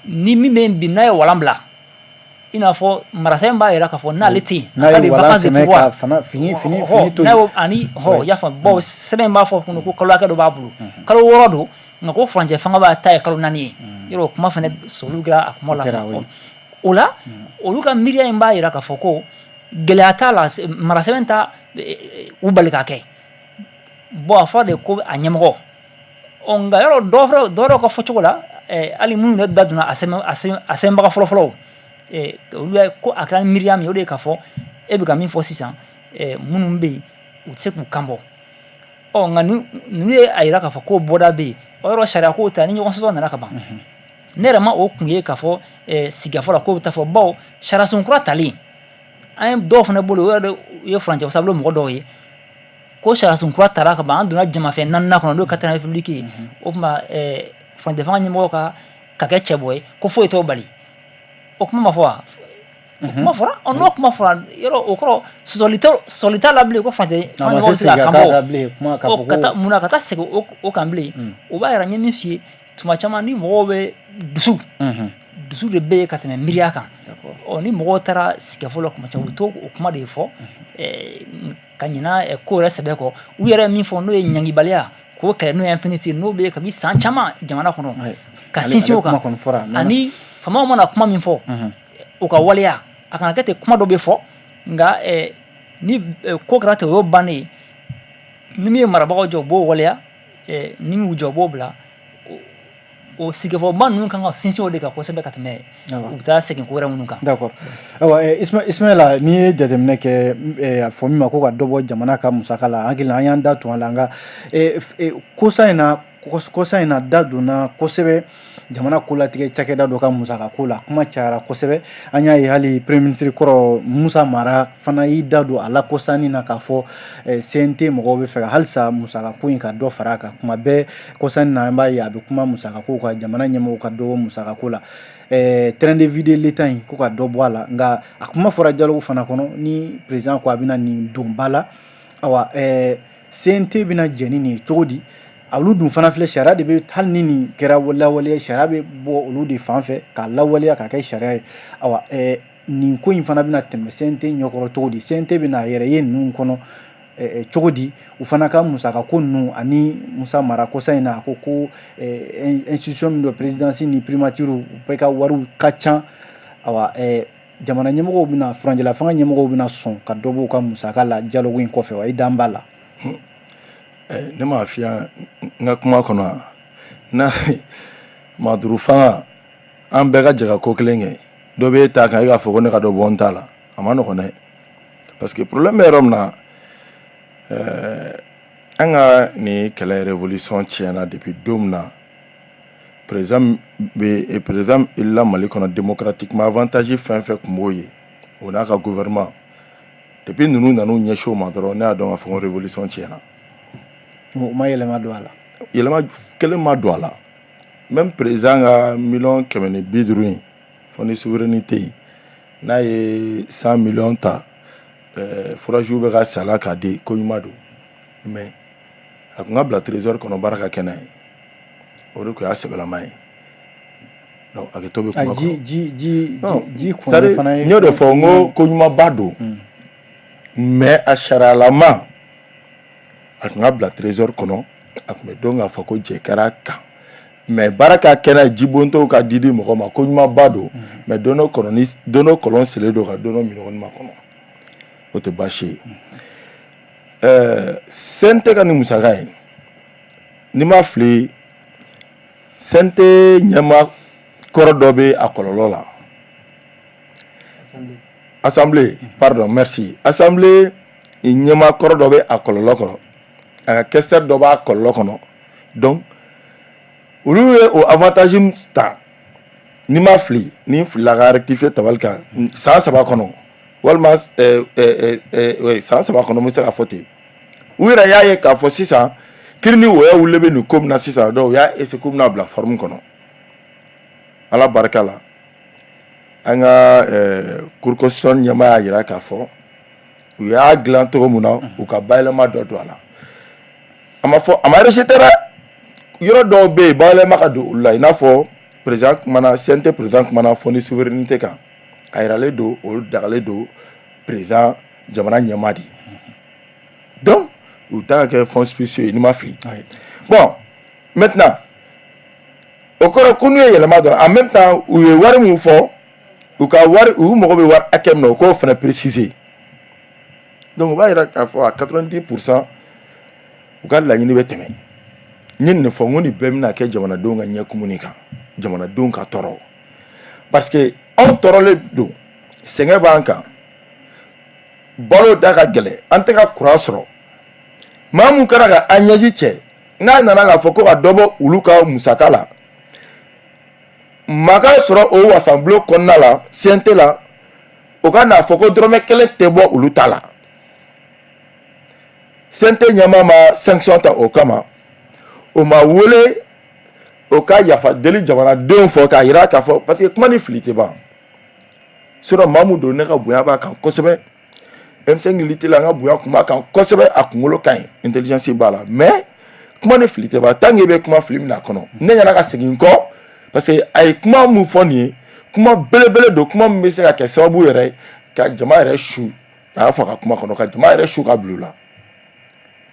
ni min bɛ yen bi, n'a ye walan bila, i n'a fɔ marasɛbɛn b'a jira k'a fɔ n'ale tɛ yen, n'a ye walan sɛmɛ ka fana fini fini fini to. N'a ani hɔ, i y'a faamu, bawo sɛbɛn b'a fɔ ko kalo hakɛ dɔ b'a bolo, kalo 6 don, nka ko furancɛ fanga b'a ta ye kalo 4 ye. Yɔrɔ o kuma fana sɔrɔli kɛra a kuma la. O la, olu ka miiriya in b'a jira k'a fɔ ko gɛlɛya t'a la, marasɛbɛn t'a u bali ka kɛ. Bon, a fɔra de ko a ɲɛmɔgɔ. Ɔ, nka yɔrɔ dɔ dɔw ka fɔcogo la, hali minnu yɛrɛ da donna a sɛbɛnbaga fɔlɔfɔlɔw, olu ye ko a kɛra miiriya min ye, o de ye k'a fɔ e bɛ ka min fɔ sisan, minnu bɛ yen, u tɛ se k'u kan bɔ. Ɔ, nka ninnu ye a jira k'a fɔ ko bɔda bɛ yen. O yɔrɔ sariya ko ta ni ɲɔgɔn sɔsɔ nana ka ban, ne yɛrɛ ma o kun ye k'a fɔ sigikafɔ la k'o bɛ taa fɔ, bawo sariyasun kura talen, an ye dɔw fana bolo, o yɛrɛ ye furancɛ wasabulon mɔgɔ dɔw ye, ko sariyasun kura tara ka ban, an donna jamafɛn naaninan kɔnɔ, n'o ye quatrième république ye. O tuma furancɛ fanga ɲɛmɔgɔ ka kɛ cɛbɔ ye, ko foyi t'o bali. O kuma ma fɔ wa? O kuma fɔra. Ɔ, n'o kuma fɔra, yɔrɔ o kɔrɔ sɔsɔli t'a la bilen, ko furancɛ fanga ɲɛmɔgɔ bɛ se k'a kan bɔ. Ɔ, ka taa munna ka taa segin o kan bilen? O b'a yira, n ye min f'i ye, tuma caman ni mɔgɔw bɛ dusu de bɛ yen ka tɛmɛ miiriya kan. Ɔ, ni mɔgɔw taara sigikafɔ la, kuma caman u bɛ to o kuma de fɔ ka ɲina ko yɛrɛ sɛbɛ kɔ. U yɛrɛ ye min fɔ, n'o ye ɲangibaliya k'o kɛlɛ, n'o ye impunité, n'o bɛ yen kabi san caman jamana kɔnɔ, ka sinsin o kan, ani faamaw mana kuma min fɔ, o ka waleya, a kana kɛ ten, kuma dɔ bɛ fɔ, nka ni ko kɛra ten, o y'o bannen ye. Ni min ye marabagaw jɔ, u b'o waleya, ni min y'u jɔ, u b'o bila. O sigikafɔba ninnu kan ka sinsin o de kan kosɛbɛ ka tɛmɛ u bɛ taa segin ko wɛrɛ minnu kan. D'accord. Ayiwa, Ismaila, n'i ye jateminɛ kɛ, a fɔ min ma ko ka dɔ bɔ jamana ka musaka la, an hakili an y'an da tun a la, nka kɔsa in na da donna kosɛbɛ jamana kolatigɛ cakɛda dɔ ka musaka ko la, kuma cayara kosɛbɛ. An y'a ye hali premier ministre kɔrɔ Musa Mara fana y'i da don a la kɔsani na k'a fɔ CNT mɔgɔw bɛ fɛ ka halisa musaka ko in ka dɔ fara a kan. Kuma bɛɛ kɔsani na, an b'a ye a bɛ kuma musaka ko kan, jamana ɲɛmɔgɔw ka dɔ bɔ musaka ko la, train de vie de l'État in, ko ka dɔ bɔ a la. Nka a kuma fɔra dialogue fana kɔnɔ, ni président ko a bɛna nin don ba la. Ayiwa, CNT bɛna jɛn ni nin ye cogo di? Olu dun fana filɛ, sariya de bɛ, hali ni nin kɛra lawaleya, sariya bɛ bɔ olu de fan fɛ k'a lawaleya k'a kɛ sariya ye. Ayiwa, nin ko in fana bɛna tɛmɛ CNT ɲɛkɔrɔ cogo di? CNT bɛna a yɛrɛ ye ninnu kɔnɔ cogo di? U fana ka musaka ko ninnu, ani Musa Mara kɔsa in na a ko ko institution min don, présidence ni primature, u bɛɛ ka wariw ka ca. Ayiwa, jamana ɲɛmɔgɔw bɛna, furancɛla fanga ɲɛmɔgɔw bɛna sɔn ka dɔ bɔ u ka musaka la dialogue in kɔfɛ wa? I dan b'a la. Ne m'a f'i n ka kuma kɔnɔ na, maa duuru fanga, an bɛɛ ka jɛ ka ko kelen kɛ, dɔ b'e ta kan, e k'a fɔ ko ne ka dɔ bɔ n ta la, a ma nɔgɔn dɛ, parce que problème bɛ yɔrɔ min na, an ka nin kɛlɛ, révolution tiɲɛna depuis don min na président bɛ, président la Mali kɔnɔ démocratiquement, avantage fɛn fɛn tun b'o ye, o n'a ka gouvernement, depuis ninnu nan'u ɲɛsin o ma dɔrɔn, ne y'a dɔn k'a fɔ ko révolution tiɲɛna. O ma yɛlɛma don a la? Yɛlɛma kelen ma don a la. Même président ka 150 miliyɔn in, fonds de souveraineté in, n'a ye 100 miliyɔn ta, forage bɛ ka sa la k'a di, ko ɲuman don, mais a kun ka bila trésor kɔnɔ, baara ka kɛ n'a ye, o de tun y'a sɛbɛlama ye. Donc hakɛto bɛ kuma. Ji ji ji ji kun fana ye. N y'o de fɔ, n ko ko ɲumanba don, mais a sariyalama, a tun ka bila trésor kɔnɔ, a tun bɛ dɔn k'a fɔ ko jɛ kɛra kan, mais baara ka kɛ n'a ye, jibontɔw ka di di mɔgɔ ma, ko ɲumanba don, mais don dɔ kɔnɔ, don dɔ kɔlɔn selen don ka don dɔ minɔgɔ ma kɔnɔ, o tɛ baasi ye. CNT ka nin musaka ye, n'i ma fili, CNT ɲɛmaa kɔrɔ dɔ bɛ a kɔlɔlɔ la, assemblée, pardon, merci, assemblée ɲɛmaa kɔrɔ dɔ bɛ a kɔlɔlɔ kɔrɔ, a ka questeur dɔ b'a kɔlɔlɔ kɔnɔ. Donc olu ye o avantage ta, n'i ma fili, ni n filila ka rectifier tabali kan, san 3 kɔnɔ, walima san 3 kɔnɔ, n bɛ se k'a fɔ ten, u yɛrɛ y'a ye k'a fɔ sisan kiri ni wɔyɔ wulilen bɛ nin ko min na sisan. Donc u y'a essayer k'u bɛna bila forme kɔnɔ. Ala barika la. An ka cour constitutionnelle ɲɛmaa y'a jira k'a fɔ u y'a dilan cogo min na, u ka bayɛlɛma dɔ don a la. A ma fɔ, a ma rejeté dɛ. Yɔrɔ dɔw bɛ yen, bayɛlɛma ka don olu la, i n'a fɔ président kumana, CNT président kumana fonds de souveraineté kan. A yiralen don, o dagalen don président, jamana ɲɛmaa de ye. Donc u ta ka kɛ fonds spéciaux ye, n'i ma fili. Bon, maintenant, o kɔrɔ ko n'u ye yɛlɛma dɔrɔn, en même temps u ye wari min fɔ, u ka wari, u mago bɛ wari hakɛ min na, u k'o fana préciser. Donc o b'a yira k'a fɔ à 90 %, u ka laɲini bɛ tɛmɛ. N ye nin de fɔ, n ko nin bɛɛ bɛna kɛ jamanadenw ka ɲɛkumuni kan, jamanadenw ka tɔɔrɔ, parce que anw tɔɔrɔlen don, sɛgɛn b'an kan, balo da ka gɛlɛn, an tɛ ka courant sɔrɔ. Maa mun kɛra ka an ɲɛji cɛ, n'a nana k'a fɔ ko ka dɔ bɔ olu ka musaka la, maa ka sɔrɔ o wasanbulon kɔnɔna la, CNT la, o ka n'a fɔ ko dɔrɔmɛ kelen tɛ bɔ olu ta la. CNT ɲɛmaa ma sanction ta o kama, o ma wele o ka yafa deli jamanadenw fɔ k'a yira k'a fɔ, parce que kuma ni fili tɛ ban. Sinon maa mun don, ne ka bonya b'a kan kosɛbɛ. M5 lutte la, n ka bonya kun b'a kan kosɛbɛ. A kunkolo ka ɲi, intelligence b'a la, mais kuma ni fili tɛ ban. Tant que i bɛ kuma, fili min a kɔnɔ, ne ɲɛna ka segin n kɔ, parce que a ye kuma mun fɔ nin ye, kuma belebele don, kuma min bɛ se ka kɛ sababu yɛrɛ ye ka jama yɛrɛ su. A y'a fɔ a ka kuma kɔnɔ ka jama yɛrɛ su ka bila u la.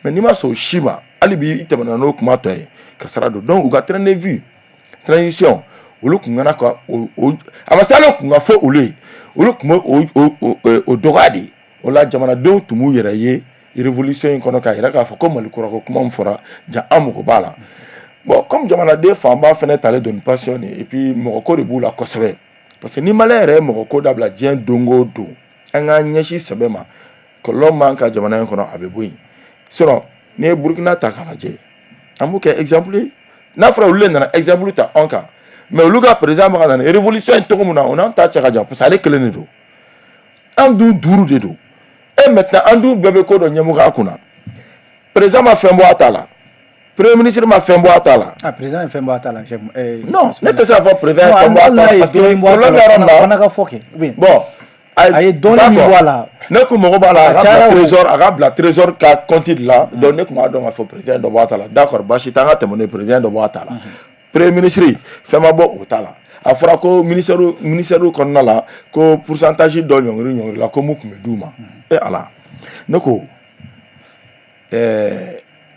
Mais n'i ma sɔn o si ma, hali bi i tɛmɛna n'o kuma tɔ ye ka sara don. Donc u ka train de vie transition, olu kun kana ka o a ma se hali kun ka fɔ olu ye, olu tun bɛ o dɔgɔya de. O la, jamanadenw tun b'u yɛrɛ ye révolution in kɔnɔ k'a yira k'a fɔ ko Mali kura ko kuma min fɔra ja, an mago b'a la. Bon, comme jamanaden fanba fɛnɛ talen don ni passion de, et puis mɔgɔ ko de b'u la kosɛbɛ, parce que ni malien yɛrɛ ye mɔgɔ ko dabila diɲɛ don o don, an k'an ɲɛsin sɛbɛ ma, kɔlɔlɔ min b'an kan jamana in kɔnɔ, a bɛ bɔ yen. Sinon n'i ye Burukina ta k'a lajɛ, an b'o kɛ exemple ye. N'a fɔra olu de nana exemple ta anw kan, mais olu ka président bɛ ka na ni révolution ye cogo min na, o n'an ta cɛ ka jan, parce que ale kelen de don, an dun duuru de don. Et maintenant, an dun bɛɛ bɛ ko dɔ ɲɛmɔgɔya kunna. Président ma fɛn bɔ a ta la, premier ministre ma fɛn bɔ a ta la. Ah, président ye fɛn bɔ a ta la, chef. Non, ne tɛ se k'a fɔ président ye fɛn bɔ a ta la, parce que problème bɛ yɔrɔ min na. Fana ka fɔ kɛ, ou bien. Bon, a ye dɔɔnin min bɔ a la. Ne kun mago b'a la, a ka bila trésor, a ka bila trésor ka compte de la. Donc ne kun b'a dɔn k'a fɔ président dɔ bɔ a ta la. D'accord, baasi tɛ, an ka tɛmɛ n'o ye. Président dɔ bɔ a ta la, premier ministre fɛn ma bɔ o ta la. A fɔra ko ministère kɔnɔna la, ko pourcentage dɔ ɲɔngiri la, ko mun tun bɛ d'u ma. E Ala, ne ko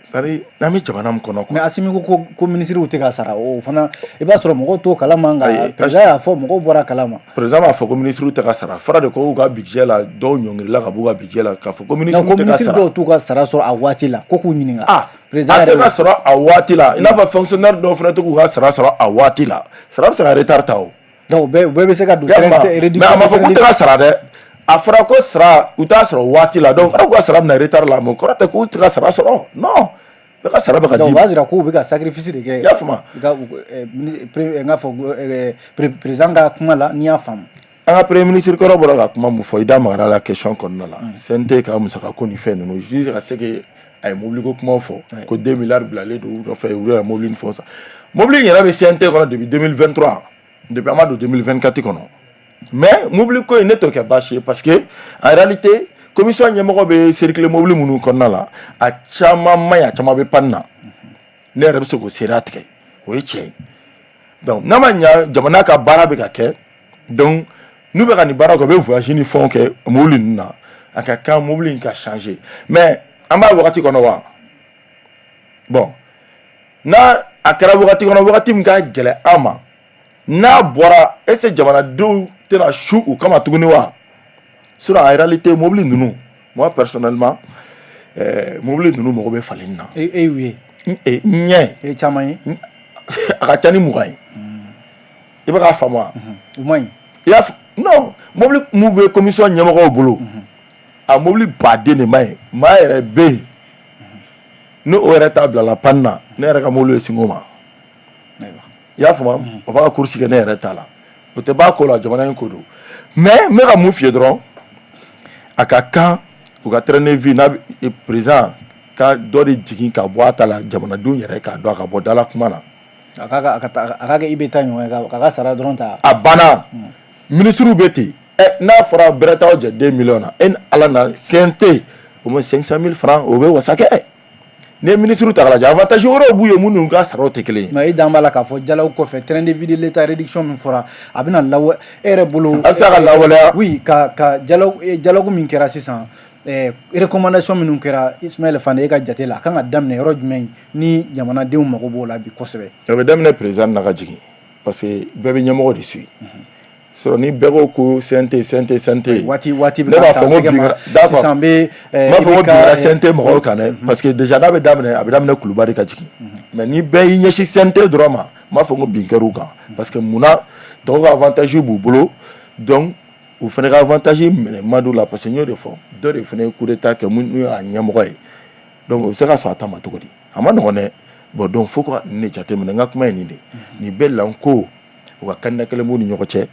c'est à dire an bɛ jamana min kɔnɔ quoi. Mais Assimi ko ministre tɛ ka sara, o fana i b'a sɔrɔ mɔgɔw t'o kalama, nka président y'a fɔ, mɔgɔw bɔra kalama. Président b'a fɔ ko ministre tɛ ka sara, fɔra de ko u ka budget la, dɔw ɲɔngirila ka b'u ka budget la, k'a fɔ ko ministre tɛ ka sara. Ko ministre dɔw t'u ka sara sɔrɔ a waati la, ko k'u ɲininka. Ah, président yɛrɛ a tɛ ka sɔrɔ a waati la, i n'a fɔ fonctionnaire dɔw fana tɛ k'u ka sara sɔrɔ a waati la. Sara bɛ se ka retard ta o. Donc bɛɛ bɛ se ka don. Mais a ma fɔ k'u tɛ ka sara dɛ. A fɔra ko sara u t'a sɔrɔ waati la, donc kɔrɔ k'u ka sara bɛna retard la, mais kɔrɔ tɛ k'u tɛ ka sara sɔrɔ. Non, bɛɛ ka sara bɛ ka di. Donc o b'a jira k'u bɛ ka sacrifice de kɛ. I y'a faamu. N k'a fɔ président ka kuma la, n'i y'a faamu. An ka premier ministre kɔrɔ bɔra ka kuma mun fɔ, i da magara la question kɔnɔna la, CNT ka musaka ko ni fɛn ninnu, jusqu'à ce que a ye mobili ko kumaw fɔ, ko 2 milliards bilalen don u nɔfɛ, olu yɛrɛ mobili ni fɛnw san. Mobili in yɛrɛ bɛ CNT kɔnɔ depuis 2023, depuis an ma don 2024 kɔnɔ. Mais mobili ko in, ne t'o kɛ baasi ye, parce que en réalité commission ɲɛmɔgɔ bɛ circuler mobili minnu kɔnɔna la, a caman man ɲi, a caman bɛ panne na. Ne yɛrɛ bɛ se k'o seereya tigɛ, o ye tiɲɛ ye. Donc n'a ma ɲa, jamana ka baara bɛ ka kɛ, donc n'u bɛ ka nin baara kɛ, u bɛ voyage ni fɛnw kɛ mobili ninnu na, a ka kan mobili in ka changer. Mais an b'a wagati kɔnɔ wa? Bon, n'a a kɛra wagati kɔnɔ, wagati min ka gɛlɛn an ma, n'a bɔra, est ce que jamanadenw tɛna su u kama tuguni wa? Sinon en réalité, mobili ninnu, moi personnellement, mobili ninnu mago bɛ falenni na. E y'u ye? N ɲɛ. E ye caman ye. A ka ca ni 20 ye. I bɛ k'a faamu wa? U man ɲi. I y'a non, mobili mun bɛ commission ɲɛmɔgɔw bolo, a mobili baden de man ɲi. Maa yɛrɛ bɛ yen, ni o yɛrɛ t'a bila la panne na, ne yɛrɛ ka mobili bɛ sin o ma. I y'a faamu? O b'a ka course kɛ, ne yɛrɛ t'a la, o tɛ ban ko la, jamana in ko don. Mais n bɛ ka mun f'i ye dɔrɔn, a ka kan u ka train de vie n'a président ka dɔ de jigin ka bɔ a ta la, jamanadenw yɛrɛ k'a dɔn, a ka bɔ dala kuma na. A ka kɛ i bɛ taa ɲɔgɔn ye k'a ka sara dɔrɔn ta. A banna. Minisiriw bɛ ten. Ɛ, n'a fɔra bɛrɛ t'aw jɛ 2 millions na, e ni Ala na, CNT au moins 500 000 francs, o bɛ wasa kɛ. N'i ye minisiriw ta k'a lajɛ, avantage wɛrɛw b'u ye minnu ka saraw tɛ kelen ye. Mais i dan b'a la k'a fɔ dialogue kɔfɛ, train de vie de l'État réduction min fɔra, a bɛna lawa e yɛrɛ bolo? A bɛ se ka lawaleya. Oui, ka dialogue min kɛra sisan, recommandation minnu kɛra, Ismaël Fane, e ka jate la, a kan ka daminɛ yɔrɔ jumɛn ni jamanadenw mago b'o la bi kosɛbɛ? A bɛ daminɛ président na ka jigin, parce que bɛɛ bɛ ɲɛmɔgɔ de suit. Sɔrɔ ni bɛɛ ko ko CNT, CNT, CNT. Waati bɛ. Ne b'a fɔ ko bi, d'accord. Sisan bɛ. N b'a fɔ ko bi kɛra CNT mɔgɔw kan dɛ, parce que déjà n'a bɛ daminɛ, a bɛ daminɛ Kulubali ka jigin. Mais ni bɛɛ y'i ɲɛsin CNT dɔrɔn ma, n b'a fɔ ko bin kɛr'u kan, parce que munna? Dɔw ka avantage b'u bolo, donc u fana ka avantage minɛ man d'u la, parce que n y'o de fɔ, dɔ de fana ye coup d'état kɛ n'u y'a ɲɛmɔgɔ ye, donc o bɛ se ka sɔn a ta ma cogo di? A ma nɔgɔn dɛ. Bon, donc fo ka nin de jateminɛ. N ka kuma ye nin de, nin bɛɛ lanko u ka candidat kelen b'u ni ɲɔgɔn cɛ,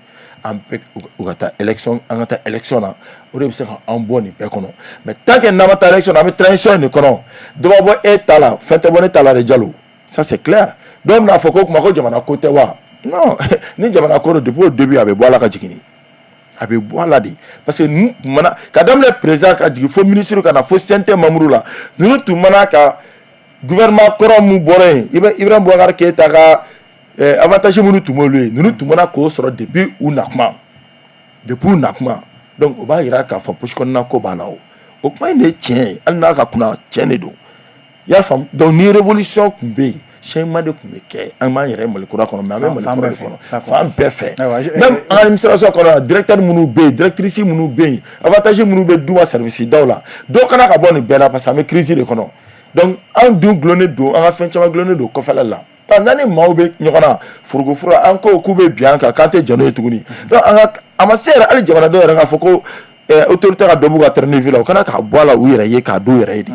an bɛɛ u ka taa élection, an ka taa élection na, o de bɛ se ka an bɔ nin bɛɛ kɔnɔ. Mais tant que n'an ma taa élection na, an bɛ transition in de kɔnɔ. Dɔ b'a bɔ e ta la, fɛn tɛ bɔ ne ta la de. Jalo, ça c'est clair. Dɔw bɛna fɔ ko kuma ko jamana ko tɛ wa? Non, ni jamana ko don, depuis au début a bɛ bɔ a la ka jigin, a bɛ bɔ a la de, parce que ninnu tun mana ka daminɛ président ka jigin fo ministre ka na fo CNT membre la, ninnu tun mana ka gouvernement kɔrɔ mun bɔra yen, Ibrahim Boubacar Keïta ka avantage minnu tun b'olu ye, ninnu tun mana k'o sɔrɔ depuis u nakuma, depuis u nakuma. Donc o b'a yira k'a fɔ poche kɔnɔna ko b'a la. O kuma in de ye tiɲɛ ye, hali n'a ka kunna, tiɲɛ de don, i y'a faamu. Donc ni révolution tun bɛ yen, changement de tun bɛ kɛ. An b'an yɛrɛ Mali kura kɔnɔ, mais an bɛ Mali kura de kɔnɔ fan bɛɛ fɛ, même an ka administration kɔnɔ, directeur minnu bɛ yen, directrice minnu bɛ yen, avantage minnu bɛ d'u ma service daw la, dɔ kana ka bɔ nin bɛɛ la, parce que an bɛ crise de kɔnɔ. Donc an dun gulonnen don, an ka fɛn caman gulonnen don kɔfɛla la. N'an ni maaw bɛ ɲɔgɔn na forokofura, an ko k'u bɛ bin an kan, k'an tɛ jɛn n'o ye tuguni. Donc an ka a ma se yɛrɛ, hali jamanadenw yɛrɛ k'a fɔ ko autorité ka dɔ b'u ka train de vie la, o kana k'a bɔ a la u yɛrɛ ye, k'a d'u yɛrɛ ye de.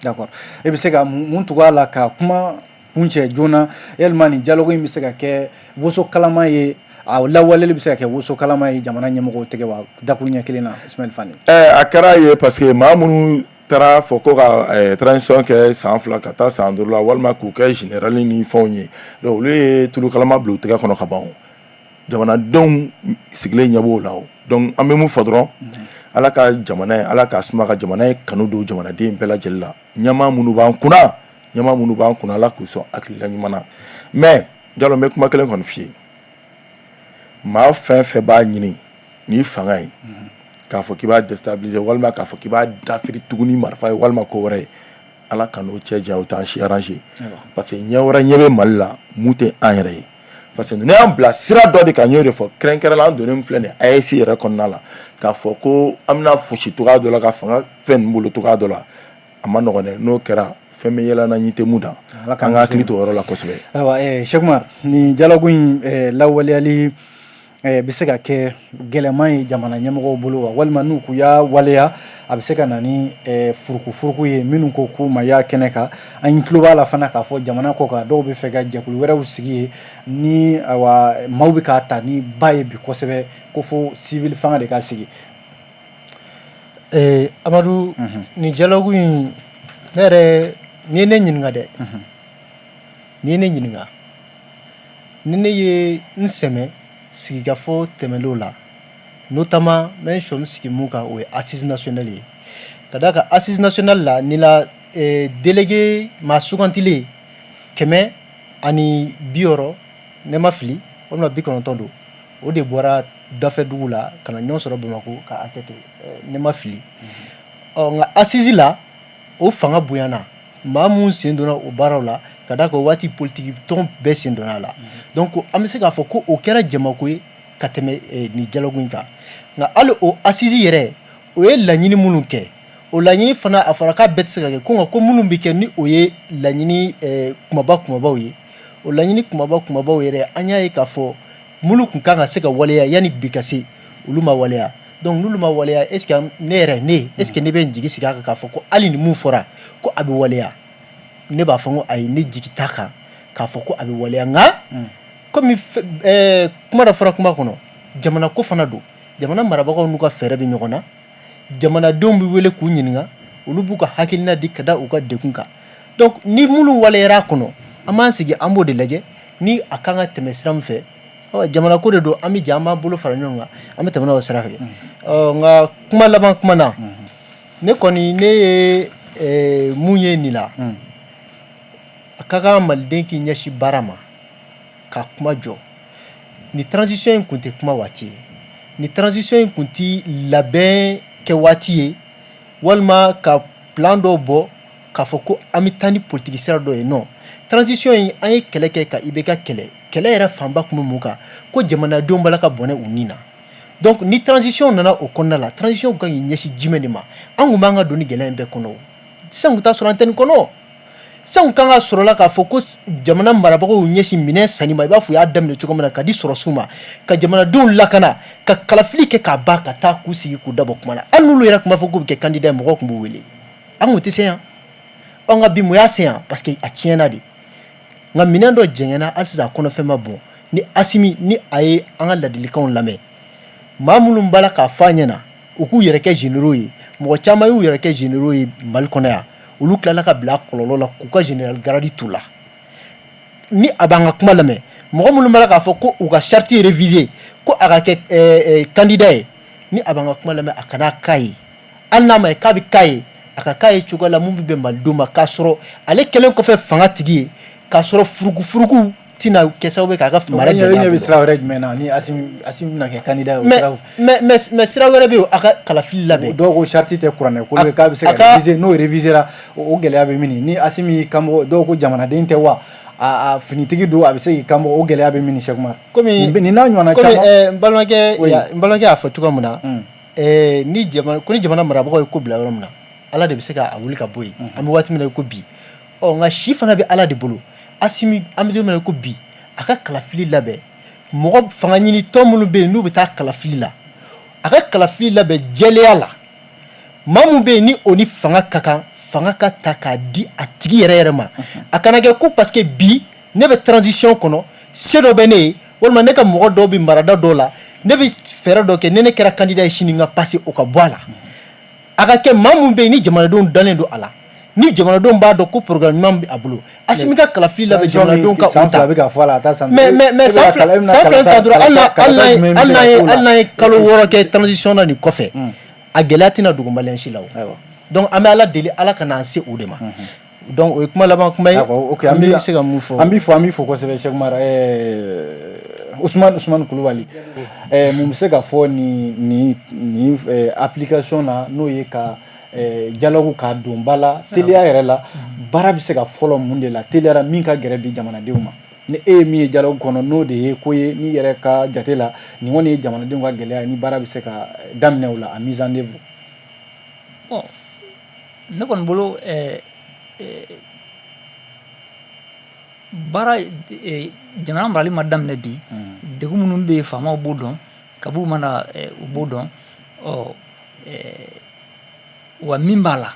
D'accord. E bɛ se ka mun tugu a la ka kuma kuncɛ joona? Yalima nin dialogue in bɛ se ka kɛ woso kalama ye, a lawaleli bɛ se ka kɛ woso kalama ye jamana ɲɛmɔgɔw tɛgɛ wa, dakuruɲɛ kelen na, Ismaël Fane? A kɛra ye, parce que maa minnu taara fɔ ko ka transition kɛ san 2 ka taa san 5 la, walima k'u kɛ général ni fɛnw ye, donc olu ye tulu kalama bila u tɛgɛ kɔnɔ ka ban. Jamanadenw sigilen ɲɛ b'o la. O donc an bɛ mun fɔ dɔrɔn? Ala ka jamana ye, Ala k'a suma ka jamana ye kanu don jamanaden bɛɛ lajɛlen la. Ɲɛmaa minnu b'an kunna, ɲɛmaa minnu b'an kunna, Ala k'u sɔn hakilila ɲuman na. Mais Jalo, n bɛ kuma kelen kɔni f'i ye: maa fɛn fɛn b'a ɲini ni fanga ye k'a fɔ k'i b'a déstabiliser, walima k'a fɔ k'i b'a dafiri tuguni marifa ye, walima ko wɛrɛ ye, Ala ka n'o cɛ janya, o t'an si arranger, parce que ɲɛ wɛrɛ ɲɛ bɛ Mali la mun tɛ an yɛrɛ ye, parce que ninnu y'an bila sira dɔ de kan. N y'o de fɔ, kɛrɛnkɛrɛnnenya an donnen filɛ nin ye AES yɛrɛ kɔnɔna la, k'a fɔ ko an bɛna fosi cogoya dɔ la ka fanga fɛn ninnu bolo cogoya dɔ la, a ma nɔgɔn dɛ. N'o kɛra, fɛn bɛ yɛlɛ na, ɲi tɛ mun da, an ka hakili to o yɔrɔ la kosɛbɛ. Ayiwa, Cheick Oumar, nin dialogue in lawaleyali bɛ se ka kɛ gɛlɛman ye jamana ɲɛmɔgɔw bolo wa, walima n'u k'u y'a waleya, a bɛ se ka na ni furukufuruku ye minnu ko k'u ma y'a kɛnɛ kan? An tulo b'a la fana k'a fɔ jamana kɔ kan, dɔw bɛ fɛ ka jɛkulu wɛrɛw sigi yen ni ayiwa maaw bɛ k'a ta ni ba ye bi kosɛbɛ, ko fo civil fanga de ka sigi. Amadu, nin dialogue in, ne yɛrɛ, n'i ye ne ɲininka dɛ, n'i ye ne ɲininka, ni ne ye n sɛmɛ sigikafɔ tɛmɛnlenw la, notamment n bɛ n sɔmi sigi mun kan, o ye assise nationale ye. Ka d'a kan assise nationale la, ni la délégué maa sugantilen 160, ne ma fili, walima 90 don, o de bɔra dafɛ dugu la ka na ɲɔgɔn sɔrɔ Bamakɔ ka a kɛ ten, ne ma fili. Ɔ, nka assise la, o fanga bonyana, maa mun sen donna o baaraw la, ka d'a kan o waati politiki tɔn bɛɛ sen donna a la. Donc an bɛ se k'a fɔ ko o kɛra jamako ye ka tɛmɛ nin dialogue in kan. Nka hali o assise yɛrɛ, o ye laɲini minnu kɛ, o laɲini fana, a fɔra k'a bɛɛ tɛ se ka kɛ, ko nka ko minnu bɛ kɛ ni o ye laɲini kumaba kumabaw ye, o laɲini kumaba kumabaw yɛrɛ, an y'a ye k'a fɔ minnu tun kan ka se ka waleya yanni bi ka se, olu ma waleya. Donc n'olu ma waleya, est ce que ne yɛrɛ, ne, est ce que ne bɛ n jigi sigi a kan k'a fɔ ko hali ni mun fɔra ko a bɛ waleya? Ne b'a fɔ ko ayi, ne jigi t'a kan k'a fɔ ko a bɛ waleya. Nka komi kuma dɔ fɔra kuma kɔnɔ, jamana ko fana don, jamana marabagaw n'u ka fɛɛrɛ bɛ ɲɔgɔn na, jamanadenw bɛ wele k'u ɲininka, olu b'u ka hakilina di ka da u ka degun kan. Donc ni minnu waleyara a kɔnɔ, an b'an sigi, an b'o de lajɛ ni a kan ka tɛmɛ sira min fɛ. Ɔ, jamana ko de don, an bɛ jɛ, an b'an bolo fara ɲɔgɔn kan, an bɛ tɛmɛ n'o sira fɛ. Ɔ, nka kuma laban kuma na, ne kɔni ne ye mun ye nin la, a ka kan maliden k'i ɲɛsin baara ma ka kuma jɔ. Ni transition in kun tɛ kuma waati ye, ni transition in kun tɛ labɛn kɛ waati ye, walima ka plan dɔw bɔ k'a fɔ ko an bɛ taa ni politiki sira dɔ ye. Non, transition in, an ye kɛlɛ kɛ ka IBK kɛlɛ. Kɛlɛ yɛrɛ fanba tun bɛ mun kan? Ko jamanadenw b'a la ka bɔnɛ u ni na. Donc ni transition nana o kɔnɔna la, transition kan k'i ɲɛsin jumɛn de ma? An kun b'an ka don ni gɛlɛya in bɛɛ kɔnɔ o. Sisan kun t'a sɔrɔ an tɛ nin kɔnɔ. Sisan kun kan ka sɔrɔ la k'a fɔ ko jamana marabagaw y'u ɲɛsin minɛn sanni ma, i b'a fɔ u y'a daminɛ cogo min na, ka di sɔrɔsiw ma, ka jamanadenw lakana, ka kalafili kɛ k'a ban, ka taa k'u sigi k'u dabɔ kuma la. Hali n'olu yɛrɛ tun b'a fɔ k'u bɛ kɛ candidat ye, mɔgɔw tun b'u wele. An kun tɛ se yan. Ɔ, nka bi, mun y'a se yan? Parce que a tiɲɛna de. Nka minɛn dɔ jɛngɛnna, hali sisan a kɔnɔfɛn ma bɔn. Ni Asimi ni a ye an ka ladilikanw lamɛn, maa minnu b'a la k'a fɔ a ɲɛna u k'u yɛrɛ kɛ généraux ye, mɔgɔ caman y'u yɛrɛ kɛ généraux ye Mali kɔnɔ yan, olu tilala ka bila kɔlɔlɔ la k'u ka général grade t'u la. Ni a b'an ka kuma lamɛn, mɔgɔ minnu b'a la k'a fɔ ko u ka charte réviser, ko a ka kɛ candidat ye, ni a b'an ka kuma lamɛn, a kana k'a ye. Hali n'a ma ye k'a bɛ k'a ye, a ka k'a ye cogoya la mun bɛ bɛn malidenw ma, k'a sɔrɔ ale kɛlen kɔfɛ fanga tigi ye, k'a sɔrɔ furukufuruku tɛna kɛ sababu ye k'a ka mara E gɛlɛya ɲɛ bɛ bolo. sira wɛrɛ jumɛn na ni Asimi bɛna kɛ candidat ye o mais sira? Mais sira wɛrɛ bɛ yen, a ka kalafili labɛn. Dɔw ko charte tɛ kuranɛ ko ye, k'a bɛ se ka réviser. N'o réviser la, o gɛlɛya bɛ min? Ni Asimi y'i kanbɔ, dɔw ko jamanaden tɛ wa, a finitigi don, a bɛ se k'i kanbɔ, o gɛlɛya bɛ min, Cheick Oumar? Komi nin n'a ɲɔgɔnna komi caman. N balimakɛ n balimakɛ y'a fɔ cogoya min na, ni jamana ko ni jamana marabagaw ye ko bila yɔrɔ min na, Ala de bɛ se k'a wuli ka bɔ yen. An bɛ waati min na i ko bi, ɔ, nka si fana bɛ Ala de bolo. Asimi, an bɛ don min na i ko bi, a ka kalafili labɛn. Mɔgɔ fanga ɲini tɔn minnu bɛ yen n'u bɛ taa kalafili la, a ka kalafili labɛn jɛlenya la. Maa mun bɛ yen ni o ni fanga ka kan, fanga ka ta k'a di a tigi yɛrɛ yɛrɛ ma. A kana kɛ ko parce que bi ne bɛ transition kɔnɔ, se dɔ bɛ ne ye, walima ne ka mɔgɔ dɔw bɛ marada dɔw la, ne bɛ fɛɛrɛ dɔ kɛ, ni ne kɛra candidat ye sini, n ka passer, o ka bɔ a la. A ka kɛ maa mun bɛ yen ni jamanadenw dalen don a la, ni jamanadenw b'a dɔn ko programme ɲuman bɛ a bolo. Asimi ka kalafili labɛn, jamanadenw ka o San 2 ta. bɛ ka fɔ a la, a taa san Mais san 2, san 2, san 5, hali n'an ye kalo 6 kɛ transition na nin kɔfɛ, a gɛlɛya tɛna dogo maliyɛn si la o. Donc an bɛ Ala deli, Ala ka n'an se o de ma. Donc o ye kuma laban kuma ye. D'accord, ok, an bɛ se ka mun fɔ? An b'i fo kosɛbɛ, Cheick Oumar. Ousmane Kulubali, mun bɛ se ka fɔ nin application na, n'o ye ka dialogue k'a don ba la teliya yɛrɛ la? Baara bɛ se ka fɔlɔ mun de la teliyara min ka gɛrɛ bi jamanadenw ma? Ni e ye min ye dialogue kɔnɔ, n'o de ye ko ye n'i yɛrɛ ka jate la, nin kɔni ye jamanadenw ka gɛlɛya ye, ni baara bɛ se ka daminɛ o la, a mise en œuvre. Bon, ne kɔni bolo, baara, jamana marali ma daminɛ bi. Degun minnu bɛ yen, faamaw b'o dɔn, kab'u mana u b'o dɔn. Ɔ, wa min b'a la,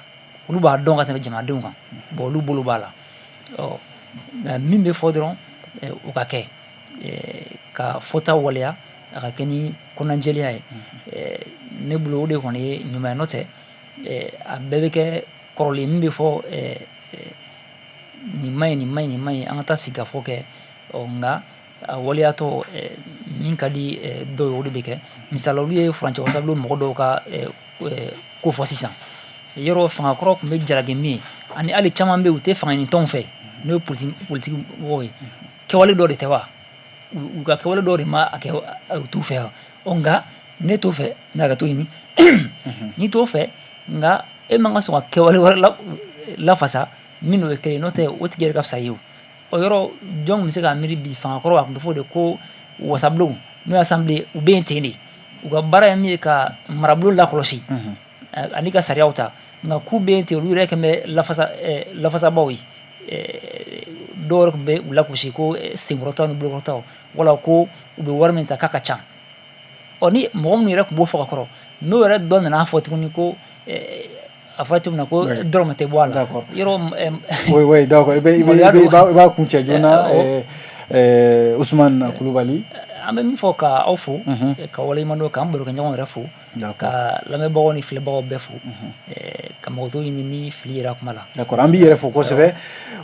olu b'a dɔn ka tɛmɛ jamanadenw kan. Bon, olu bolo b'a la. Ɔ, nka min bɛ fɔ dɔrɔn, o ka kɛ ka fɔta waleya, a ka kɛ ni kɔnɔnajɛlenya ye. Ne bolo, o de kɔni ye ɲuman ye. N'o tɛ, a bɛɛ bɛ kɛ kɔrɔlen min bɛ fɔ, nin ma ɲi, nin ma ɲi, nin ma ɲi, an ka taa sigikafɔ kɛ. Ɔ, nka a waleyatɔ, min ka di dɔw ye, o de bɛ kɛ. Misali, olu ye furancɛ wasabulon mɔgɔ dɔw ka ko fɔ sisan. Yɔrɔ fanga kɔrɔ tun bɛ jalaki min ye, ani hali caman bɛ yen, u tɛ fanga ɲini tɔnw fɛ, n'o ye politiki mɔgɔw ye, kɛwale dɔ de tɛ wa, u ka kɛwale dɔw de ma a kɛ u t'u fɛ wa. Ɔ, nka ne t'o fɛ, n bɛ hakɛto ɲini, n'i t'o fɛ, nka e man ka sɔn ka kɛwale wɛrɛ lafasa min n'o ye kelen ye. N'o tɛ, o tigi yɛrɛ ka fisa ye. O o yɔrɔ, jɔn tun bɛ se k'a miiri bi fanga kɔrɔ, a tun bɛ fɔ de ko wasabulon, n'o ye assemblée, u bɛ yen ten de, u ka baara ye min ye ka marabolo lakɔlɔsi ani ka sariyaw ta. Nka k'u bɛ yen ten, olu yɛrɛ kɛn bɛ lafasabaaw ye, dɔw yɛrɛ tun bɛ u lagosi ko senkɔrɔtaw ni bolokɔrɔtaw, wala ko u bɛ wari min ta k'a ka ca. Ɔ, ni mɔgɔ minnu yɛrɛ tun b'o fɔ ka kɔrɔ, n'o yɛrɛ dɔ nana fɔ tuguni ko a fɔra cogo min na ko dɔrɔmɛ tɛ bɔ a la yɔrɔ. Oui, d'accord, i b'a kuncɛ joona, Ousmane Kulubali. An bɛ min fɔ, ka aw fo, ka waleɲuman dɔn, k'an barokɛɲɔgɔn yɛrɛ fo, ka lamɛnbagaw ni filɛbagaw bɛɛ fo, ka mɔgɔ to ɲini ni fili yɛrɛ kuma la. D'accord, an b'i yɛrɛ fo kosɛbɛ.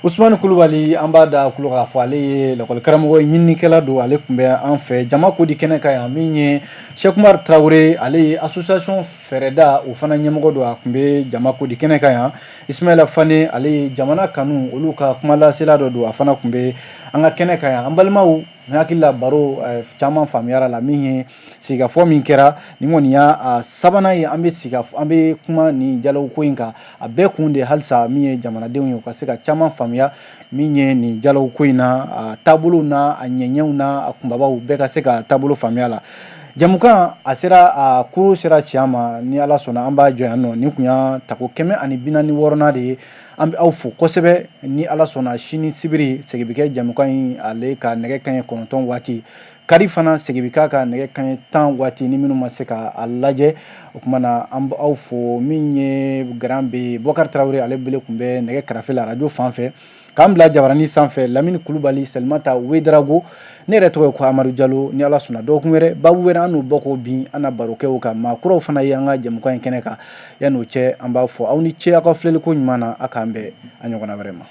Usumani Kulubali, an b'a da kulo k'a fɔ ale ye lakɔli karamɔgɔ ye, ɲininikɛla don. Ale tun bɛ an fɛ Jama Kodi kɛnɛ kan yan. Min ye Sɛkumari Tarawele, ale ye association fɛɛrɛda, o fana ɲɛmɔgɔ don, a tun bɛ Jama Kodi kɛnɛ kan yan. Ismaila Fane, ale ye Jamana Kanu, olu ka kumalasela dɔ don, a fana tun bɛ an ka kɛnɛ kan yan. An balimaw, n hakili la baro caman faamuyara la. Min ye sigikafɔ min kɛra nin kɔni y'a sabanan ye, an bɛ sigi, an bɛ kuma nin dialogue ko in kan. A bɛɛ kun de halisa min ye jamanadenw ye, u ka se ka caman faamuya min ye nin dialogue ko in na, a taabolow n'a a ɲɛɲɛw n'a a kunbabaw, bɛɛ ka se ka taabolo faamuya la. Jamukan a sera a kuru sera siya ma. Ni Ala sɔnna, an b'a jɔ yan nɔ. Nin kun y'a tako 146nan de ye. An bɛ aw fo kosɛbɛ. Ni Ala sɔnna, sini sibiri segin bɛ kɛ jamukan in ale ka nɛgɛ kanɲɛ 9 waati. Kari fana segin bɛ k'a ka nɛgɛ kanɲɛ 10 waati, ni minnu ma se ka a lajɛ. O tuma na, an bɛ aw fo. Min ye garan bɛ Bɔkari Tarawele, ale bele tun bɛ nɛgɛ karafe la arajo fan fɛ, k'an bila jabarani sanfɛ, Lamini Kulubali, Salimata Wedarago. Ne yɛrɛ tɔgɔ ye ko Amadu Jalo. Ni Ala sɔnna, dɔgɔkun wɛrɛ, babu wɛrɛ, an n'o bɔ k'o bin, an na baro kɛ o kan. Maa kuraw fana ye an ka jɛmukan in kɛnɛ kan. Yan'o cɛ, an b'a fɔ aw ni ce aw ka filɛliko ɲuman na. A k'an bɛn a ɲɔgɔnna wɛrɛ ma.